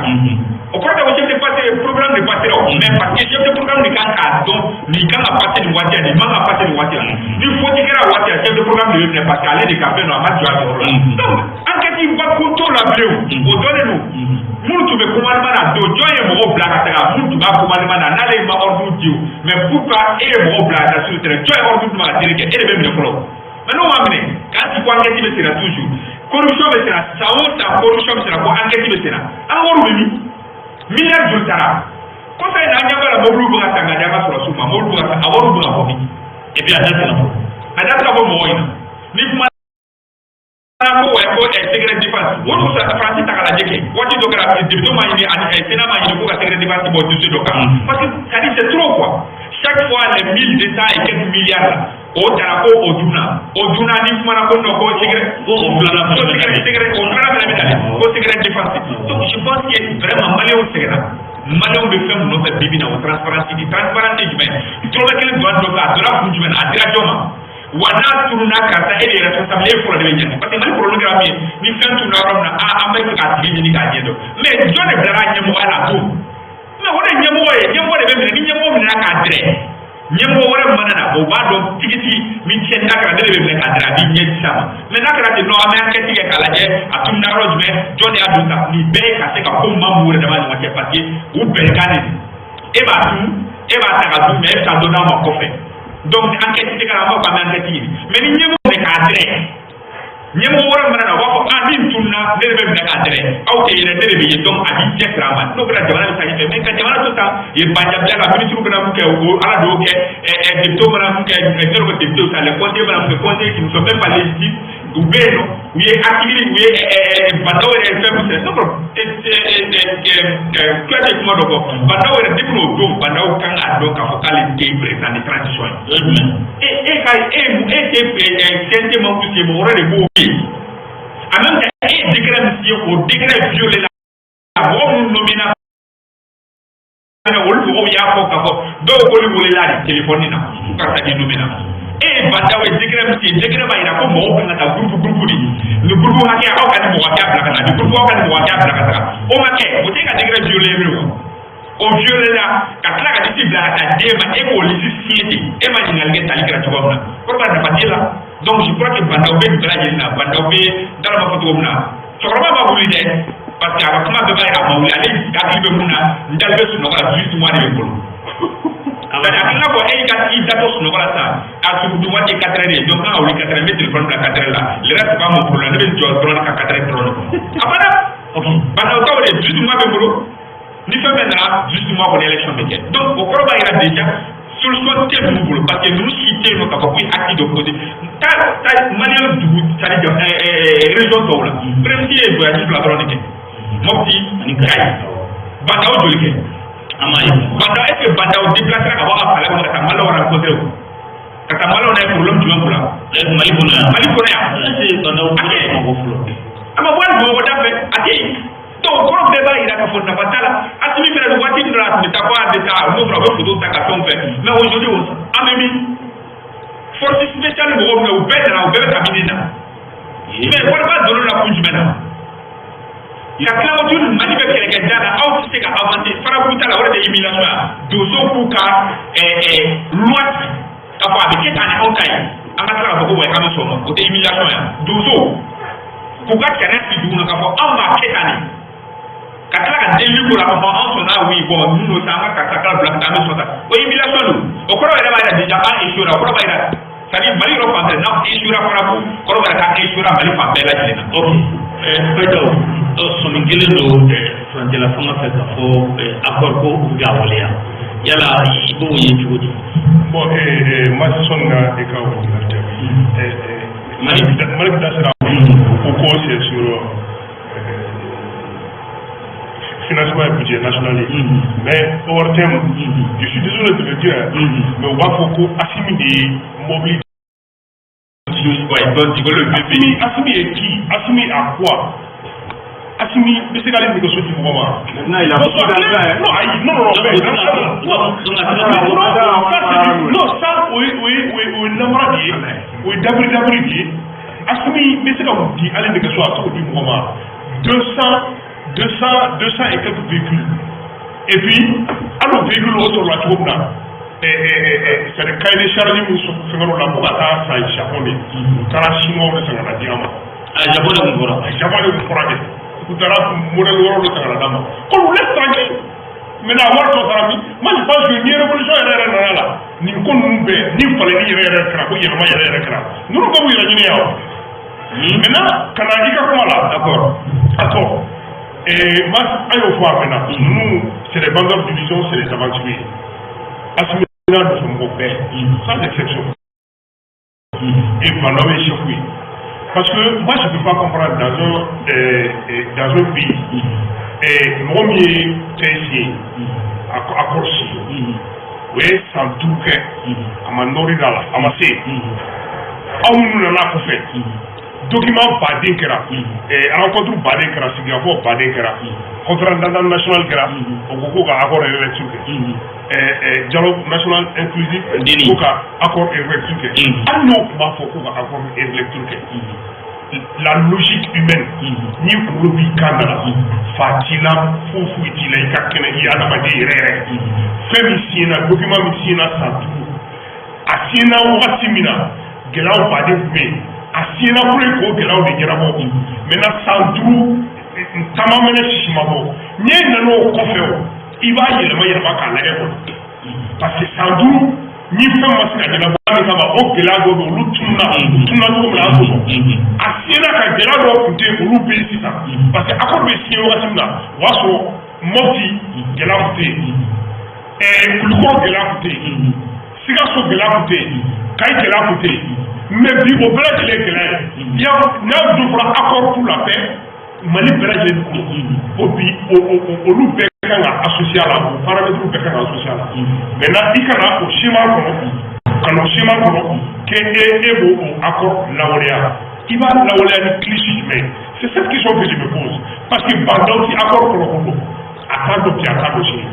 O kɔrɔ tɛ ko chef de passe programme de passera o, mais parce que chef de programme de kan k'a dɔn nin kan ka passer nin waati la, nin man ka passer nin waati la. Ni faute kɛra a waati la, chef de programme de bɛ minɛ, parce que ale de ka fɛn don, a ma jɔ a jɔyɔrɔ la. Donc enquête ba ko t'o la bilen, o dɔnnen don. Minnu tun bɛ commandement na don, jɔn ye mɔgɔw bila ka taga? Minnu tun b'a commandement na, n'ale ma ordre di o, mais pourquoi e ye mɔgɔw bila ka taa sur le terrain? Jɔn ye ordre d'u ma ka teli kɛ? E de bɛ minɛ fɔlɔ. Mais n'o ma minɛ k'a ti ko enquête bɛ senna toujours, corruption bɛ senna san o san, corruption bɛ senna, ko enquête bɛ senna, an ka wariw bɛ min? Miliyari joli taara kɔfɛ in na? An ɲɛ b'a la, mobiliw bɛ ka san ka di an ka sɔrɔdasiw ma, mobiliw bɛ ka san, a wariw bɛ ka bɔ min? Et puis a da tɛ ka fɔ. A da tɛ ka fɔ mɔgɔw ɲɛna. Ni kuma ko wa ko secret défense, o dun Faransi ta k'a lajɛ kɛ, waati dɔ kɛra, député ma ɲini ani Sénat ma ɲini ko ka secret défense bɔ dossier dɔ kan, parce que ça dit c'est trop quoi. Chaque fois les 1200 et quelques milliards là, o taara ko o dunna, o dunna. Ni kumana ko non, ko secret Ko o filanan ko fana bɛ secret nalen. Secret o filanan fana bɛ nalen, ko secret défense. Donc je pense que vraiment maliyɛnw sɛgɛnna. Maliyɛnw bɛ fɛn min nɔfɛ bi bi in na, o transparence di. Transparence ye jumɛn ye? Dɔrɔmɛ kelen donna dɔ fɛ, a donna kun jumɛn na? A dira jɔn ma? Wa n'a tununa, karisa, e de ye responsable, e fɔlɔ de bɛ ɲangi, parce que Mali problème kɛra min ye, ni fɛn tununa yɔrɔ min na, an bɛ fɛ k'a tigi ɲini k'a ɲɛ dɔn. Mais jɔn de bilara ɲɛmɔgɔya la don? Mais o de ye ɲɛmɔgɔ ye, ɲɛmɔgɔ de bɛ minɛ. Ni ɲɛmɔgɔ minɛna k'a dɛrɛ, ɲɛmɔgɔ wɛrɛ mana na, o b'a dɔn tigitigi ni tiɲɛni n'a kɛra, ne de bɛ minɛ k'a dɛrɛ, a b'i ɲɛ ci a ma. Mais n'a kɛra ten nɔ, an bɛ enquête kɛ k'a lajɛ a tununa yɔrɔ jumɛn, jɔn de y'a dun ta. Nin bɛɛ ye ka se ka ko maa mun yɛrɛ dama ni ɲɔgɔn cɛ, parce que u bɛnkan de don. E b'a dun, e b'a ta ka dun, mais e bɛ taa dɔ d'a ma kɔfɛ. Donc enquête tɛ kɛ, an b'a fɔ k'an bɛ enquête ɲini. Mais ni ɲɛmɔgɔ minɛ k'a dɛrɛ, ɲɛmɔgɔ wɛrɛ mana na, o b'a fɔ ah, min tununa, ne de bɛ minɛ k'a dɛrɛ, aw tɛ yɛlɛ, ne de de bɛ yen. Donc a b'i cɛsiri a ma, n'o kɛra, jamana bɛ taa ɲɛfɛ. Mais ka jamana to tan ye, banjabila la, ministre bɛna mun kɛ, o ala de y'o kɛ, député mana mun kɛ, ne ko député ta, les conseillers mana mun kɛ, conseillers qui ne sont même pas légitimes, u bɛ yen nɔ, u ye article, u ye Bah N'Daw yɛrɛ ye fɛn min sɛbɛn, ne ko Kuyate kuma dɔ fɔ, Bah N'Daw yɛrɛ, depuis o don, Bah N'Daw kan k'a dɔn k'a fɔ k'ale tɛ président de transition ye. E ka e tɛ CNT membre signé, mɔgɔ wɛrɛ de b'o ye. En même temps, e ye décret min signé, o décret violé la. Mɔgɔ minnu nommé na, olu mɔgɔw y'a fɔ k'a fɔ dɔw k'olu welela de téléphone na ko karisa k'i nommé na. E ye Bah N'Daw ye décret min signé, décret b'a jira ko mɔgɔw kan ka taa groupe groupe de, nin groupe hakɛya, aw ka nin mɔgɔ hakɛya bila ka taa, nin groupe, aw ka nin mɔgɔ hakɛya bila ka taga. O ma kɛ, o t'e ka décret violé ye o. O violé la ka tila ka liste bila ka taa d'e ma, e k'o liste signé ten, e ma ɲininkali kɛ tali kɛra cogoya min na, kɔrɔ b'a nafa t'e la. Donc je crois que Bah N'Daw bɛ nin bɛɛ lajɛlen na. Bah N'Daw bɛ n t'a dɔn b'a fɔ cogo min na, cɛkɔrɔba ma wuli dɛ, parce que a ka kuma bɛɛ b'a yira a ma wuli. Ale hakili bɛ mun na? N dalen bɛ sunɔgɔ la, 18 mois de bɛ n bolo. C'est-à-dire a n'a fɔ e y'i ka i datɔ sunɔgɔ la sisan, a surutu waati ye 4 heures ye, donc kan ka wuli 4 heures, n bɛ téléphone bila 4 heures la, le reste c'est pas mon problème, ne bɛ jɔ dɔrɔn ka 4 heures dɔrɔn de kɔnɔ. A banna. Bah N'Daw taw de, 18 mois bɛ n bolo, ni fɛn bɛɛ nana, 18 mois kɔni, élection bɛ kɛ. Donc o kɔrɔ b'a jira déjà solution tɛ ninnu bolo, parce que ninnu si tɛ yen nɔ k'a fɔ k'u ye acte dɔ posé. Taa taa maliyɛn dugu, c'est à dire région tɔw la, premier ministre ye voyage fila dɔrɔn de kɛ, Mopti ani Kayi. Bah N'Daw joli kɛ? An m'a ye. Bah N'Daw, est ce que Bah N'Daw déplacé ka bɔ a ka palais kɔnɔ ka taa maliyɛnw rencontré o, ka taa maliyɛnw na ye problème jumɛn k'u la? Mali kɔnɔ yan. Mali kɔnɔ yan. Est ce que Bah N'Daw A tɛ. Bamakɔ fɔlɔ? A ma bɔ hali Bamakɔ da fɛ, a tɛ yen. Donc o kɔrɔ bɛɛ b'a jira k'a fɔ nafa t'a la. Asimi fɛnɛ don, waati min na a tun bɛ taa ko a bɛ taa, n'o fɔra u bɛ photo ta ka fɛnw fɛ, mais aujourd'hui an bɛ min, force spéciale mɔgɔw minɛ, u bɛɛ nana, u bɛɛ bɛ kabini na, mais wariba donn'o la kun jumɛn na? Ka tila ko tuguni Mali bɛ kɛlɛkɛda la, aw tɛ se ka avancer farabu t'a la, o de ye humiliation ye. Donsow k'u ka loi sigi k'a fɔ a bɛ kɛ tan ni anw ta ye, an ka tila k'a fɔ ko wa k'an bɛ sɔn o ma, o tɛ humiliation ye? Donsow k'u ka sariya sigi dugu kɔnɔ k'a fɔ anw b'a kɛ tan de, ka tila ka delili k'o la k'a fɔ an sɔnna, oui, bon, ninnu don sa, an ka karisa kala bila ka taa, an bɛ sɔn ta, o humiliation don. O kɔrɔ yɛrɛ b'a jira déjà an échoué ra. O kɔrɔ b'a jira, c'est à dire Mali yɔrɔ fan fɛ, n'an échoué ra farabu, kɔrɔ b'a jira k'an échoué ra Mali fan bɛɛ lajɛlen na. Ok, Fɛdaw, sɔmi kelen don furancɛla fanga fɛ k'a fɔ accord ko u bɛ k'a waleya, yala i b'o ye cogo di? Bon, Masi sɔnni ka e ka o ɲininkali jaabi. Malick da sera o ko c'est sur financement et budget national ye. Mais ORTM, je suis désolé de le dire, mais u b'a fɔ ko Assimi de ye mobili. Ouais, donc le Assimi, Assimi est qui? Assimi a quoi? Assimi bɛ se k'ale nɛgɛso di mɔgɔ ma? Maintenant, il a beaucoup d'argent, hein. Non, ayi, non, non, non, mais, non, non, non, ça, c'est non, ça, o ye namara de ye, o ye dabiri dabiri de ye. Assimi bɛ se ka mun di ale nɛgɛso, a t'o di mɔgɔ ma? 200, 200, 200 et quelques véhicules, et puis hali o véhicule o sɔrɔla cogo min na, c'est à dire cahier de charge min fɛngɛr'o la ko ka taa san Japon de, u taara chinois de san ka na di an ma. A Japon de kun fɔra. Japon de kun fɔra kɛ, u taara modèle wɛrɛw de san ka na d'an ma, qu'on nous laisse tranquille. Maintenant, wari tɔ taara min? Moi, je pense que ni révolution yɛrɛ yɛrɛ nana la, nin ko ninnu bɛɛ ni falenni yɛrɛ yɛrɛ kɛra, ko yɛlɛma yɛrɛ yɛrɛ kɛra, ninnu bɛɛ b'u yɛrɛ ɲini yan o. Maintenant, ka na i ka kuma la. D'accord. Et moi, an y'o fɔ a mɛnna, ninnu, c'est des vendeurs d'illusions, c'est des aventuriers. Assimi n'a nɔfɛ mɔgɔ bɛɛ, sans exception, et Bah N'Daw ye chef ye, parce que moi, je peux pas comprendre dans un pays, mɔgɔ min ye fɛn signé, accord signé, o ye san 5 kɛ, a ma nɔri da la, a ma se aw minnu nana kɔfɛ, document baden kɛra, rencontre baden kɛra, sigikafɔ baden kɛra, conférence d'entente nationale kɛra, o ko ko ka accord relecture kɛ, dialogue national inclusif ko ka accord relecture kɛ. Hali n'o tun b'a fɔ ko ka accord relecture kɛ, la logique humaine, n'i kunkolo b'i kan da la, fa t'i la, foyi foyi t'i la, i ka kɛnɛ, i ye adamaden yɛrɛ yɛrɛ. Fɛn min signé na, document min signé na san 5, a signé na wagati min na, gɛlɛyaw baden tun bɛ yen. A signé na pour k'o gɛlɛyaw de ɲɛnabɔ. Maintenant, san 5 taama mɛnɛ, sisi ma bɔ, n'e nana o kɔfɛ, o i b'a yɛlɛma yɛlɛma k'a lajɛ kɔnɔ, parce que san 5 Ni fɛn ma se ka ɲɛnabɔ min kama, o gɛlɛya dɔw bɛ olu tununa, u tununa cogo min na, an t'o dɔn. A signé ka gɛlɛya dɔw tun tɛ yen, olu bɛ yen sisan, parce que accord bɛ signé wagati min na, o y'a sɔrɔ Mopti gɛlɛya tun tɛ yen, Kulukɔrɔ gɛlɛya tun tɛ yen, Sikaso gɛlɛya tun tɛ yen, Kayi gɛlɛya tun tɛ yen. Mais bi, o bɛɛ lajɛlen ye gɛlɛya ye. N'a dun fɔra accord pour la paix Mali bɛɛ lajɛlen kɔnɔ, o bi o olu bɛɛ kan ka associer a la, o paramètres bɛɛ kan ka associer a la. Maintenant, i kana o schéma kɔnɔ, ka na o schéma kɔnɔ k'e e b'o o accord lawaleya, i b'a lawaleya ni cliché jumɛn ye? C'est cette question que je me pose, parce que Bah N'Daw ti accord kɔnɔ ko don, a t'a dɔn bi, a t'a dɔn sini,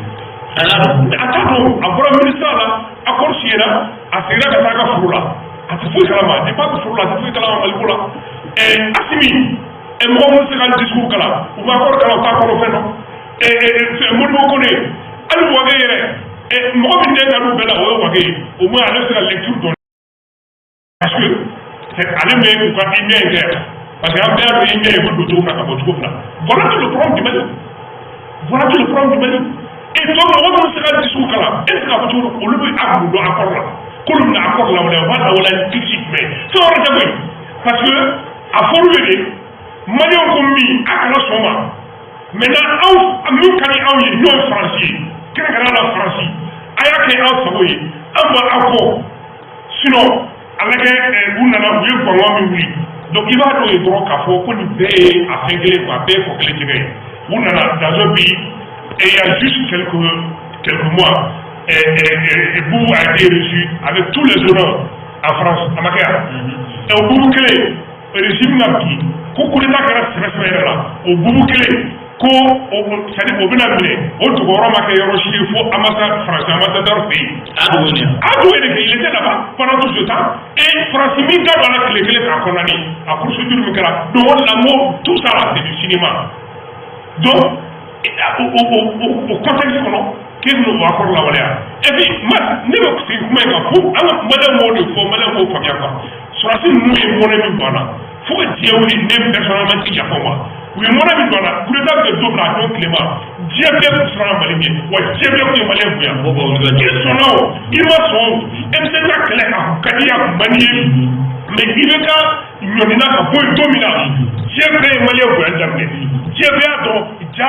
a t'a dɔn. A bɔra ministère la, accord signé na, a seginna ka taa a ka foro la, a tɛ foyi kalama. Depuis a bɛ foro la, a tɛ foyi kalama Maliko la. Assimi, mɔgɔ minnu tɛ se ka discours kalan, u b'a accord kalan, u t'a kɔnɔ fɛn dɔn. Modibo Kone, hali Wage yɛrɛ, mɔgɔ min den ka d'u bɛɛ la, o ye Wage ye. Au moins ale bɛ se ka lecture dɔn, parce que ale bɛ u ka email in kɛ, parce que an bɛɛ y'a dɔn email bɛ don cogo min na ka bɔ cogo min na. Voilà tout le problème du Mali, voilà tout le problème du Mali. Et donc, mɔgɔ minnu tɛ se ka discours kalan, e tɛ se k'a fɔ cogo di olu bɛ a kun dɔn accord la, k'olu bɛna accord lawaleya? U b'a lawaleya ni cliché jumɛn ye? Fɛn wɛrɛ tɛ koyi, parce que a fɔr'u ye de, Maliyɛnw ko min, a kana sɔn ma. Maintenant, aw min ka di anw ye, n'o ye Faransi ye, kɛrɛnkɛrɛnnenya la Faransi, a y'a kɛ aw sago ye, an b'a aw kɔ. Sinon a lajɛ, u nana, u ye gɔngɔn min wuli. Donc i b'a dɔn ye dɔrɔn k'a fɔ ko nin bɛɛ ye a fɛn kelen quoi, a bɛɛ ye kɔ kelen jɛgɛ ye. U nana dans un pays et il y a juste quelques mois, Boubou a été reçu avec tous les honneurs en France, a ma kɛ yan. O Boubou kelen, régime na bi, ko coup d'état kɛra sɛbɛ sɛbɛ yɛrɛ la, o Boubou kelen ko o, c'est à dire o bɛna minɛ, o dogoyɔrɔ ma kɛ yɔrɔ si ye fo ambassade, France ambassadeur fɛ yen. A dogo nin. A dogo de kɛ, il était là-bas pendant tout ce temps. Et France min da don a la tile kelen k'a condamné, a procédure min kɛra. Donc o de la, n ko tout ça là, c'est du cinéma. Donc o contexte kɔnɔ, k'e bɛna o accord lawaleya. Et puis ma, ne bɛ segin kuma in kan fo an ka Maliyɛn b'o de fɔ, Maliyɛn b'o faamuya quoi. Sɔrɔdasi ninnu ye mɔnɛ min don an na, fo ka diɲɛ wuli, ne personnellement ti yafa o ma. U ye mɔnɛ min don an na, coup d'état bɛ kɛ don min na, a don tilema, diɲɛ bɛɛ tun siranna Mali ɲɛ, wa diɲɛ bɛɛ tun ye Maliyɛn bonya. I sɔnna o, i ma sɔn o, M5 ka kɛlɛ, a kun ka di, a kun man di ye, mais i bɛ ka ɲɔnina ka bɔ yen don min na, diɲɛ bɛɛ ye Maliyɛn bonya daminɛ. Diɲɛ bɛɛ y'a dɔn ja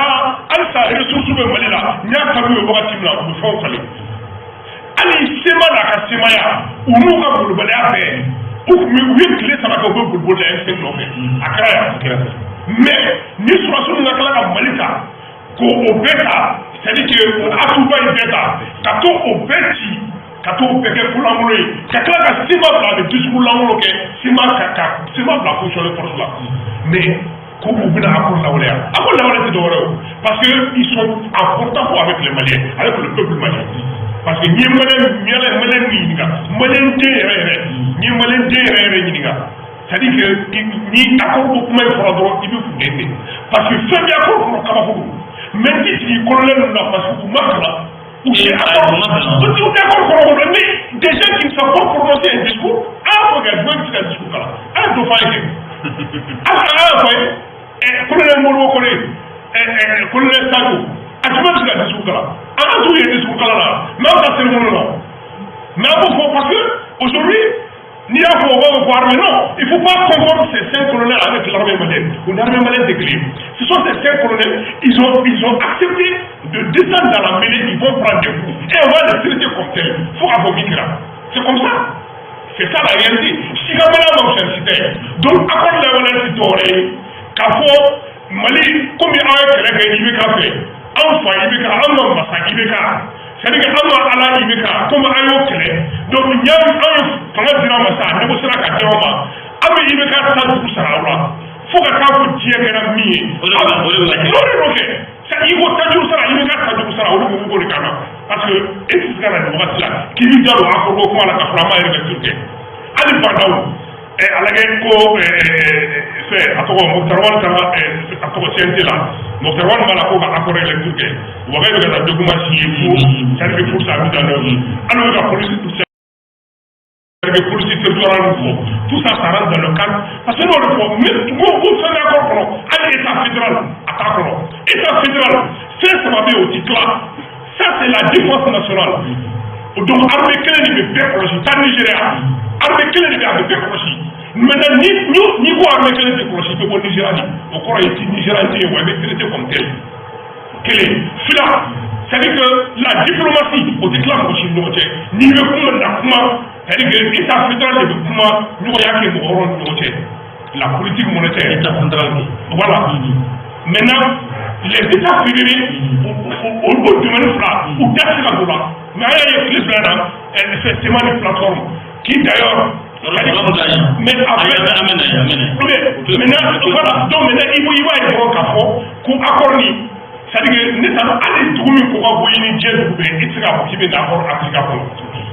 halisa ressources bɛ Mali la. N y'a ka d'u ye wagati min na, u bɛ fɛnw falen. Hali sema n'a ka semaya, u n'u ka bolibaliya bɛɛ, u tun bɛ, u ye tile 3 kɛ, u bɛ boliboli la M5 nɔfɛ. A kɛra yan. Mais ni sɔrɔdasi ninnu ka tila ka Mali ta k'o o bɛɛ ta, c'est à dire que o atuba in bɛɛ ta ka to o bɛɛ ci, ka t'o bɛɛ kɛ kolankolon ye, ka tila ka CMA bila, a bɛ discours lankolon kɛ, CMA ka CMA bila position de force la, mais ko u bɛna accord lawaleya. Accord lawaleya tɛ dɔwɛrɛ o, parce que ils sont en porte-à-faux avec les Maliens, avec le peuple malien. Parce que n'i ye Maliyɛn min ɲininka, Maliyɛn den yɛrɛ yɛrɛ, n'i ye Maliyɛn den yɛrɛ yɛrɛ ɲininka, c'est à dire que ni accord ko kuma in fɔra dɔrɔn, i bɛ funteni de, parce que fɛn bɛ accord kɔnɔ, kabako don. Mais n ti jigin colonel ninnu na, parce que u ma kalan, u si accord, u tɛ accord kɔnɔ ko dɔn. Mais des gens qui ne savent pas prononcer un discours, a y'a fɔ kɛ, jumɛn bɛ se ka discours kalan? A ye dɔ fɔ an ye kɛ, a y'a fɔ ye, colonel Modibo Kone, colonel Sadio, a jumɛn bɛ se ka discours kalan? An ka t'u ye discours kalan na, mais an ka cérémonie la. Mais an b'o fɔ parce que aujourd'hui, n'i y'a fɔ, o b'a fɔ ko armée. Non, il faut pas confondre ces cinq colonels avec l'armée malienne. O ni armée malienne tɛ kelen. Ce sont ces cinq colonels, ils ont accepté de descendre dans la mêlée, ils vont prendre des coups et on va les traiter comme tels. Fo k'a fɔ min kɛra, c'est comme ça, c'est ça la réalité. Sigamala ma fisa si tɛ. Donc accord lawaleya ti dɔwɛrɛ ye k'a fɔ Mali komi aw ye kɛlɛ kɛ IBK fɛ, anw fa IBK, anw ka masa IBK, c'est à dire que an ka Ala IBK, komi an y'o kɛlɛ, donc ɲa anw ye fanga dira ma sa, a négocier ka di anw ma, an bɛ IBK ta dugu sara aw la fo ka taa fɔ diɲɛ kɛra min ye. O de bɛ o de b'o kɛ. I ko tajuru sara, IBK tajuru sara, o de b'o de kan na, parce que e tɛ se ka na nin wagati la k'i b'i da don accord ko kuma la ka sɔrɔ an m'a yɛrɛ kɛ. Hali Bah N'Daw, a lajɛ ko fɛn, a tɔgɔ Moctar Ouane taara, a tɔgɔ CNT la, Moctar Ouane b'a la ko ka accord lecture kɛ, Wagué bɛ ka taa document signé fo, c'est à dire que pour sa mise en œuvre, hali u bɛ ka police, c'est à dire que police territoriale min fɔ, tout ça, ça rentre dans le cadre, parce que n'o de fɔ, mais n ko fɛn bɛ accord kɔnɔ, hali état fédéral a t'a kɔnɔ. État fédéral, fɛn saba bɛ yen, o ti tila. Ça, c'est la défense nationale. Donc armée kelen de bɛ bɛɛ kɔlɔsi. Taa Nigéria, armée kelen de bɛ, a bɛ bɛɛ kɔlɔsi. Maintenant, ni ko armée kelen tɛ kɔlɔsi, i tɛ bɔ Nigéria de, o kɔrɔ ye ti Nigéria tɛ yen wa, i bɛ traité comme tel. Kelen fila, c'est à dire que la diplomatie, o tɛ tila mɔgɔ si ni ɲɔgɔn cɛ. N'i bɛ kuma na kuma, c'est à dire que état fédéral de bɛ kuma ɲɔgɔnya kɛ mɔgɔ wɛrɛw ni ɲɔgɔn cɛ, la politique monétaire. État central. Voilà. Maintenant, les états fédérés, o domaine fila, u da tɛ se ka don la. Mais an y'a ye tile fila in na, c'est CMA ni plateforme qui d'ailleurs. Mais après, maintenant, voilà, donc maintenant, i b'a ye dɔrɔn k'a fɔ ko accord ni, c'est à dire que ne t'a dɔn hali dugu min ko ka bɔ i ni diɲɛ dugu bɛɛ, i tɛ se k'a fɔ k'i bɛ na accord appliquer a kɔnɔ.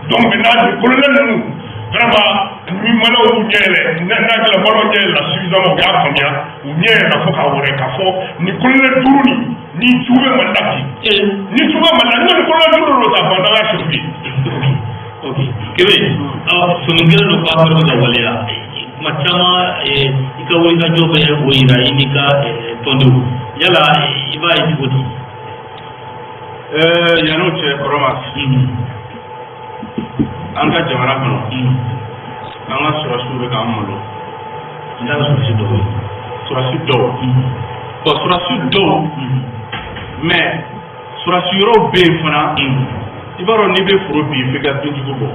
Donc maintenant, nin colonel ninnu, vraiment, ni maliyɛnw y'u ɲɛ yɛlɛ, n'a kɛra maliyɛnw ɲɛ yɛlɛla suffisamment, u y'a faamuya, u ɲɛ yɛlɛla fo k'a wɛrɛ k'a fɔ nin colonel duuru nin, ni jugu bɛ Mali la bi, ni jugu bɛ Mali la, ni colonel duuru don ta ban n'an ka chef ye. Ok, Kebe, sɔmi kelen don k'a bɛ ka waleya kuma caman, i ka wulikajɔ bɛ o yira i n'i ka tɔndenw. Yala i b'a ye cogo di? Yan'o cɛ, Kɔrɔma, an ka jamana kɔnɔ, an ka sɔrɔsiw bɛ k'an malo. N t'a ka sɔrɔsi dɔw ye. Sɔrɔsi dɔw, bon, sɔrɔsi dɔw, mais sɔrɔsi yɔrɔw bɛ yen fana. I b'a dɔn, n'i bɛ foro bin, f'i ka binjugu bɔ.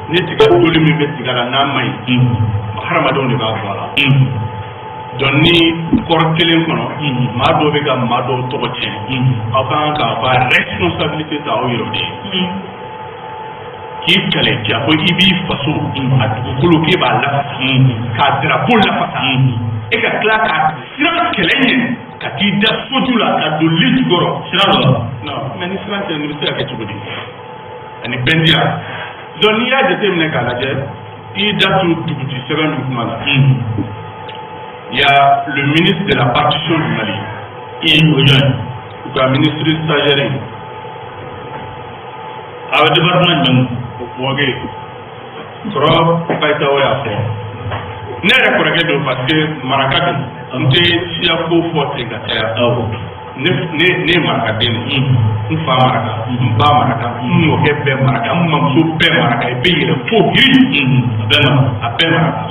Ni tiga toli min bɛ tiga la, n'a ma ɲi, hadamadenw de b'a bɔ a la. Donc ni kɔrɔ kelen kɔnɔ, maa dɔw bɛ ka maa dɔw tɔgɔ tiɲɛ, aw ka kan k'aw ka responsabilité ta aw yɛrɛ de ye. K'i kɛlɛ k'a fɔ i b'i faso a dugukolo, k'e b'a lafasa, k'a drapeau lafasa, e ka tila ka siran kɛlɛ ɲɛ ka t'i da soju la ka don li jukɔrɔ. Sira dɔ la. Non, mais ni siran tɛ, nin bɛ se ka kɛ cogo di ani bɛndiya? Donc n'i y'a jateminɛ k'a lajɛ, i y'i da tu dugutigi sɛbɛn min kuma la, il y a le ministre de la partition du Mali. I o jɔn? U ka ministre stagiaire. A bɛ département jumɛn? Wage kɔrɔ Bayitawo y'a fɔ, ne yɛrɛ kɔrɔkɛ don, parce que maraka don, n tɛ siya ko fɔ ten ka caya. Ne ye marakaden de ye. N fa maraka, n ba maraka, n mɔkɛ bɛɛ maraka, n mamuso bɛɛ maraka. I bɛ yɛlɛ fo giri. A bɛɛ maraka. A bɛɛ maraka.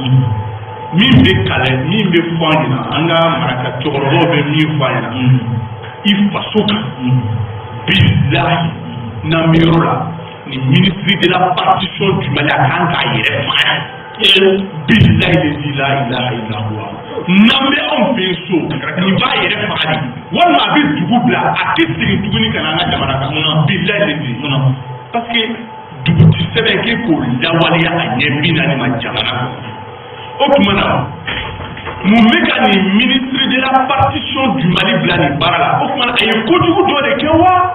Min bɛ kalɛ, min bɛ fɔ an ɲɛna, an ka maraka cɛkɔrɔbaw bɛ min fɔ an ɲɛna i faso kan, bilahi, n'an bɛ yɔrɔ la, ni ministre de la partition du Mali, a kan k'a yɛrɛ faga. Bilahi lezi la ilaha illa huwa, n'an bɛ anw fɛ yen so, nin b'a yɛrɛ faga de, walima a bɛ dugu bila, a tɛ segin tuguni ka na an ka jamana kan. Bilahi lezi, parce que dugutigi sɛbɛn k'e k'o lawaleya a ɲɛ 40 ma jamana kɔnɔ, o tuma na, mun bɛ ka nin ministre de la partition du Mali bila nin baara la? O tuma na, a ye kojugu dɔ de kɛ wa,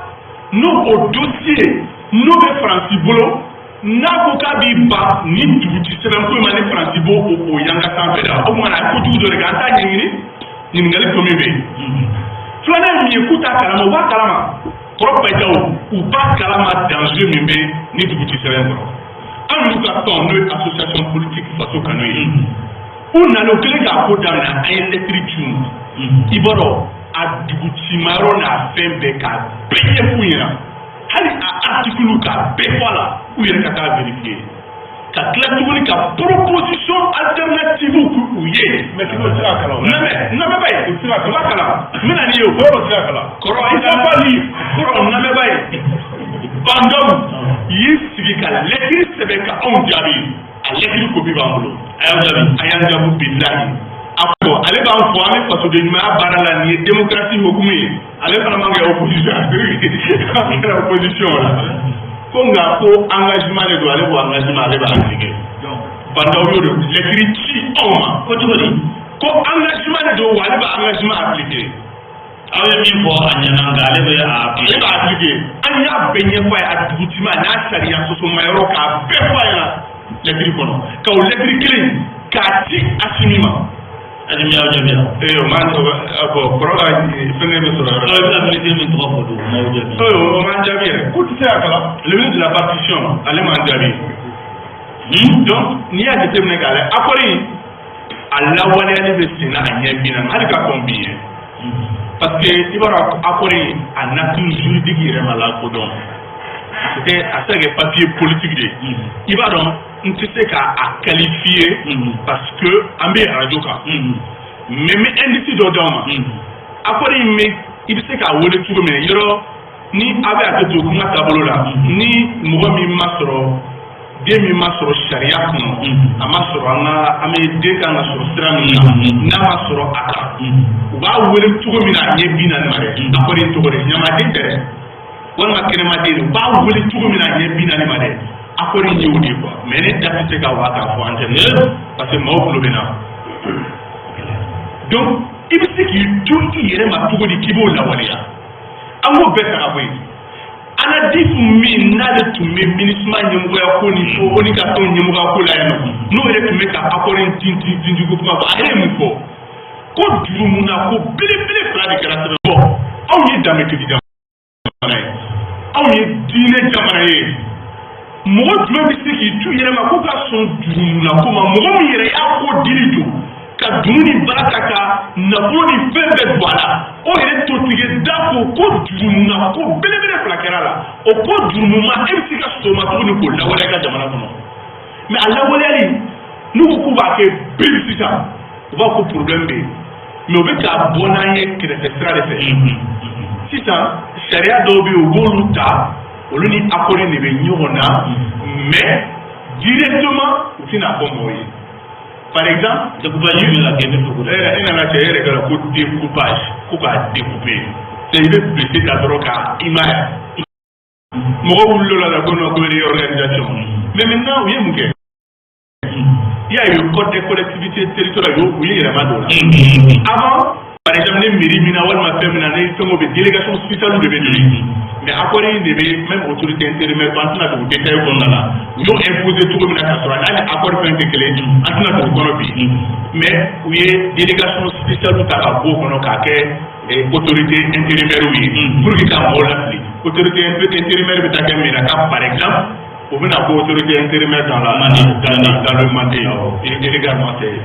n'o o dossier n'o bɛ Faransi bolo, n'a ko k'a b'i ban nin dugutigi sɛbɛn ko in ma, ni Faransi b'o o yanga sanfɛ la, o tuma na, a ye kojugu dɔ de kɛ. An t'a ɲɛɲini. Ɲininkali tomi bɛ yen. Filanan ye min ye, k'u t'a kalama, u b'a kalama. Kɔrɔ Bayitaw, u b'a kalama danger min bɛ ni dugutigi sɛbɛn kɔrɔ. An y'u ka tɔn, n'o ye association politique Faso Kanu ye, u nana, u kɛlen k'a ko daminɛ, an ye lettre ci u ma. I b'a dɔn, a dugutimayɔrɔ n'a fɛn bɛɛ, k'a bɛɛ ɲɛf'u ɲɛna, hali a article k'a bɛɛ fɔ a la, u yɛrɛ ka taa vérifier, ka tila tuguni ka proposition alternative k'u ye. Mais k'i tɛ se ka kalan o. Lamɛnba ye. U tɛ se ka U b'a kalan, n bɛna n'i ye o. Dɔw tɛ se ka kalan. Kɔrɔ, i ka ba lire. Kɔrɔ, lamɛnba ye, Bah N'Daw y'i sigi ka lettre sɛbɛn ka anw jaabi. A lettre copie b'an bolo. A y'aw jaabi? A y'an jaabi, bilahi. A ko ale b'an fɔ an bɛ fasoden ɲumanya baara la, nin ye démocratie hukumu ye. Ale fana man kɛ opposition, an kɛra opposition la ko, nka ko engagement de don, ale ko engagement, ale b'a appliquer. Bah N'Daw y'o de lettre ci anw ma. Ko cogo di? Ko engagement de don wa, ale b'a engagement appliquer. Aw ye min fɔ, a ɲɛna, nka ale bɛ a Ale b'a appliquer. An y'a bɛɛ ɲɛfɔ a ye, a dugutima n'a sariya sɔsɔmayɔrɔ, k'a bɛɛ fɔ a ɲɛna lettre kɔnɔ, ka o lettre kelen k'a ci Assimi ma. Assimi y'aw jaabi wa? Ee, o ma bɔn, kɔrɔ ka fɛngɛ bɛ sɔrɔ yɔrɔ. Aw bɛ ka ministre min tɔgɔ fɔ don, o m'aw jaabi? Ee, o m'an jaabi yɛrɛ. K'u tɛ se ka kalan. Le ministre de la partition, ale m'an jaabi. Donc n'i y'a jateminɛ k'a lajɛ, accord in a lawaleyali bɛ sen na a ɲɛ 40, hali ka kɔn bi ɲɛ, parce que i b'a dɔn, accord in a nature juridique yɛrɛ ma lakodɔn. C'était a se ka kɛ papier politique de ye. I b'a dɔn, n tɛ se k'a qualifier parce que an bɛ radio kan, mais n bɛ indice dɔ d'aw ma. Accord in bɛ, i bɛ se k'a wele cogo min na, yɔrɔ ni a bɛ hakɛ to kuma taabolo la, ni mɔgɔ min ma sɔrɔ, den min ma sɔrɔ sariya kɔnɔ, a ma sɔrɔ an ka an bɛ den kan ka sɔrɔ sira min kan, n'a ma sɔrɔ a kan, u b'a wele cogo min na, a ɲɛ 40 ma dɛ. Accord in tɔgɔ de ɲamaden tɛ dɛ, walima kɛnɛmaden de, u b'a wele cogo min na, a ɲɛ 40 ma dɛ. Accord in ye o de ye quoi. Mais ne da tɛ se ka wa k'a fɔ an tɛ, parce que maaw tulo bɛ na. Donc i bɛ se k'i to i yɛrɛ ma cogo di k'i b'o lawaleya? An k'o bɛɛ ta ka bɔ yen. ANADIF min n'ale tun bɛ MINUSMA ɲɛmɔgɔya ko ni o ni ka fɛnw ɲɛmɔgɔya ko la yan nɔ, n'o yɛrɛ tun bɛ ka accord in tintin tintin ko kuma fɔ, a yɛrɛ ye mun fɔ? Ko jurumuna ko belebele fila de kɛra sɛbɛn. Bɔn, anw ye danbetigi jamana ye, anw ye diinɛ jamana ye. Mɔgɔ jumɛn bɛ se k'i tu yɛrɛ ma ko ka sɔn jurumuna ko ma? Mɔgɔ min yɛrɛ y'a ko dili jɔ ka dunu ni baraka ka nafolo ni fɛn bɛɛ don a la, o yɛrɛ totige da ko ko jurumuna ko belebele fila kɛra a la. O ko jurumuma, e bɛ se ka sɔn o ma tuguni k'o lawaleya i ka jamana kɔnɔ? Mais a lawaleyali, n'u ko k'u b'a kɛ biri sisan, u b'a ko problème bɛ yen. Mais u bɛ k'a bɔ n'an ye kɛrɛfɛ sira de fɛ sisan. Sariya dɔw bɛ yen, u b'olu ta, olu ni accord de bɛ ɲɔgɔn na, mais directement u tɛna fɔ mɔgɔw ye. Par exemple, découpage jumɛn la kɛ bɛ fɛ k'o e nana cɛ, e yɛrɛ kɛra ko découpage, ko k'a découper, c'est i bɛ bese ta dɔrɔn k'a i ma ye mɔgɔ wulila la ko non, ko réorganisation. Mais maintenant, u ye mun kɛ? I y'a ye, code des collectivités territoriales, u ye yɛlɛma don o la. Avant, par exemple, ne mairie min na walima fɛn min na, ne fɛn o bɛ, délégation spéciale de bɛ don yen. Mais accord in de bɛ même autorité intérimaire ko, an tɛna don o détail kɔnɔna la, u y'o imposer cogo min na k'a sɔrɔ n'a ni accord fɛn tɛ kelen, an tɛna don o kɔnɔ bi. Mais u ye délégation spéciale ta ka bɔ o kɔnɔ k'a kɛ autorité intérimaire ye pour que ka mɔgɔw lafili. Autorité intérimaire bɛ taa kɛ min na ka, par exemple, u bɛna ko autorité intérimaire dans le Mandé également, c'est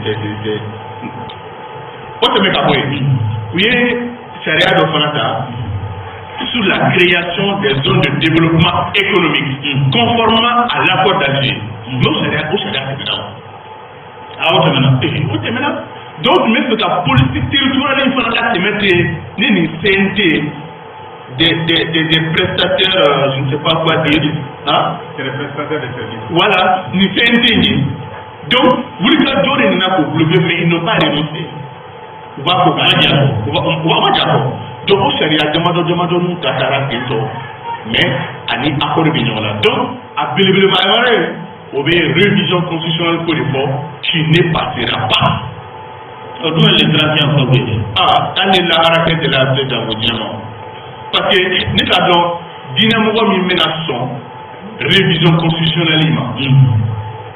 o tɛmɛ ka bɔ yen. U ye sariya dɔ fana ta sur la création des zones de développement économique conformément à l'accord d'Alger. Mais o sariya tɛmɛna o. Ah, o tɛmɛna. O tɛmɛna. Dɔw tun bɛ fɛ ka politique territoriale in fana latɛmɛ ten ni nin CNT des prestataires, je ne sais pas quoi dire, hein? C'est les prestataires de services. Voilà, nin CNT in ye. Donc wulikajɔ de nana k'o bloquer, mais ils n'ont pas renoncé. U b'a fɔ k'a Ma jan. U b'a ma jan kɔ. Donc o sariya damadɔ damadɔninw ta taara ten tɔ, mais ani accord bɛ ɲɔgɔn na. Donc a belebeleba wɛrɛ ye, o bɛ révision constitutionnelle ko de fɔ, qui ne passera pas. O dun ye le 31 octobre ye dɛ. Ah, hali ni lahara kɛ tɛlɛ a tɛ janko diɲɛ ma, parce que ne t'a dɔn diinɛmɔgɔ min bɛna sɔn révision constitutionnelle ma,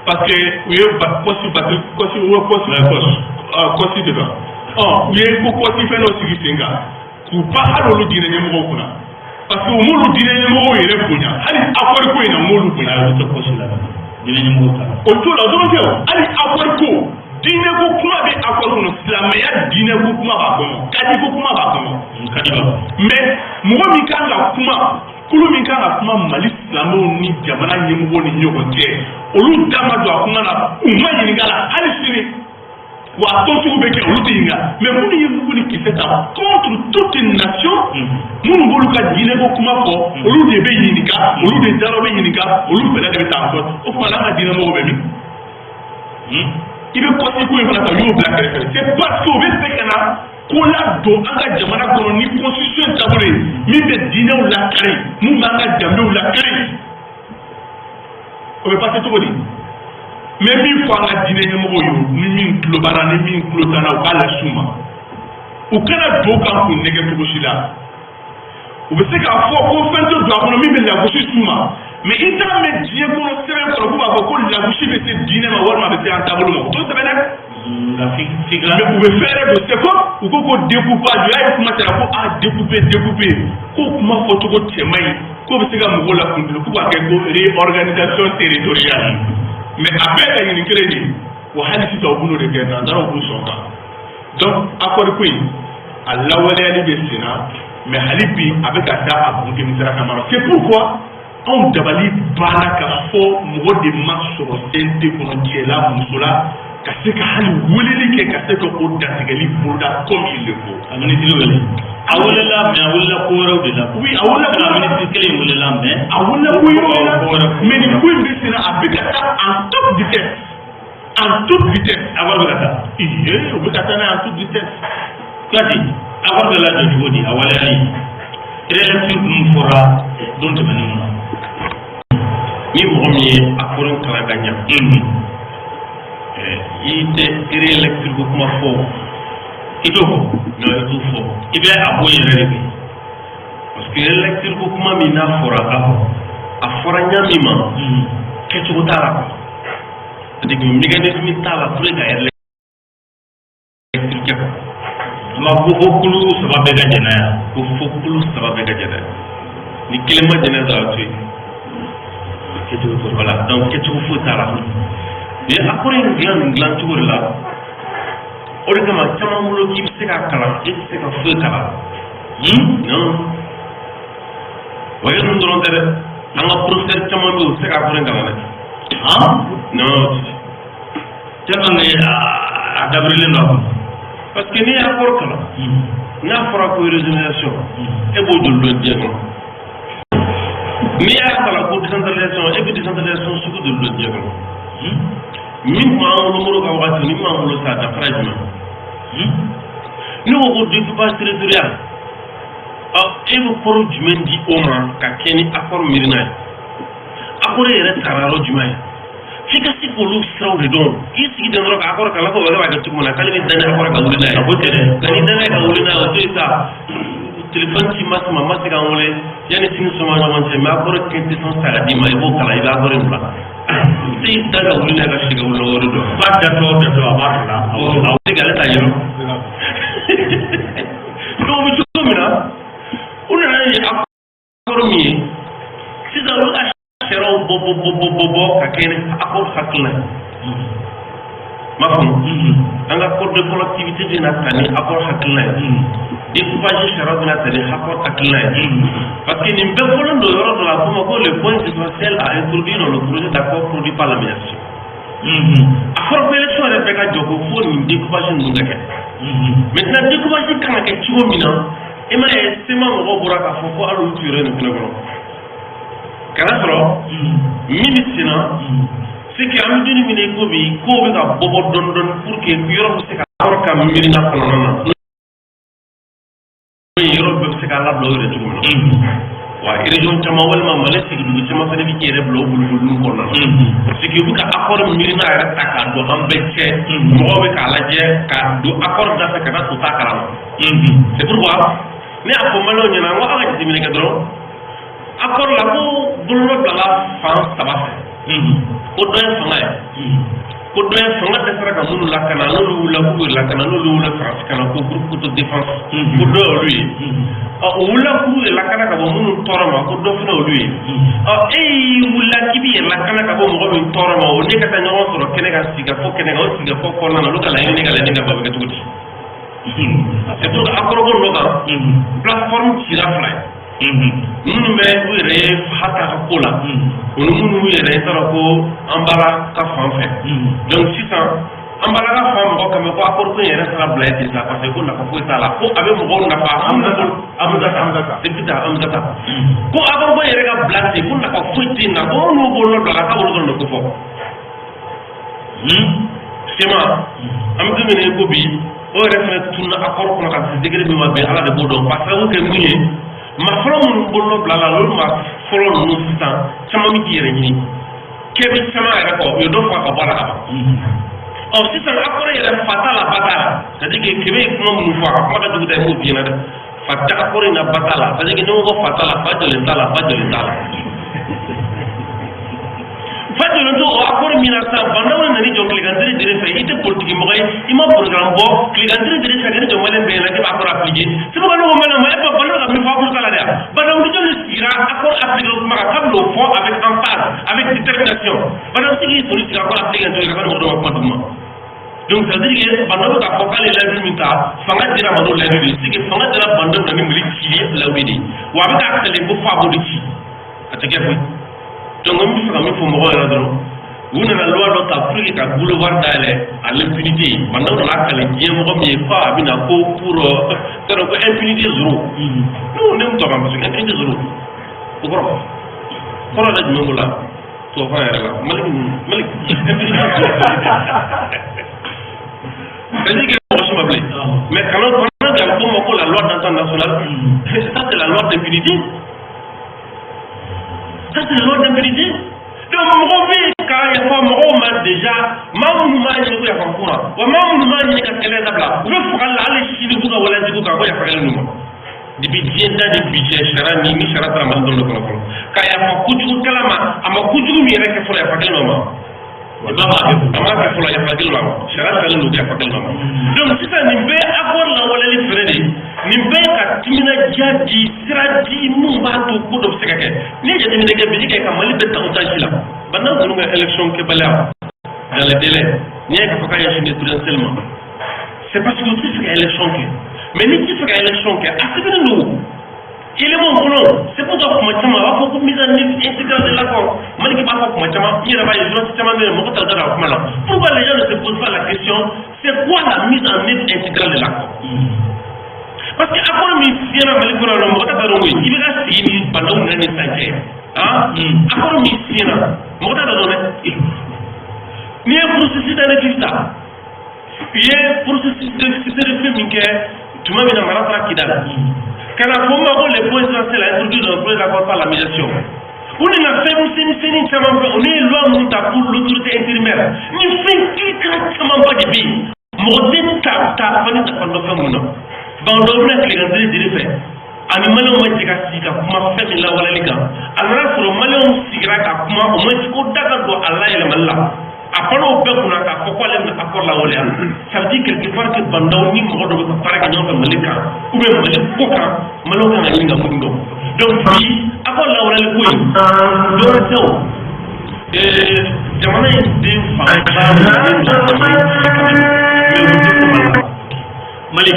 parce que u ye COS bati COS u ye COS Ouais, COS. COS de kan ɔ, u ye ko COS fɛn dɔ sigi sen kan k'u ba hali olu diinɛ ɲɛmɔgɔw kunna, parce que u m'olu diinɛ ɲɛmɔgɔw yɛrɛ bonya. Hali accord ko in na, u m'olu bonya. Ayi, olu tɛ COS la, diinɛ ɲɛmɔgɔw t'a la. O t'o la dɔrɔn tɛ o, hali accord ko, diinɛ ko kuma bɛ accord kɔnɔ, silamɛya diinɛ ko kuma b'a kɔnɔ, kadi ko kuma b'a kɔnɔ. Kadi b'a kɔnɔ. Mais mɔgɔ min kan ka kuma, kulu min kan ka kuma Mali silamɛw ni jamana ɲɛmɔgɔw ni ɲɔgɔn cɛ, olu da ma don a kuma na, u ma ɲininka la hali sini. Wa a tɔn sugu bɛ kɛ, olu tɛ ɲininka. Mais minnu ye mugu ni kisɛ ta contre toute une nation, minnu b'olu ka diinɛko kuma fɔ, olu de bɛ ɲininka, olu de daraw bɛ ɲininka, olu fɛlɛ de bɛ taa fɔ. O tuma n'an ka diinɛmɔgɔw bɛ min? I bɛ COS ko in fana ta, u y'o bila kɛrɛfɛ. C'est parce que u bɛ fɛ ka na ko ladon an ka jamana kɔnɔ ni constitution taabolo ye min bɛ diinɛw lakari, mun b'an ka danbew lakari. O bɛ passer cogo di? N bɛ min fɔ an ka diinɛ ɲɛmɔgɔw ye, ni min tulo b'an na, ni min tulo t'an na, u k'a las'u ma. U kana don kan k'u nɛgɛ cogo si la. U bɛ se k'a fɔ ko fɛn tɛ don a kɔnɔ min bɛ lagosi s'u ma, mais i t'a mɛn diɲɛ kɔnɔ sɛbɛn kɔnɔ k'u b'a fɔ ko lagosi bɛ se diinɛ ma walima a bɛ se an taabolo ma. U t'o sɛbɛn dɛ. Nka figila. Mais u bɛ fɛɛrɛ don. C'est comme u ko ko découpage, u y'a ye kuma cayara ko ah, découper, découper, ko kuma fɔcogo cɛ man ɲi, k'o bɛ se ka mɔgɔw lakuntulu, k'u b'a kɛ ko réorganisation territoriale. Mais a bɛɛ laɲini kelen de ye wa. Hali sisan u b'o de kɛ, nanzaraw b'u sɔn kan. Donc accord ko in, a lawaleyali bɛ sen na, mais hali bi a bɛ ka taa a kunkɛ sira kama. C'est pourquoi Anw dabali banna ka fɔ mɔgɔ de ma sɔrɔ CNT kɔnɔ, cɛ la, muso la, ka se ka hali weleli kɛ, ka se ka o dantigɛli boloda comme il le faut. A minisiri wele, a welela, mais a welela ko wɛrɛw de la. Oui, a welela ko a minisiri kelen in welela, mais a welela ko wɛrɛw la, mais nin ko in bɛ sen na, a bɛ ka taa en toute vitesse, en toute vitesse. A wari bɛ ka taa. Iye, o bɛ ka taa n'a ye en toute vitesse. Kuyate, a wari bɛ lajɔ cogo di? A waleyali, relecture kun fɔra don tɛmɛnenw na. Ni mɔgɔ min ye accord in kalan ka ɲa, i tɛ relecture ko kuma fɔ. I t'o fɔ. Non, i t'o fɔ. I bɛ a bɔ yɛrɛ de kɛ. Parce que relecture ko kuma min n'a fɔra, a fɔra ɲa min ma, kɛcogo t'a la quoi. C'est à dire que mécanisme t'a la pour que ka relecture kɛ quoi. A ma ko fo kulu saba bɛɛ ka jɛn n'a ye. Ko fo kulu saba bɛɛ ka jɛn n'a ye. Ni kelen ma jɛn n'a ye dɔrɔn, a to yen. Kɛcogo t'o la. Voilà, donc kɛcogo foyi t'a la. Ni accord in dilan nin dilan cogo de la, o de kama caman bolo k'i bɛ se k'a kalan, e tɛ se ka foyi kalan. Non, wa e ninnu dɔrɔn tɛ dɛ, an ka professeur caman bɛ yen, u tɛ se ka accord in kalan dɛ. Non. Tellement que a dabirilen don a kɔnɔ. Parce que n'i ye accord kalan, n'a fɔra ko régionalisation, e b'o joli dɔn diɲɛ kɔnɔ? N'i y'a kalan ko décentralisation, e bɛ décentralisation sugu joli dɔn diɲɛ kɔnɔ? Min tun b'an bolo Modibo ka wagati ni min b'an bolo sisan, a danfara ye jumɛn? Ne ko ko découpage territorial, ɔ, e bɛ kɔrɔ jumɛn di o ma ka kɛ ni accord miirina ye? Accord yɛrɛ taara yɔrɔ jumɛn ye? F'i ka se k'olu siraw de dɔn. K'i sigi ten dɔrɔn ka accord kalan ko b'a kɛ cogo min na, k'ale bɛ danni accord ka wuli n'a ye. A ko tɛ dɛ. Nka ni danni ka wuli n'a ye, o to yen sa. Téléphone ci Masi ma, Masi k'an wele yanni sini sɔgɔma ɲɔgɔn cɛ, mais accord quintessence ta ka d'i ma, i b'o kalan, i bɛ accord in bila. I tɛ da ka wuli n'a ye ka si ka wuli n'o de dɔn. Ba datɔ datɔ, a b'a kalan. A tɛ k'ale ta yɛrɛ. Donc o bɛ cogo min na, u nana ni accord min ye sisan, olu ka sariyaw bɔ bɔ bɔ bɔ bɔ bɔ ka kɛ ni accord hakilina ye. M'a faamu, an ka code de collectivité bɛna ta ni accord hakilina ye, découpage sariya bɛna ta ni accord hakilina ye, parce que nin bɛɛ fɔlen don yɔrɔ dɔ la, a fɔ ma ko le point essentiel à introduire dans le projet d'accord produit par la médiation. A fɔra ko élection yɛrɛ bɛɛ ka jɔ ko fo nin découpage ninnu ka kɛ. Maintenant, découpage kan ka kɛ cogo min na, i m'a ye, CMA mɔgɔw bɔra k'a fɔ ko hali olu t'u yɛrɛ nin fɛnɛ kɔnɔ. Kana sɔrɔ min bɛ sen na, c'est que an bɛ don min na i ko bi, kow bɛ ka bɔ bɔ dɔɔni dɔɔni pour que yɔrɔ bɛ se ka kɔrɔ ka miirina kɔnɔna na, n'o ye yɔrɔ bɛɛ bɛ se k'a labila o yɛrɛ cogo min na. Wa région caman walima Mali sigidugu caman fana bɛ k'i yɛrɛ bila o boliboliw kɔnɔna na, parce que u bɛ ka accord miirina yɛrɛ ta k'a don an bɛɛ cɛ. Mɔgɔw bɛ k'a lajɛ k'a don accord da fɛ ka taa o t'a kalama. C'est pourquoi ne y'a fɔ maliyɛnw ɲɛna n ko aw ka jateminɛ kɛ dɔrɔn accord la, ko bolonɔ bilala fan saba fɛ, ko dɔ ye fanga ye, ko dɔ ye fanga dɛsɛra ka minnu lakana, n'olu wulila k'u yɛrɛ lakana, n'olu wulila Faransi kana ko groupe autodéfense, ko dɔ ye olu ye. Ɔ, o wulila k'u yɛrɛ lakana ka bɔ minnu tɔɔrɔ ma, ko dɔ fana olu ye. Ɔ, e y'i wulila k'i b'i yɛrɛ lakana ka bɔ mɔgɔ min tɔɔrɔ ma, o ne ka taa ɲɔgɔn sɔrɔ kɛnɛ kan, sigi ka fɔ kɛnɛ kan, o sigi ka fɔ kɔnɔna na, olu ka laɲini ka laɲini ka ban, bɛ kɛ cogo di? C'est pour que accord ko dɔ kan, plateforme cira fila ye: minnu bɛ u yɛrɛ ye hata ka ko la, o ni minnu yɛrɛ ye taara ko an b'ala ka fan fɛ. Donc sisan an b'ala ka fan mɔgɔ kan mɛn ko accord ko in yɛrɛ taara bila yen ten sa, parce que ko nafa foyi t'a la, ko a bɛ mɔgɔw nafa. Amudata, Amudata. Depuis ta Amudata ko accord ko in yɛrɛ ka bila ten, ko nafa foyi tɛ yen na, ko minnu b'o nɔ bila ka olu dɔrɔn de ko fɔ. CMA, an bɛ don min na i ko bi, o yɛrɛ fana tununa accord kɔnɔ ka se degré min ma bi, Ala de b'o dɔn. K'a sababu kɛ mun ye? Maa fɔlɔ minnu bolonɔ bila la, olu maa fɔlɔ ninnu sisan caman bɛ k'i yɛrɛ ɲini kɛ bɛ caman yɛrɛ kɔ, u ye dɔ faga ka bɔ a la ka ban. Ɔ, sisan accord yɛrɛ, fa t'a la, ba t'a la. C'est à dire que Kebe ye kuma minnu fɔ, a ka kuma ka jugu dɛ, n b'o f'i ɲɛna dɛ. Fa tɛ accord in na, ba t'a la. C'est à dire que ni ko ko fa t'a la, fa jɔlen t'a la, ba jɔlen t'a la, fa jɔlen to o accord min na sisan. Bah N'Daw nana jɔ tilegan tere tere fɛ, i tɛ politique mɔgɔ ye, i ma programme bɔ, tilegan tere tere fɛ ka ne jɔ maliyɛn bɛɛ ɲɛna k'e b'a accord appliquer. C'est pourquoi ne ko maliyɛn ma, e ba Bah N'Daw ka min fɔ, aw tulo t'a la dɛ. Bah N'Daw ni jɔn de sigira accord appliquer o kuma kan k'a bɛn'o fɔ avec emphase, avec détermination? Bah N'Daw bɛ se k'i soli sigi accord appliquer cogo ka mɔgɔ dɔ ma kuma d'u ma. Donc ça veut dire que Bah N'Daw bɛ k'a fɔ k'ale ye layidu min ta, fanga dira ma n'o layidu de ye. C'est que fanga dira Bah N'Daw na ni Mali cili ye layidu de ye, wa a bɛ k'a kɛlɛ ko f'a b'o de ci. A tɛ kɛ koyi. Donc n bɛ fɛ ka min fɔ mɔgɔw yɛrɛ dɔrɔn, u nana loi dɔ ta pour que ka boulevard dayɛlɛ à l'impunité. Bah N'Daw nana kale diɲɛ mɔgɔ min ye ko a bɛna ko pour c'est ko impunité zéro. Non, ne tɔ kan parce que impunité zéro, o kɔrɔ kɔrɔ yɛrɛ jumɛn b'o la tubabukan yɛrɛ la? Mali Mali impunité zéro, c'est-à-dire que mɔgɔ si ma bilen. Mais kana fana k'a fɔ ma ko la loi d'entente nationale, ça c'est la loi d'impunité, ça c'est la loi d'impunité. Donc mɔgɔw bɛ yen ka yafa mɔgɔw ma déjà, maa minnu m'a ɲini ko yafa k'u ma, wa maa minnu m'a ɲini ka kɛlɛ dabila, u bɛ fagali la hali sini k'u ka waleya jugu kan ko yafa kɛlen d'u ma. Depuis diɲɛ da ni bi cɛ, sariya ni sariya taara Mali dɔrɔn de kɔnɔ fɔlɔ ka yafa kojugukɛla ma, a ma kojugu min yɛrɛ kɛ fɔlɔ, yafa kɛlen ma. A m'a kɛ fɔlɔ, yafa kɛlen ma, sariya talen don yafa kɛlen ma. Donc sisan nin bɛɛ ye accord lawaleyali fɛɛrɛ de ye, nin bɛɛ ye ka timinadiya di, sira di mun b'a to ko dɔ bɛ se ka kɛ. N'i ye jateminɛ kɛ bi, e ka Mali bɛɛ ta otage la. Bah N'Daw ninnu ka élection kɛbaliya dans les délais, n'i y'a ye k'a fɔ k'a ɲɛsin présidentielle ma, c'est parce que u tɛ fɛ ka élection kɛ. Mais n'i tɛ fɛ ka élection kɛ, a sɛbɛnnen don élément kɔnɔ. C'est pourquoi kuma caman a b'a fɔ ko mise en œuvre intégrale de l'accord. Maliki b'a fɔ kuma caman, n yɛrɛ b'a ye journaliste caman bɛ yen, mɔgɔ t'a da a kuma la. Pourquoi les gens ne se posent pas la question, c'est quoi la mise en œuvre intégrale de l'accord? Parce que accord min signera Mali kɔnɔ yan nɔ, mɔgɔ t'a dɔn koyi. I bɛ ka sigi ni Bah N'Daw minɛ ni sisan cɛ, ah, accord min signera, mɔgɔ t'a dɔn dɛ. N'i ye processus d'annexe ta, u ye processus de cessez-le-feu min kɛ tuma min na mara taara Kidal, ka na fɔ ma ko les points essentiels introduits dans le projet d'accord par la médiation, u nana fɛn misɛnnin caman fɛ, u ye loi mun ta pour l'autorité intérimaire, ni fɛn kirikara camanba de bɛ yen, mɔgɔ tɛ ta ta fani ta fan dɔ fɛn mun na. Bah N'Daw bɛna tilegan jiri fɛ ani Maliyɛnw ma jɛ ka sigi ka kuma fɛn min lawaleyali kan. A nana sɔrɔ Maliyɛnw sigira ka kuma, o ma ko da ka don a layɛlɛmali la, a fana o bɛɛ kunna k'a fɔ k'ale bɛna accord lawaleya. Ça veut dire quelque part que Bah N'Daw ni mɔgɔ dɔ bɛ ka baara kɛ ɲɔgɔn fɛ Mali kan ou bien Mali ko kan, Maliyɛnw kan ka ɲini ka mun dɔn. Donc bi accord lawaleyali ko in dɔwɛrɛ tɛ o, jamana in den fanba minɛnen don jamana in mais u tɛ ko Mali la. Mali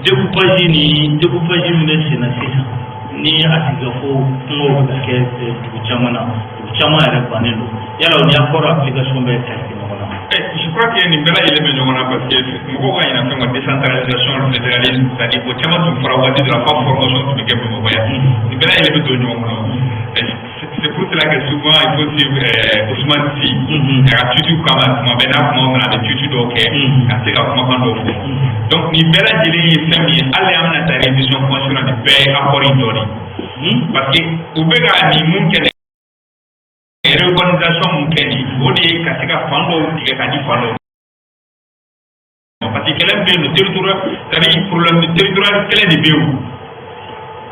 découpage ni découpage min bɛ sen na sisan, ni a sigikafɔ kumaw bɛ ka kɛ dugu caman na, dugu caman yɛrɛ bannen don, yala o ni accord application bɛ tali kɛ ɲɔgɔn na? Je crois que nin bɛɛ lajɛlen bɛ ɲɔgɔn na, parce que mɔgɔw ka ɲinɛ fɛn kɔ, décentralisation, fédéralisme, c'est à dire o caman tun fɔra waati dɔ la fɔ formation tun bɛ kɛ Bamakɔ yan. Nin bɛɛ lajɛlen bɛ don ɲɔgɔn kɔnɔ. C'est pour cela que souvent il faut suivre Ousmane Sy a ka tutu kama. Tuma bɛɛ n'a kuma mana, a bɛ tutu dɔw kɛ ka se ka kumakan dɔw fɔ. Donc nin bɛɛ lajɛlen ye fɛn min ye, hali an bɛna taa révision constitutionnelle, nin bɛɛ ye accord in dɔ de ye, parce que u bɛ ka nin mun kɛ, réorganisation mun kɛ nin, o de ye ka se ka fan dɔw tigɛ ka di fan dɔw ma, parce que kɛlɛ min bɛ yen nɔ, territorial, c'est à dire problème territorial kɛlɛ de bɛ yen o.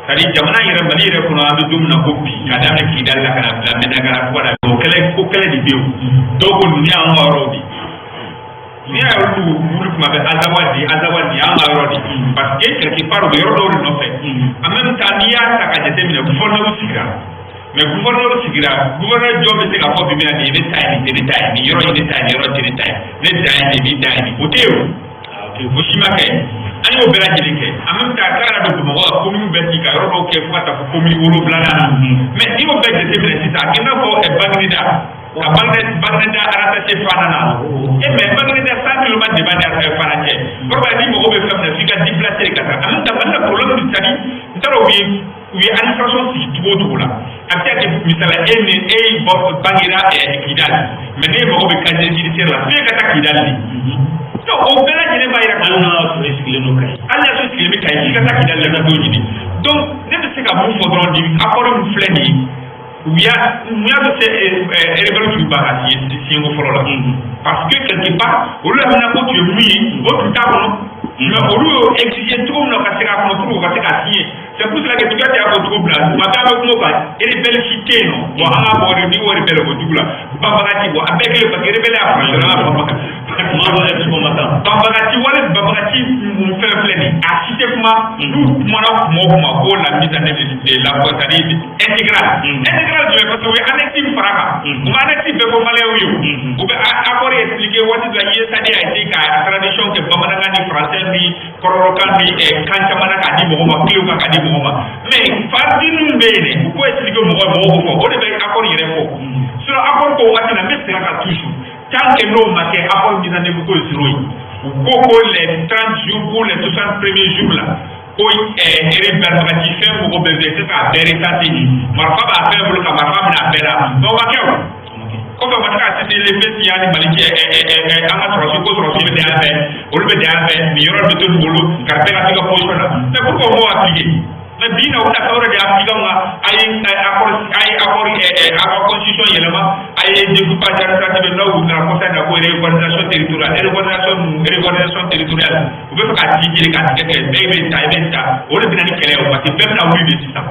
C'est à dire jamana yɛrɛ, Mali yɛrɛ kɔnɔ, an bɛ don min na ko bi, ka daminɛ Kidali la ka na bila Mɛnaka la fo ka na o kɛlɛ ko kɛlɛ de bɛ yen. Dɔw ko ninnu y'an ka yɔrɔw de ye. N'i y'a ye olu wuli kuma bɛ Azawad di, Azawad di y'an ka yɔrɔ de, parce que quelque part u bɛ yɔrɔ dɔw de nɔfɛ. En même temps, n'i y'a ta ka jateminɛ, gouverneur sigira, mais gouverneur sigira, gouverneur jɔn bɛ se k'a fɔ bi bi in na nin ye ne ta ye, nin tɛ ne ta ye, nin yɔrɔ in ne ta ye, nin yɔrɔ tɛ ne ta ye, ne dan ye nin, nin dan ye nin, o tɛ yen. O si ma kɛ, an y'o bɛɛ lajɛlen kɛ. En même temps, a tila ka don Bamakɔ ka commune bɛɛ sigi ka yɔrɔ dɔw kɛ fo ka taa fɔ commune wolonwulanan na. Mais n'i y'o bɛɛ jateminɛ sisan, a kɛ i n'a fɔ Baguineda, ka Baguineda rattaché Fana na. E mais Baguineda, 100 kilomètres de b'a ni Fana cɛ. Kɔrɔ n'i mago bɛ fɛn min na, f'i ka déplacer de ka taa. En même temps, Mali la problème, c'est à dire n t'a dɔn u ye administration sigi cogo o cogo la, a bɛ se ka kɛ misala e ni e bɔ bangera Kidali, mais n'e mago bɛ casier judiciaire la, f'e ka taa Kidali de. Donc o bɛɛ lajɛlen b'a yira hali n'a y'a sɔrɔ e sigilen don Kayi. Hali n'a sɔrɔ e sigilen bɛ Kayi, f'i ka taa Kidali la ka t'o ɲini. Donc ne bɛ se ka mun fɔ dɔrɔn, nin accord min filɛ nin ye, u y'a mun y'a to rebelle tun ban ka signer ko fɔlɔ la, parce que quelque part olu hakilina ko tun ye mun ye, o tun t'a kɔnɔ. Mais olu y'o exiger cogo min na ka se k'a kɔnɔ pour que u ka se k'a signer. C'est pour cela que Tugati y'a fɔ cogo min na, tuma bɛɛ an bɛ kuma o kan, rebelle si tɛ yen nɔ. Bon, an k'a fɔ ni ko rebelle o jugu la, banbagaci, bon, a bɛɛ kelen, parce que rebelle y'a faamuya an b'a fɔ kuma fɔ ex-combattant. Banbagaci wale banbagaci mun fɛn filɛ nin, a si tɛ kuma. N'u kumana kuma o kuma ko la mise en œuvre de la, c'est-à-dire intégrale, intégrale jumɛn? Parce que u ye annexe min fara kan, u ma annexe bɛɛ fɔ Maliyɛnw ye. O u bɛ accord expliquer waati dɔ la, ISAD a essayé k'a traduire. Tradition kɛ bamanankan ni français ni kɔrɔrɔkan ni kan caman na k'a di mɔgɔ ma, kilew kan k'a di mɔgɔ ma. Mais fardi ninnu bɛ yen dɛ, u k'o expliquer mɔgɔ ye, mɔgɔw k'o fɔ, o de bɛ accord yɛrɛ fɔ. Sinon accord ko waati la, n bɛ segin a kan toujours, tant que n'o ma kɛ, accord mise en œuvre ko ye zéro ye. U ko les 30 jours ou les 60 premiers jours là, ko rebelle fɛn mɔgɔ bɛɛ bɛ se k'a bɛɛ recenser, marifa b'a fɛn bolo ka marifa minɛ a bɛɛ la, mais o ma kɛ. O kɔfɛ, u ma se ka cessez-le-feu signer ni Mali cɛ. An ka sɔrɔsi ko sɔrɔsi bɛ dan yan fɛ, olu bɛ dan yan fɛ, nin yɔrɔ bɛ to nin bolo ka bɛɛ ka t'i ka position na. Mais pourquoi o m'o appliquer? Mais bi na, u bɛna fɛn wɛrɛ de appliquer anw kan. A ye accord, a ye accord, a ka constitution yɛlɛma, a ye découpage administratif. N'aw nana conseil na ko réorganisation territoriale, réorganisation mun, réorganisation territoriale, u bɛ fɛ k'a ci jeli k'a tigɛ tigɛ, bɛɛ bɛ ta, i bɛ ta, o de bɛ na ni kɛlɛ ye o, parce que bɛɛ bɛna wuli de sisan,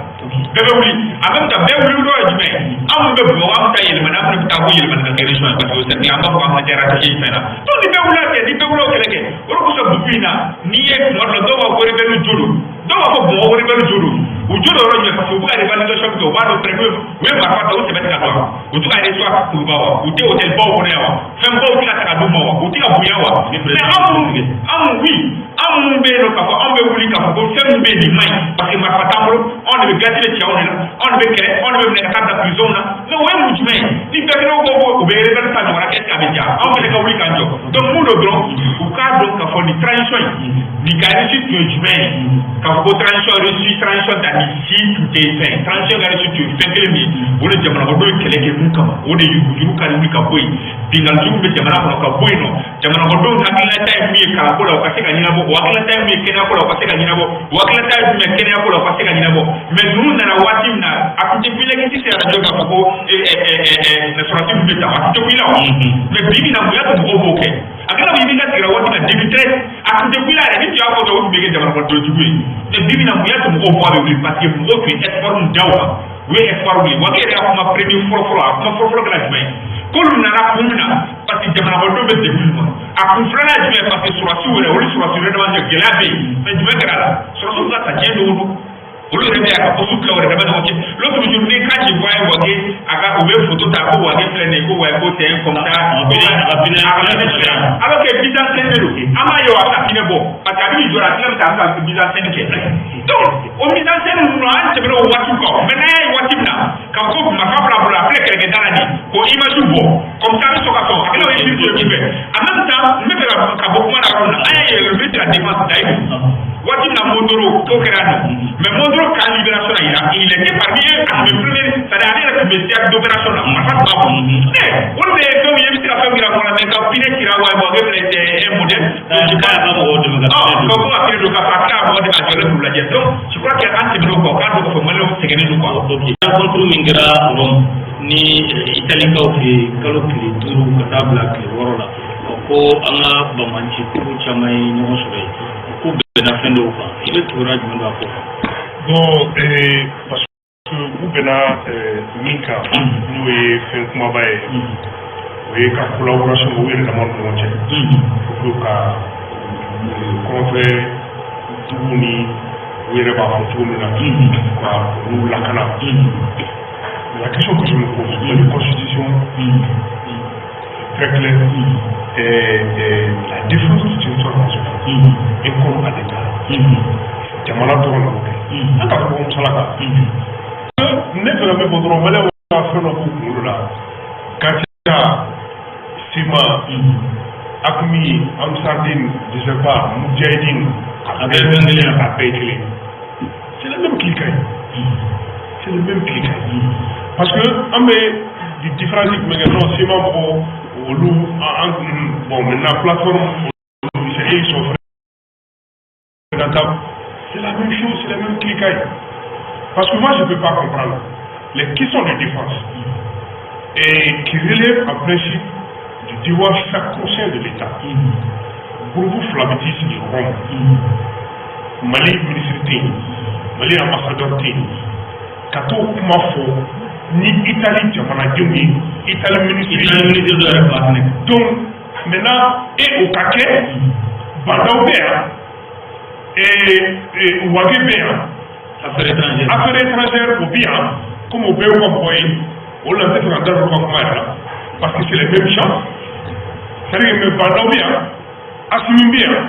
bɛɛ bɛ wuli en même temps. Bɛɛ wuli dɔ ye jumɛn ye? Anw minnu bɛ Bamakɔ, an bɛ taa yɛlɛma, an bɛ taa ko yɛlɛma ka kɛ région ye, parce que o cercle, an b'a fɔ k'an ka kɛ rattaché fɛn na. Donc ni bɛɛ wulila kɛ, ni bɛɛ wulila o kɛlɛ kɛ, o de kosɔn dugu in na, n'i ye kuma dɔ la, dɔw b'a fɔ ko rebelle jo don, dɔw b'a fɔ Bamakɔ rebelle jo don. U jo don yɔrɔ jumɛn? Parce que u bɛ ka revendication kɛ, u b'a dɔn fɛnɛ n'u u ye marifa ta, u sɛbɛ tɛ ka don wa, u tɛ ka reçoit Kuluba wa, u tɛ hôtel baw kɔnɔ yan wa, fɛn baw tɛ ka ta ka d'u ma wa, u tɛ ka bonya wa. Mais anw minnu, oui, anw minnu bɛ yen nɔ k'a fɔ anw bɛ wuli k'a fɔ ko fɛn min bɛ yen nin man ɲi, parce que marifa t'an bolo, anw de bɛ gazi bɛ ci anw de la, anw de bɛ kɛlɛ, anw de bɛ minɛ ka taa bila prison na. Mais o ye mun jumɛn ye? Ni bɛɛ fɛnɛ ko ko u bɛ rebelle ta ɲɔgɔn na, est ce que a bɛ diya anw fɛnɛ ka wuli k'an jɔ? Donc mun don dɔrɔn, u k'a dɔn k'a fɔ nin transition in, nin ka réussite tun ye jumɛn ye? K'a fɔ ko transition réussi, transition ta nin si tun tɛ fɛn. Transition ka réussite tun ye fɛn kelen min ye, o de jamana kɔnɔdenw ye kɛlɛ kɛ mun kama, o de yuruguyurugu ka wuli ka bɔ yen, binkanni jugu bɛ jamana kɔnɔ ka bɔ yen nɔ, jamana kɔnɔdenw hakilinata ye mun ye kalanko la, o ka se ka ɲɛnabɔ, o hakilinata ye mun ye kɛnɛyako la, o ka se ka ɲɛnabɔ, o hakilinata ye jumɛn kɛnɛyako la, o ka se ka ɲɛnabɔ. Mais ninnu nana waati min na, a tun tɛ ku i la k'i tɛ se arajo k'a fɔ ko sɔrɔsi min bɛ ta, a tun tɛ ku i la wa. Mais bi bi in na, mun y'a to mɔgɔw b'o kɛ? A kɛra i b'i ka sigira waati min na 2013, a tun tɛ ku i la yɛrɛ, ni tun y'a fɔ dɔrɔn, o tun bɛ kɛ jamana kɔnɔden jugu ye. Mais bi bi in na, mun y'a to mɔgɔw bɔ a bɛ wuli? Parce que mɔgɔw tun ye espoir min da o kan, u ye espoir wuli. Wa yɛrɛ y'a kuma premier fɔlɔ fɔlɔ, a kuma fɔlɔ fɔlɔ kɛra jumɛn ye? K'olu nana kun min na, parce que jamana kɔnɔdenw bɛ degun min kɔnɔ. A kun filanan ye jumɛn ye? Parce que sɔrɔsiw yɛrɛ, olu sɔrɔsiw yɛrɛ dama cɛ gɛlɛya bɛ yen. Mais jumɛn kɛra a la? Sɔrɔsiw ka ta diɲɛ don o don, olu yɛrɛ bɛ yan ka poste tila u yɛrɛ dama ɲɔgɔn cɛ. L'autre jour, ni quand je voyais Wagué, a ka u bɛ photo ta ko Wagué filɛ nin ye, ko waye ko c'est comme ça, a ka pinɛ filɛ, alors que mise en scène de don. An b'a ye o, a bɛ ka pinɛ bɔ parce que a bɛ n'i jɔ a tila bɛ taa, a bɛ ka mise en scène kɛ. Donc o mise en scène ninnu, an tɛmɛna o waatiw kan. Mais n'an y'a ye waati min na k'a fɔ ko marifa bila bolo, a filɛ kɛlɛkɛda la nin k'o image bɔ comme ça, a bɛ sɔn ka sɔn a kɛlen o ye minisiri ye kun fɛ. En même temps, n bɛ fɛ ka bɔ kuma na yɔrɔ min na, an y'a ye le ministre de la défense Dayidu, waati min na Mondoro ko kɛra nɔ, mais Mondoro ka libération na, il était parmi eux, a tun bɛ premier, c'est à dire ale yɛrɛ tun bɛ théâtre d'opération na, marifa tun b'a bolo. Mais olu de ye fɛnw ye, i bɛ se ka fɛn yira mɔgɔ la, mais ka pinɛ cira wa mɔgɔ filɛ, c'est un modèle. K'a ka mɔgɔw dɛmɛ ka pinɛ don, ko ka pinɛ don ka fɔ a tila ka mɔgɔ dɛmɛ, a jɔlen k'u lajɛ. Donc je crois que an tɛmɛn'o kan, k'a dɔn k'a fɔ maliyɛnw sɛgɛnnen don quoi. Ok, rencontre min kɛra Rome ni Italikaw fɛ yen, kalo tile 5 ka taa bila tile 6 la, ko an ka banbanci kuru caman ye ɲɔgɔn sɔrɔ yen, ko bɛnna fɛn dɔw kan, i bɛ kibaruya jumɛn dɔn a ko kan? Bon, parce que u bɛnna min kan, n'o ye fɛn kumaba ye, o ye ka collaboration u yɛrɛ dama ni ɲɔgɔn cɛ pour que ka kɔrɔnfɛ dugu ni u yɛrɛ b'a fɔ cogo min na, ka olu lakana. La question que je me pose, la constitution très claire, la défense du territoire national incombe à l'État. Jamana dɔrɔn de b'o kɛ. An ka fɔ musalaka ne fɛ ka min fɔ dɔrɔn, maliyɛnw ka fɛn dɔ b'u kunkolo la: GATIA, CMA, AQMI, Ansardine, je sais pas, Moudjahidine, a bɛɛ ye fɛn kelen ye. A bɛɛ ye kelen. C'est le même clique, c'est le même clique, parce que an bɛ différence jumɛn kɛ? Non, CMA mɔgɔw olu an, bon, maintenant plateforme olu, c'est ils sont fréquentables. C'est la même chose, c'est la même clique. Parce que moi, je ne peux pas comprendre les questions de défense et qui relèvent en principe du devoir sacro-saint de l'État. Groupe fila bɛ t'i sigi Rome, Mali ministre tɛ yen, Mali ambassadeur tɛ yen, ka t'o kuma fɔ ni Italie jamanadenw ye, Italie ministre. Italie ministre dɔ yɛrɛ b'a kɛnɛ. Donc maintenant, e o ka kɛ, Bah N'Daw bɛ yan, Wagué bɛ yan. Affaires étrangères. Affaires étrangères, o bɛ yan, comme o bɛɛ y'u ka mɔgɔ ye. O la, n tɛ fɛ ka n da don olu ka kuma yɛrɛ la, parce que c'est les mêmes gens. C'est à dire que Bah N'Daw bɛ yan. Assimi bɛ yan,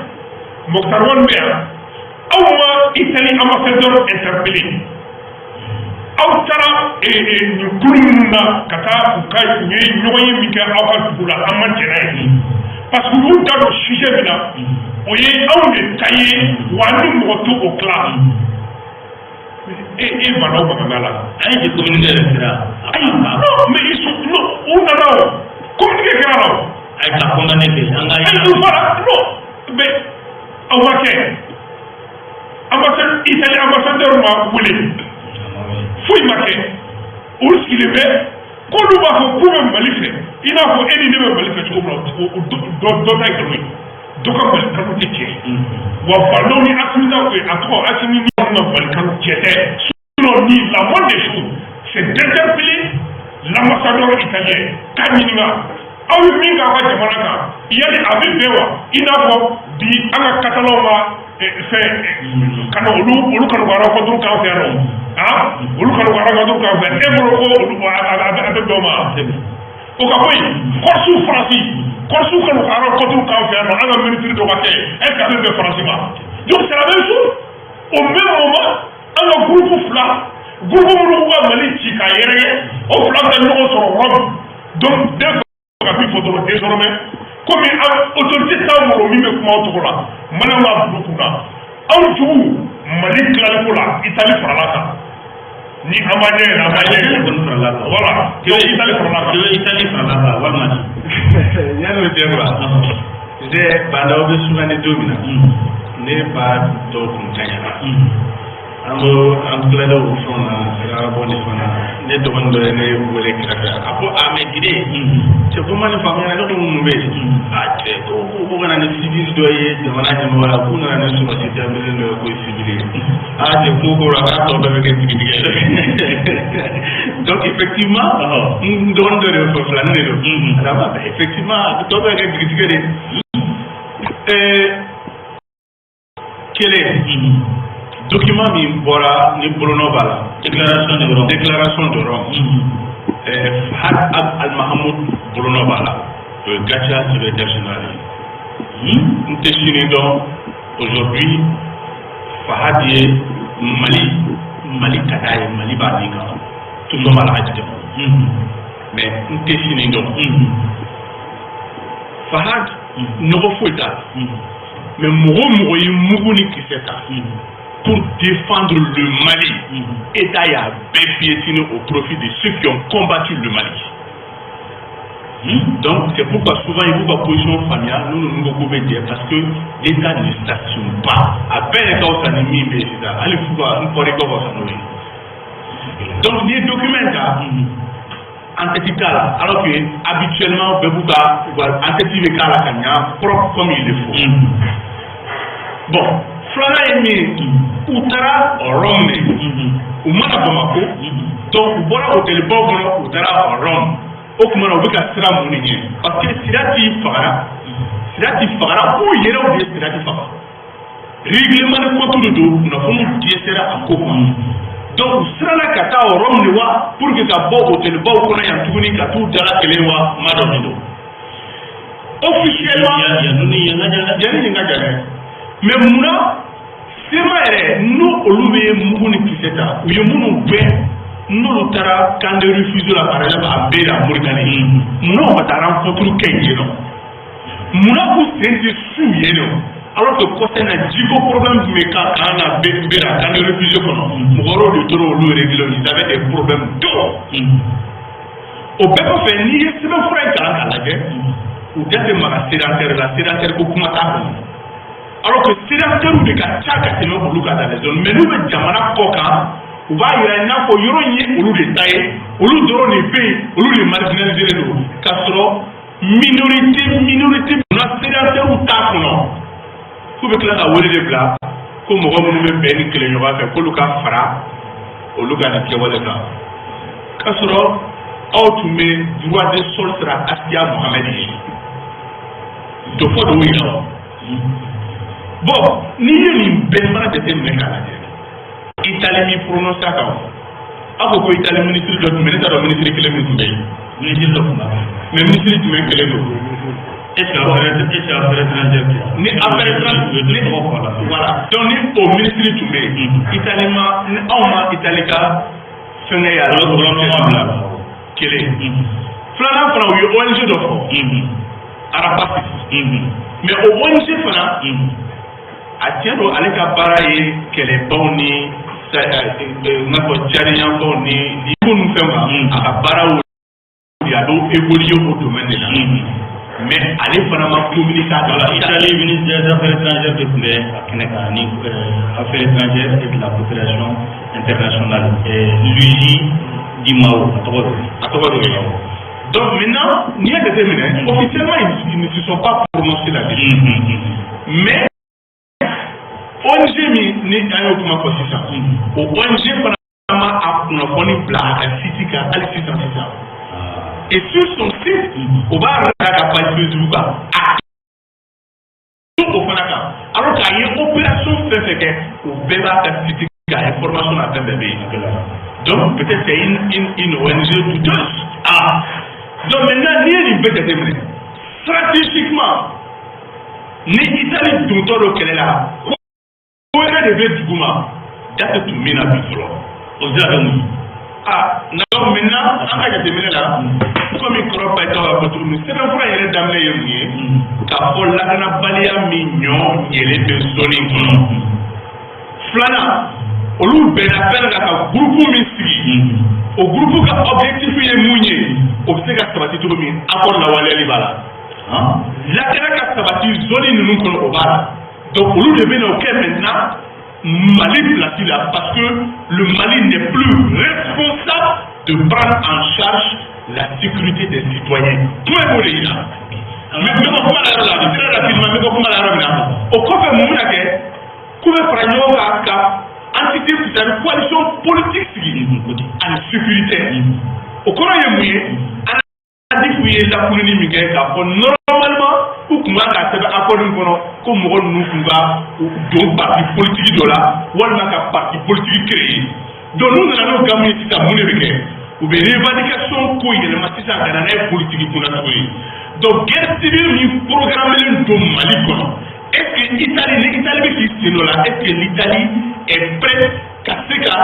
Moctar Ouane bɛ yan, aw ma Italie ambassadeur interpellé. Aw taara nin kulu minnu na ka taa u ka u ye ɲɔgɔn ye min kɛ aw ka dugu la, an ma jɛn n'a ye, parce que u y'u da don sujet min na, o ye anw de ta ye, wa ni mɔgɔ t'o o tila. E banna o mankan la. An ye communiqué yɛrɛ kɛra. Ayi, non, mais ils sont, non, u nana, o communiqué kɛra la o. A ye ka condamné kɛ an ka. Ayi, voilà, non, mais aw ma kɛ ambassade, Italie ambassadeur ma wele, foyi ma kɛ. Olu sigilen bɛ k'olu b'a fɔ k'u bɛ Mali fɛ, i n'a fɔ e ni ne bɛ Mali fɛ cogo min na. O dɔ dɔ ta ye nkalon ye, dɔ ka Mali kanu tɛ tiɲɛ ye. Wa Bah N'Daw ni Assimi ta, a tɔgɔ Assimi ni ka Mali kanu tiɲɛ tɛ. Sinon, ni la moindre des choses, c'est d'interpeller l'ambassadeur italien k'a ɲininka: aw ye min k'aw ka jamana kan, yali a bɛ bɛn wa? I n'a fɔ bi an ka Catalanw ka fɛn ka na, olu kanu ka rencontre k'an fɛ yan nɔ, ah, olu kanu ka rencontre k'an fɛ, e bolo ko olu a bɛ bɛn o ma? O ka bɔ yen, Corse, Faransi, Corse kanu ka rencontre k'an fɛ yan nɔ, an ka ministre dɔ ka kɛ, est ce que a bɛ bɛn Faransi ma? Donc c'est la même chose. Au même moment, an ka groupe fila, groupe minnu b'u ka Mali ci k'a yɛrɛkɛ, o fila bɛ ɲɔgɔn sɔrɔ Rome. Donc den ka min fɔ dɔrɔn, désormais, komi an autorité t'an bolo min bɛ kuma o cogo la, Maliyɛnw b'a bila u kunna, anw jugu Mali tilaliko la, Italie farala kan. Ni an b'a ɲɛ yɛlɛ, an b'a ɲɛ yɛlɛ. Kɔni farala kan. Voilà, donc Italie farala kan. Italie farala kan walima di? Yanni o cɛ quoi, tu sais, Bah N'Daw bɛ sugandi don min na, ne ba dɔw kun kaɲa, an ko an tilala o fɛnw na, saraka ni fɛnw na, ne dɔgɔnin dɔ ye ne wele kɛrɛfɛ, a ko: a mais Dide, cɛ, ko ma nin faamuya. Ne ko: mun bɛ yen? A cɛ ko ka na ni civil dɔ ye jamana ɲɛmɔgɔ la, k'u nana ni sɔrɔsi denmisɛnnin dɔ ye, k'o ye civil ye. A cɛ ko la k'a tɔ bɛɛ bɛ kɛ tigɛ tigɛ. Donc effectivement, n dɔgɔnin dɔ de bɛ fɛ, filanin de don, a effectivement a tɔ bɛɛ bɛ kɛ tigɛ de. Kelen, document min bɔra ni bolonɔ b'a la. Déclaration de Rome. Déclaration de Rome, Fahad Al Mahamoud bolonɔ b'a la, o ye GATIA secrétaire général ye. N tɛ sini dɔn, aujourd'hui Fahad ye Mali, Mali ka d'a ye, Mali b'a min kan, tout le monde b'a la ka jate, mais n tɛ sini dɔn. Fahad nɔgɔ foyi t'a la, mais mɔgɔ o mɔgɔ ye mugu ni kisɛ ta pour défendre le Mali, État y'a bɛɛ piétiné au profit de ceux qui ont combattu le Mali. Donc c'est pourquoi souvent il faut ka position faamuya, nous ninnu ko k'u bɛ jɛ, parce que l'État ne s'assume pas. A bɛɛ de ka fisa ni min bɛ yen sisan, hali f'u ka n kɔri ka fisa n'o ye. Donc n'i ye document ta, en-tête t'a la, alors que habituellement bɛɛ b'u ka u ka en-tête bɛ k'a la ka ɲa, propre comme il le faut. Bon, filanan ye min ye, u taara Rome de, u mana Bamako, donc u bɔra hôtelbaw kɔnɔ, u taara Rome. O tuma na, u bɛ ka siran mun de ɲɛ? Parce que Sirati fagara, Sirati fagara, k'u yɛrɛw de ye Sirati faga. Règlement de compte de don, kunnafoniw dɛsɛra a ko kan. Donc u siranna ka taa Rome de wa, pour que ka bɔ hôtelbaw kɔnɔ yan tuguni ka t'u dala kelen wa, n ma dɔn min don officiellement. Yanni yen ka jan dɛ. Yanni nin ka jan dɛ, mais munna CMA yɛrɛ, n'u olu bɛ mugu ni kisɛ ta, u ye minnu gɛn, n'olu taara camp de réfugiés la, par exemple à Mbera, Mauritanie, munna u ma taa rencontre kɛ yen nɔ? Munna k'u sen tɛ su yen nɔ, alors que kɔsɛ na jiko problème tun bɛ ka kan na Mbera, camp de réfugiés kɔnɔ, mɔgɔ wɛrɛw de tora olu régler, ils avaient des problèmes d'eau. O bɛɛ kɔfɛ, n'i ye sɛbɛnfura in kalan k'a lajɛ, u da tɛ maga sédentaire la, sédentaire ko kuma t'a kɔnɔ, alors que sédentaire de ka ca ka tɛmɛ olu kan dans les zones. Mais n'u bɛ jamana kɔ kan, u b'a yira i n'a fɔ yɔrɔ in ye olu de ta ye, olu dɔrɔn de bɛ yen, olu de marginalisé don, k'a sɔrɔ minorité munna sédentaire t'a kɔnɔ? K'u bɛ tila ka wele de bila ko mɔgɔ minnu bɛ bɛn ni kɛlɛɲɔgɔn fɛ, k'olu ka fara olu ka nin kɛwale kan, k'a sɔrɔ aw tun bɛ droit de sol sira Askiya Mohamɛd ye dɔ fɔ dɔw yira. Bon, n'i ye nin bɛɛ fana jateminɛ k'a lajɛ, Italie mi prononcé a kan o, aw ko ko Italie ministre dɔ tun bɛ, ne t'a dɔn ministre kelen min tun bɛ yen. Ministre dɔ tun b'a Mais ministre jumɛn kelen don? Est ce que affaire étrangère tɛ? Ni affaire étrangère ni tɔgɔ fɔ la. Voilà, donc ni o ministre tun bɛ yen, Italie ma, ni anw ma Italie ka fɛnkɛ y'a la, gouvernement bila la. Kelen filanan fana, u ye ONG dɔ fɔ, Arapasis, mais o ONG fana, a tiɲɛ don, ale ka baara ye kɛlɛbaw ni n ka fɔ jariyanbaw ni ko ninnu fɛnw kan. A ka baara y'o de, a bɛ évoluer o domaine de la, mais ale fana ma communiquer a kan. Voilà, Italie ministre des Affaires étrangères de tun bɛ a kɛnɛ kan ani Affaires étrangères et de la coopération internationale, Luigi Di Maio, a tɔgɔ don. A tɔgɔ don. Donc maintenant, n'i y'a jateminɛ, officiellement ils ne se sont pas prononcés là-dessus, mais ONG min ni an y'o kuma fɔ sisan, o ONG fana ma a kunnafoni bila a ka site kan hali sisan sisan. Et sur son site, o b'a yɛrɛ ka page Facebook kan, a to o fana kan, alors k'a ye opération fɛn fɛn kɛ, o bɛɛ b'a ka site kan, information na fɛn bɛɛ bɛ yen. Donc peut-être c'est une ONG douteuse. Ah, donc maintenant, n'i ye nin bɛɛ jateminɛ stratégiquement, ni Italie dontɔ don kɛlɛ la, ko wɛrɛ de bɛ dugu ma, date tun min na bi fɔlɔ. O bɛ se ka kɛ mun ye? Ah, donc maintenant, an ka jateminɛ la, komi kɔrɔ bayitaw y'a fɔ cogo min, sɛbɛnfura yɛrɛ daminɛ ye mun ye? K'a fɔ lakanabaliya min ɲɔ ɲɛlen bɛ zone in kɔnɔ. Filanan, olu bɛnna fɛn kan ka groupe min sigi, o groupe ka objectif ye mun ye? O bɛ se ka sabati cogo min, accord lawaleyali b'a la, lakana ka sabati zone ninnu kɔnɔ, o b'a la. Donc olu de bɛ na o kɛ maintenant Mali place la, parce que le Mali n'est plus responsable de prendre en charge la sécurité des citoyens. Kuma b'o de yira. N bɛ bɔ kuma la yɔrɔ la très rapidement, n bɛ bɔ kuma la yɔrɔ min na, o kɔfɛ mun bɛna kɛ? K'u bɛ fara ɲɔgɔn kan ka entité, c'est-à-dire coalition politique sigi ani sécurité. O kɔrɔ ye mun ye? Annadif ye lakununi min kɛ k'a fɔ normalement u tun kan ka sɛbɛn accord in kɔnɔ ko mɔgɔ ninnu tun ka don parti politique dɔ la walima ka parti politique créer. Donc n'u nana n'o gamme ye sisan, mun de bɛ kɛ? U bɛ revendication ko yɛlɛma sisan ka na n'a ye politique kunna tuguni. Donc guerre civile min programmelen don Mali kɔnɔ, est ce que Italie, ni Italie bɛ k'i sen dɔ la, est ce que l'Italie est prête ka se ka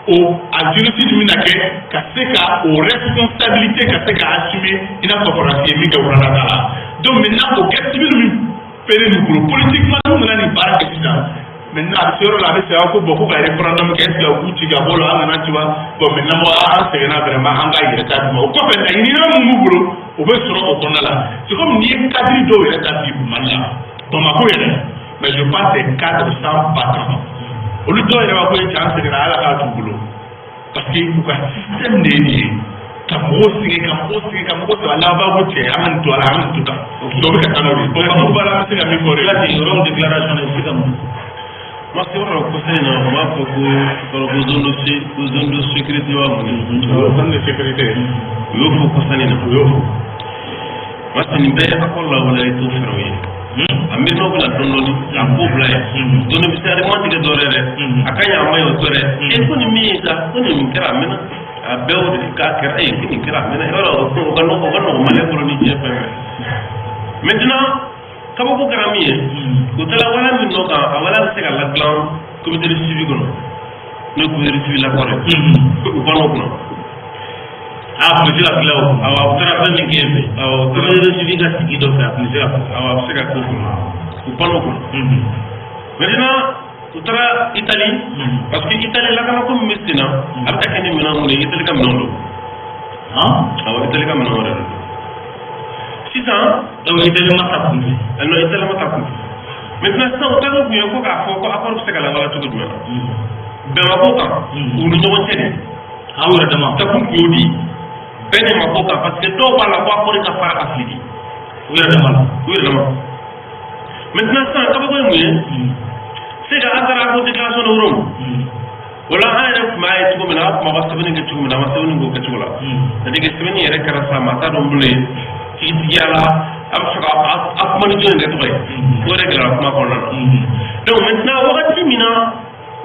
o a génocide min na kɛ, ka se ka o responsabilité ka se ka assumer, i n'a fɔ Faransi ye min kɛ Rwanda ta la? Donc maintenant, o guerre civile min péré n'u bolo politiquement, n'u nana nin baara kɛ sisan, maintenant a bɛ se yɔrɔ la, a bɛ segin ko bon, ko ka référendum kɛ, est ce que u k'u ci ka bɔ la, an nana, tu vois. Bon, maintenant mɔgɔ an sɛgɛnna vraiment, an ka yɛrɛ ta d'u ma. O kɔfɛ, laɲini wɛrɛ mun b'u bolo, o bɛ sɔrɔ o kɔnɔna la. C'est comme n'i ye cadre dɔw yɛrɛ ta bi Mali la, Bamakɔ yɛrɛ, mais je parle des cadres sans patron, olu dɔw yɛrɛ b'a fɔ cɛ an sɛgɛnna, Ala k'a t'u bolo, parce que u ka système de ye nin ye, ka mɔgɔw sɛgɛn, ka mɔgɔw sɛgɛn, ka mɔgɔw sɛgɛn, a laban ko cɛ an ka nin to a la, an ka nin to tan. Donc o bɛ ka taa n'o de ye. Bon, bakuruba la, an bɛ se ka min fɔ o de ye. Place Rome déclaration na, i bɛ se ka mun? Moi, c'est vrai, kɔsa in na, u b'a fɔ ko zone de sécurité wa mun ye? Zone de sécurité. U y'o fɔ kɔsa in na. U y'o fɔ. Parce que nin bɛɛ ye accord lawaleya t'o fɛɛrɛw ye. A miirinaw bɛna dɔɔni dɔɔni k'a ko bila yen. Donc nin bɛ se argument tigɛ dɔ wɛrɛ dɛ. A ka ɲi, a ma ɲi, o tɛ dɛ. E ko nin min ye sa, ko nin kɛra a mɛnna. A bɛɛ o de k'a kɛra e ko nin kɛra a mɛnna. I b'a dɔn, o ka nɔgɔn Malien bolo ni diɲɛ fɛn fɛn. Maintenant, kabako kɛra min ye, u taara waleya min nɔ kan, a waleya bɛ se ka ladilan comité de suivi kɔnɔ, n'o ye comité de suivi l'accord ye. U ban'o kunna. A tun bɛ se ka tila o. Awɔ. U taara fɛn min kɛ yen fɛ. Awɔ. Comité de suivi ka sigi dɔ fɛ, a tun bɛ se ka. Awɔ, a bɛ se ka k'o kunna. U ban'o kunna. Maintenant, u taara Italie, parce que Italie lakanako min bɛ sen na, a bɛ ka kɛ ni minɛn minnu ye, Italie ka minɛnw don. Awɔ, Italie ka minɛnw yɛrɛ don. Sisan. Donc Italie ma ta kun fɛ. Non, Italie ma ta kun fɛ. Maintenant sisan, u taara kun ye ko k'a fɔ ko accord bɛ se ka lawaleya cogo jumɛn na? Bɛn ma k'o kan u ni ɲɔgɔn cɛ de. Aw yɛrɛ dama. Takun kun y'o di. Bɛn de ma k'o kan, parce que dɔw b'a la ko accord ka fara appliquer. U yɛrɛ dama la. U yɛrɛ dama. Maintenant sisan, kabako ye mun ye? C'est que an taara ko déclaration de Rome. O la, an yɛrɛ tun b'a ye cogo min na, an tun b'a ka sɛbɛnni kɛ cogo min na, an ma sɛbɛnni k'o kɛcogo la. C'est à dire que sɛbɛnni yɛrɛ kɛra sa, maa t'a dɔn bilen tigitigiya la, a bɛ fɛ ka a kuma ni jɔn yɛrɛ tɔgɔ ye. O yɛrɛ gɛlɛyara kuma kɔnɔna na. Donc maintenant, wagati min na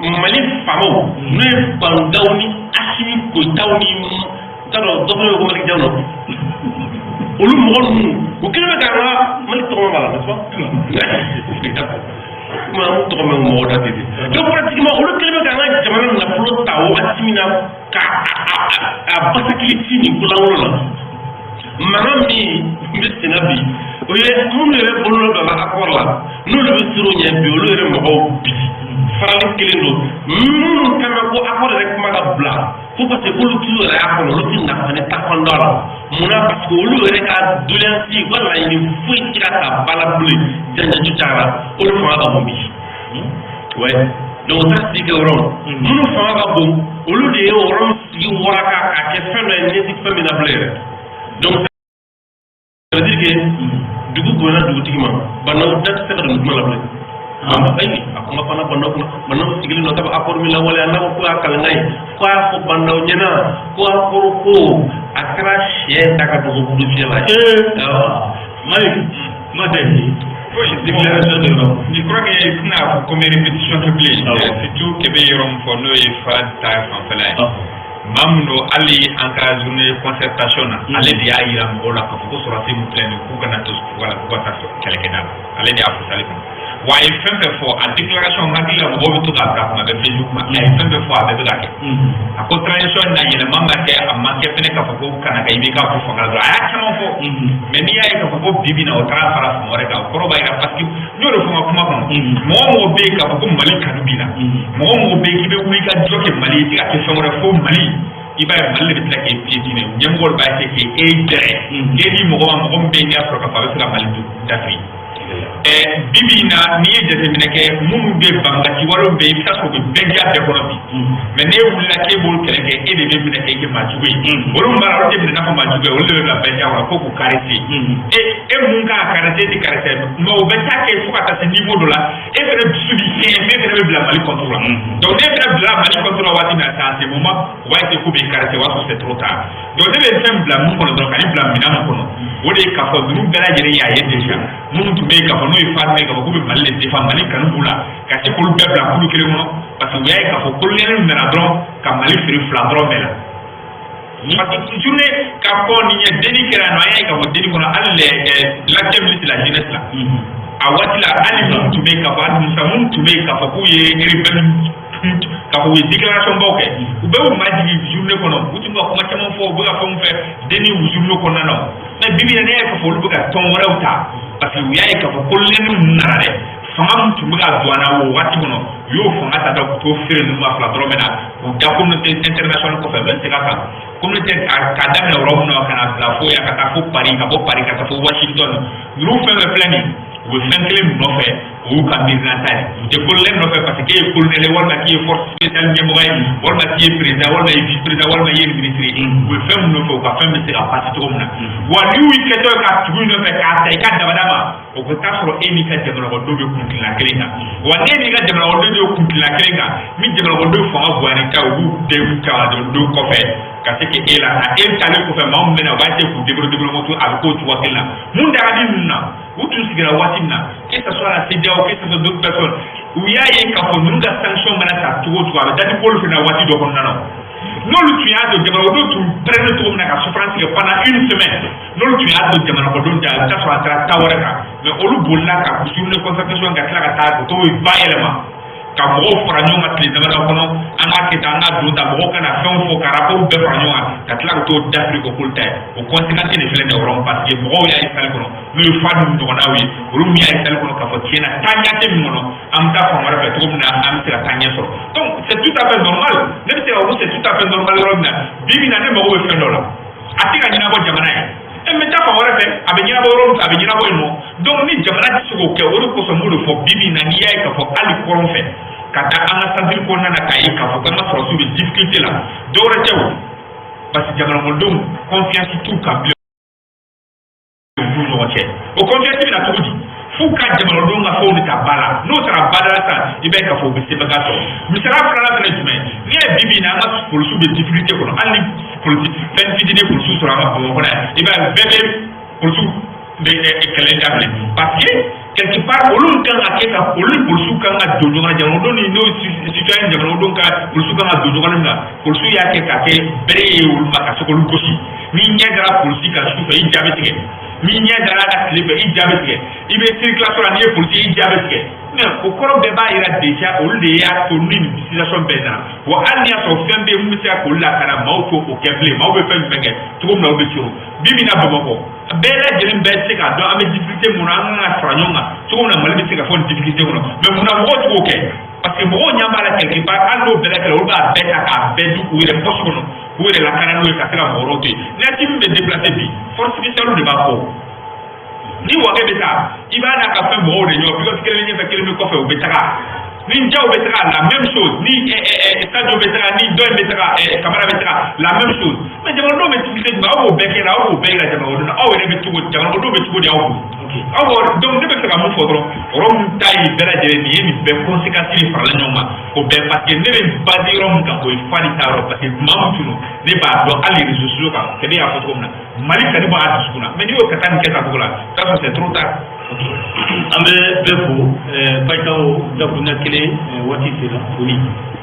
Mali faamaw, n'o ye Bah N'Daw ni Assimi Goïtaw ni n t'a dɔn, dɔ fana bɛ ko Malick Diaw nɔ. Olu mɔgɔ ninnu, u kɛlen bɛ k'an ka Mali tɔgɔ b'a la, n'est-ce pas? Kuma an tɔgɔ mɛn mɔgɔw da ten. Donc pratiquement, olu kɛlen bɛ k'an ka jamana nafolo ta wagati min na, ka a basakili ci nin kolankolon la, mankan min bɛ senna bi, o ye minnu yɛrɛ bolo dɔ la accord la, n'olu bɛ siran o ɲɛ bi, olu yɛrɛ mɔgɔw bi farali kelen don. Minnu kan bɛ ko accord yɛrɛ kuma ka bila ko parce que k'olu t'u yɛrɛ y'a kɔnɔ, olu ti nafa ni taafan dɔ la. Munna? Parce que olu yɛrɛ ka doléance, u ka laɲini foyi tɛ ka ta ba la bilen. Janjaju cayara, olu fanga ka bon bi. Ouais, donc o taara sigi kɛ yɔrɔ minnu fanga ka bon, olu de ye o yɔrɔ min sigi waraka k'a kɛ fɛn dɔ ye, ɲɛ ti fɛn min na bilen yɛrɛ. Donc ça veut dire que dugu bonyana dugutigi ma, Bandaw da tɛ se ka don kuma la bilen. Ayi, a kuma fana Bandaw kunna. Bandaw sigilen don k'a bɛ accord min lawaleya, n'a ko ko y'a kalankan ye, ko a y'a fɔ Bandaw ɲɛna ko accord ko a kɛra sɛ da ka dogo bulu fiyɛ la. Awɔ. Malik, kuma tɛ. Déclaration de yɔrɔ. Je crois que tɛna fɔ komi répétition tɛ bilen. Surtout Kebe yɔrɔ min fɔ, n'o ye fa ta fanfɛla ye. Maa min don, hali an ka journée concertation na, ale de y'a yira mɔgɔw la k'a fɔ ko sɔrɔdasi min filɛ nin ye, k'u kana to wala k'u ka taa kɛlɛkɛda la. Ale de y'a fɔ salle kɔnɔ. Wa a ye fɛn fɛn fɔ a déclaration, n hakili la mɔgɔw bɛ to k'a bila kuma bɛɛ Facebook ma, a ye fɛn fɛn fɔ, a bɛɛ bɛ ka kɛ. A ko transition na, yɛlɛma ma kɛ, a ma kɛ fɛnɛ k'a fɔ ko kana ka IBK bɔ fanga la dɔrɔn. A y'a caman fɔ. Mais n'i y'a ye k'a fɔ ko bi bi in na, o taara fara fan wɛrɛ kan, o kɔrɔ b'a jira, parce que n y'o de fɔ n ka kuma kɔnɔ, mɔgɔ o mɔgɔ bɛ yen k'a fɔ ko Mali kanu b'i la, mɔgɔ o mɔgɔ bɛ yen k'i bɛ wuli ka jɔ kɛ Mali ye, i tɛ ka kɛ fɛn wɛrɛ fo Mali, i b'a ye Mali de bɛ tila k'e piétiner. Ɲɛmɔgɔ de b'a kɛ k'e gɛrɛ k'e di mɔgɔ ma, mɔgɔ min bɛ yen n'i y'a sɔrɔ k'a fɔ a bɛ fɛ ka Mali dafiri. Bi bi in na, n'i ye jateminɛ kɛ, minnu bɛ banbagaci walew bɛ yen, i bɛ taa sɔrɔ u bɛ bɛɛ diya bɛɛ kɔnɔ bi. Mais n'e wulila k'e b'olu kɛlɛ kɛ, e de bɛ minɛ k'e kɛ maa jugu ye. Olu min b'a la, olu tɛ minɛ i n'a fɔ maa jugu ye, olu de bɛ bila bɛɛ diya kɔnɔ ko k'u caresser. E mun kan ka caresser, e tɛ caresser. Mais o bɛ taa kɛ fo ka taa se niveau dɔ la, e fɛnɛ dusu b'i kɛɲɛ, e fɛnɛ bɛ bila Mali contre la. Donc n'e fɛnɛ bila Mali contre la waati min na, c'est en ce moment u b'a essayer k'u b'i caresser, o b'a sɔrɔ c'est trop tard. Donc ne bɛ fɛn bila mun kɔnɔ dɔrɔn, ka ni bila minɛn mun kɔnɔ, o de ye k'a fɔ ninnu bɛɛ lajɛlen y'a ye déjà, minnu tun bɛ yen k'a fɔ n'o ye Fatima ye, k'a fɔ k'u bɛ Mali de défend, Mali kanu b'u la, ka se k'olu bɛɛ bila kulu kelen kɔnɔ, parce que u y'a ye k'a fɔ colonel nana dɔrɔn ka Mali feere fila dɔrɔn bɛɛ la. Parce que journée ka kɔn ni ɲɛ denni kɛra yan nɔ, an y'a ye k'a fɔ denni kɔnɔ, hali l'actuel ministre de la jeunesse la, a waati la, hali minnu tun bɛ yen k'a fɔ, hali Musa minnu tun bɛ yen k'a fɔ k'u ye rebelle, k'a fɔ u ye déclaration baw kɛ, u bɛɛ y'u majigin journée kɔnɔ. U tun bɛ ka kuma caman fɔ, u bɛ ka fɛnw fɛ denni journée kɔnɔna na. Mais bi bi in na, ne y'a ye k'a fɔ olu bɛ ka tɔn wɛrɛw ta, parce que u y'a ye k'a fɔ colonel ninnu nana dɛ, fanga min tun bɛ ka don an na o waati kɔnɔ, u y'o fanga ta dɔrɔn k'u t'o feere ninnu ma fila dɔrɔn bɛ na k'u da communauté internationale kɔfɛ. N bɛ segin a kan, communauté k'a daminɛ yɔrɔ min na ka na bila fo yan, ka taa fo Paris, ka bɔ Paris ka taa fo Washington, ninnu fɛn fɛn filɛ nin ye, u bɛ fɛn kelen min nɔfɛ, o y'u ka miirinata ye. U tɛ colonel nɔfɛ parce que k'e ye colonel ye, walima k'i ye force spéciale ɲɛmɔgɔ ye, walima k'i ye président, walima i ye vice président, walima i ye ministre ye. U bɛ fɛn min nɔfɛ, u ka fɛn bɛ se ka passer cogo min na. Wa n'i y'u kɛtɔ ye ka tugu i nɔfɛ k'a ta i ka dabada ma, o bɛ taa sɔrɔ e n'i ka jamanakɔnɔdenw bɛ kuntilenna kelen kan. Wa n'e n'i ka jamanakɔnɔdenw bɛ kuntilenna kelen kan, ni jamanakɔnɔdenw fanga bonyana i ta, u b'u den jamanadenw kɔfɛ ka se k'e la ta. E talen kɔfɛ, maa min bɛ na, u b'a essayer k'u débrouiller débrouiller moto, a bɛ k'o cogoya kelen na. Mun da ka di ninnu na, u tun sigira waati min na, que ce soit la CEDEAO, que ce soit d'autres personnes, u y'a ye k'a fɔ ninnu ka sanction mana ta cogo o cogo, a bɛ dati b'olu fana waati dɔ kɔnɔna na. N'olu tun y'a don, jamanadenw tun pɛrɛnnen cogo min na ka souffrance kɛ pendant une semaine, n'olu tun y'a don jamanakɔnɔdenw da, a bɛ taa sɔrɔ a taara taa wɛrɛ kan. Mais olu bolila ka journée concertation, ka tila ka taa o t'o bayɛlɛma ka mɔgɔw fara ɲɔgɔn kan tile damadɔ kɔnɔ, an k'a kɛ tan, an k'a don tan, mɔgɔw kana fɛnw fɔ, ka rapport bɛɛ fara ɲɔgɔn kan, ka tila ka t'o dafiri o k'olu ta ye. O conséquence de filɛ nin ye yɔrɔ, parce que mɔgɔw y'a ye salle kɔnɔ, n'o ye fa ninnu ɲɔgɔnnaw ye, olu min y'a ye salle kɔnɔ k'a fɔ tiɲɛna taa ɲɛ tɛ min kɔnɔ, an bɛ taa fan wɛrɛ fɛ cogo min na an bɛ se ka taa ɲɛ sɔrɔ. Donc c'est tout à fait normal. Ne bɛ se ka fɔ ko c'est tout à fait normal yɔrɔ min na, bi bi in na, ne mago bɛ fɛn dɔ la, a tɛ ka ɲɛnabɔ jamana ye, e n bɛ taa fan wɛrɛ fɛ, a bɛ ɲɛnabɔ yɔrɔ min fɛ, a bɛ ɲɛnabɔ yen nɔ. Donc ni jamana tɛ se k'o kɛ, o de kosɔn n b'o de fɔ, bi bi in na, n'i y'a ye k'a fɔ hali kɔrɔn fɛ ka taa an ka centre kɔnɔna na, k'a ye k'a fɔ k'an ka sɔrɔdasiw bɛ difficulté la, dɔwɛrɛ tɛ o, parce que jamanakɔnɔdenw confiance t'u kan bilen u n'u ɲɔgɔn cɛ. O confiance bɛ na cogo di? F'u ka jamanadenw ka fɛnw de ta ba la. N'o taara ba la sisan, i b'a ye k'a fɔ u bɛ sebaga sɔrɔ. Misaliya filanan fana ye jumɛn ye? N'i y'a ye bi bi in na, an ka polisiw bɛ difficulté kɔnɔ, hali ni polisi fɛn fitinin polisiw sɔrɔ an ka Bamakɔ kɔnɔ yan, i b'a ye bɛɛ bɛ polisiw bɛ kɛlɛ daminɛ, parce que Quelque part, olu kan ka kɛ ka olu ni polisiw kan ka don ɲɔgɔn na, jamanadenw ni n'o citoyen, jamanadenw ka polisiw kan ka don ɲɔgɔn na. Polisiw y'a kɛ ka kɛ bere ye olu ma, ka se k'olu gosi. N'i ɲɛ dara polisi kan su fɛ, i ja bɛ tigɛ. N'i ɲɛ dara a ka tile fɛ, i ja bɛ tigɛ. I bɛ circulation la, n'i ye polisi ye, i ja bɛ tigɛ. Mais o kɔrɔ bɛɛ b'a yira déjà, olu de y'a to ni nin situation bɛɛ nana wa. Hali n'i y'a sɔrɔ fɛn bɛ yen mun bɛ se ka k'olu lakana, maaw t'o o kɛ bilen. Maaw bɛ fɛn jumɛn kɛ cogo min na, o bɛ coron. Bi bi in na, Bamakɔ, bɛɛ lajɛlen bɛɛ tɛ se k'a dɔn an bɛ difficulté mun na, an kan ka fara ɲɔgɔn kan cogo min na Mali bɛ se ka fɔ nin difficulté kɔnɔ. Mais munna mɔgɔw t'o kɛ? Parce que mɔgɔw ɲɛ b'a la quelque part, hali n'o bɛɛ lajɛlen, olu b'a bɛɛ ta k'a bɛɛ dun u yɛrɛ poche kɔnɔ, k'u yɛrɛ lakana n'o ye, ka se ka mɔgɔ wɛrɛw to yen. Ni Assimi bɛ déplacer bi, force spéciale de b'a kɔ. Ni Wagué bɛ taa, i b'a n'a ka fɛn mɔgɔw de ɲɔgɔn pilote, kelen ɲɛfɛ, kelen bɛ kɔfɛ, u bɛ taga. Ni Diaw bɛ taga, la même chose. Ni Sadio bɛ taga, ni dɔ in bɛ taga, Camara bɛ taga, la même chose. Mais jamanadenw bɛ difficulté jumɛn? Aw b'o bɛɛ kɛ la, aw b'o bɛɛ yira jamanadenw na. Aw yɛrɛ bɛ cogo, jamanadenw bɛ cogo di aw bolo? Aw b'o donc, ne bɛ fɛ ka mun fɔ dɔrɔn, yɔrɔ min ta ye bɛɛ lajɛlen nin ye, nin bɛɛ conséquence de farala ɲɔgɔn kan o bɛɛ. Parce que ne bɛ basé yɔrɔ min kan, o ye Fali ta yɔrɔ, parce que maa min tun don, ne b'a dɔn hali réseaux sociaux kan, kɛlɛ y'a fɔ cogo min na, Mali kanu b'a dusukun na. Mais n'i y'o ka taa nin kɛ tan cogo la, i t'a sɔrɔ c'est trop tard. An bɛ bɛɛ fo. Bayitaw, dakuruɲa kelen, waati sera, foli.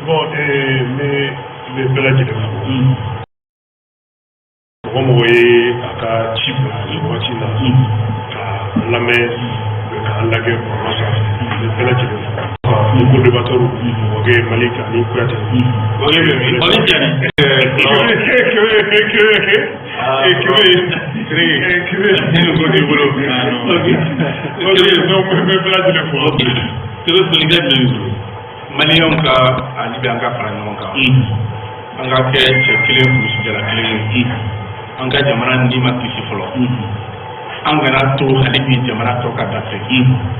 Bon, n bɛ bɛɛ lajɛlen fo. Mɔgɔ mɔgɔ ye a ka ci bila nin waati in na ka an lamɛn, k'an lajɛ bɔlɔlɔ sanfɛ, n bɛ bɛɛ lajɛlen fo. Ni ko débatteur Wagué, Malik ani Kuyate. Wagué bɛ min? Wagué Diaby. Kebe, Kebe, Kebe, Kebe, Kebe. Ko t'i bolo. Ok, donc n bɛ bɛɛ lajɛlen fo. Ok, Kebe, folikan jumɛn b'i bolo? Maliyɛnw ka hali bi, an ka fara ɲɔgɔn kan, an ka kɛ cɛ kelen, kulusijala kelen ye. An ka jamana ni ma kisi fɔlɔ, an kana to hali bi jamana tɔ ka dafɛ.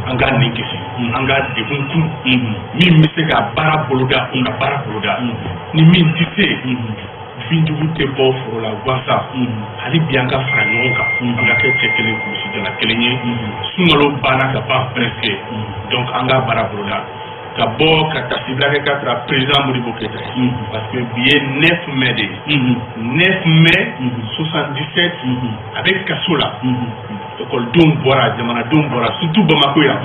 An ka nin kisi, an ka degun kun. Min bɛ se ka baara boloda, o ka baara boloda. Ni min tɛ se, binjugu tɛ bɔ foro la gansan. Hali bi, an ka fara ɲɔgɔn kan, an ka kɛ cɛ kelen, kulusijala kelen ye. Sunkalo banna ka ban presque, donc an ka baara boloda ka bɔ ka tasibila kɛ ka taara président Modibo Keïta ye, parce que bi ye 9 mai de ye, 9 mai 77. A bɛ kaso la, ekɔlidenw bɔra, jamanadenw bɔra, surtout Bamako yan,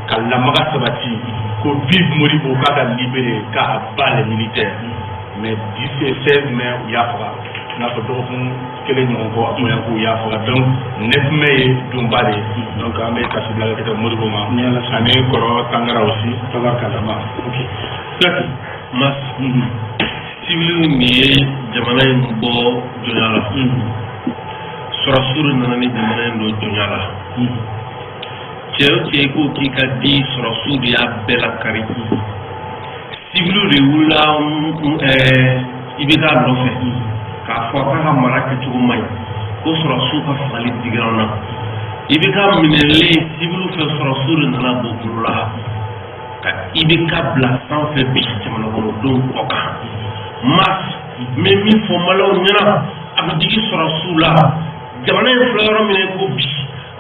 ka lamaga sabati ko vive Modibo, k'a ka libéré, k'a ba les militaires. Mais 10 et 16 mai, u y'a faga. I n'a fɔ dɔgɔkun kelen ɲɔgɔn kɔ, a bonya ko u y'a faga. Donc 9 mai ye donba de ye. Donc an bɛ tasibila kɛ ka Modibo ma ani kɔrɔ Tangara aussi. Tabarikala. Ok, Kuyate. Mas civiliw nin ye jamana in bɔ jɔnya la, sɔrɔsiw de nana ni jamana in don jɔnya la. Cɛ o cɛ ko k'i ka di, sɔrɔsiw de y'a bɛɛ lakari. Civiliw de wulila IBK nɔfɛ k'a fɔ k'a ka mara kɛcogo man ɲi, ko sɔrɔsiw ka fagali digira an na. IBK minɛlen civiliw fɛ, sɔrɔsiw de nana bɔ bolo la ka IBK bila sanfɛ bi jamana kɔnɔdenw kɔ kan. Mas n bɛ min fɔ maliyɛnw ɲɛna, a bɛ digi sɔrɔsiw la. Jamana in filɛ yɔrɔ min na ko bi,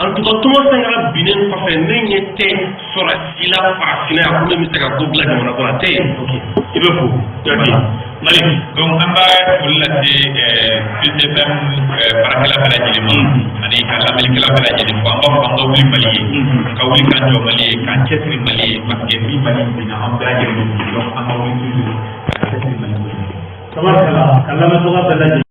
en tout cas Thomas Sankara binnen kɔfɛ, ne ɲɛ tɛ sɔrɔsi la farafinna yan ko min bɛ se ka ko dilan jamana kɔnɔ, a tɛ yen. I bɛ fo, Kuyate. Malik. Donc an b'a foli lase PCFM baarakɛla bɛɛ lajɛlen ma ani ka lamɛnnikɛla bɛɛ lajɛlen fo. An b'a fɔ an ka wuli Mali ye, ka wuli k'an jɔ Mali ye, k'an cɛsiri Mali ye, parce que ni Mali binna, an bɛɛ lajɛlen bɛ bin. Donc an ka wuli toujours k'an cɛsiri Mali ko ye. Tabarikala, ka lamɛnbaga bɛɛ lajɛlen.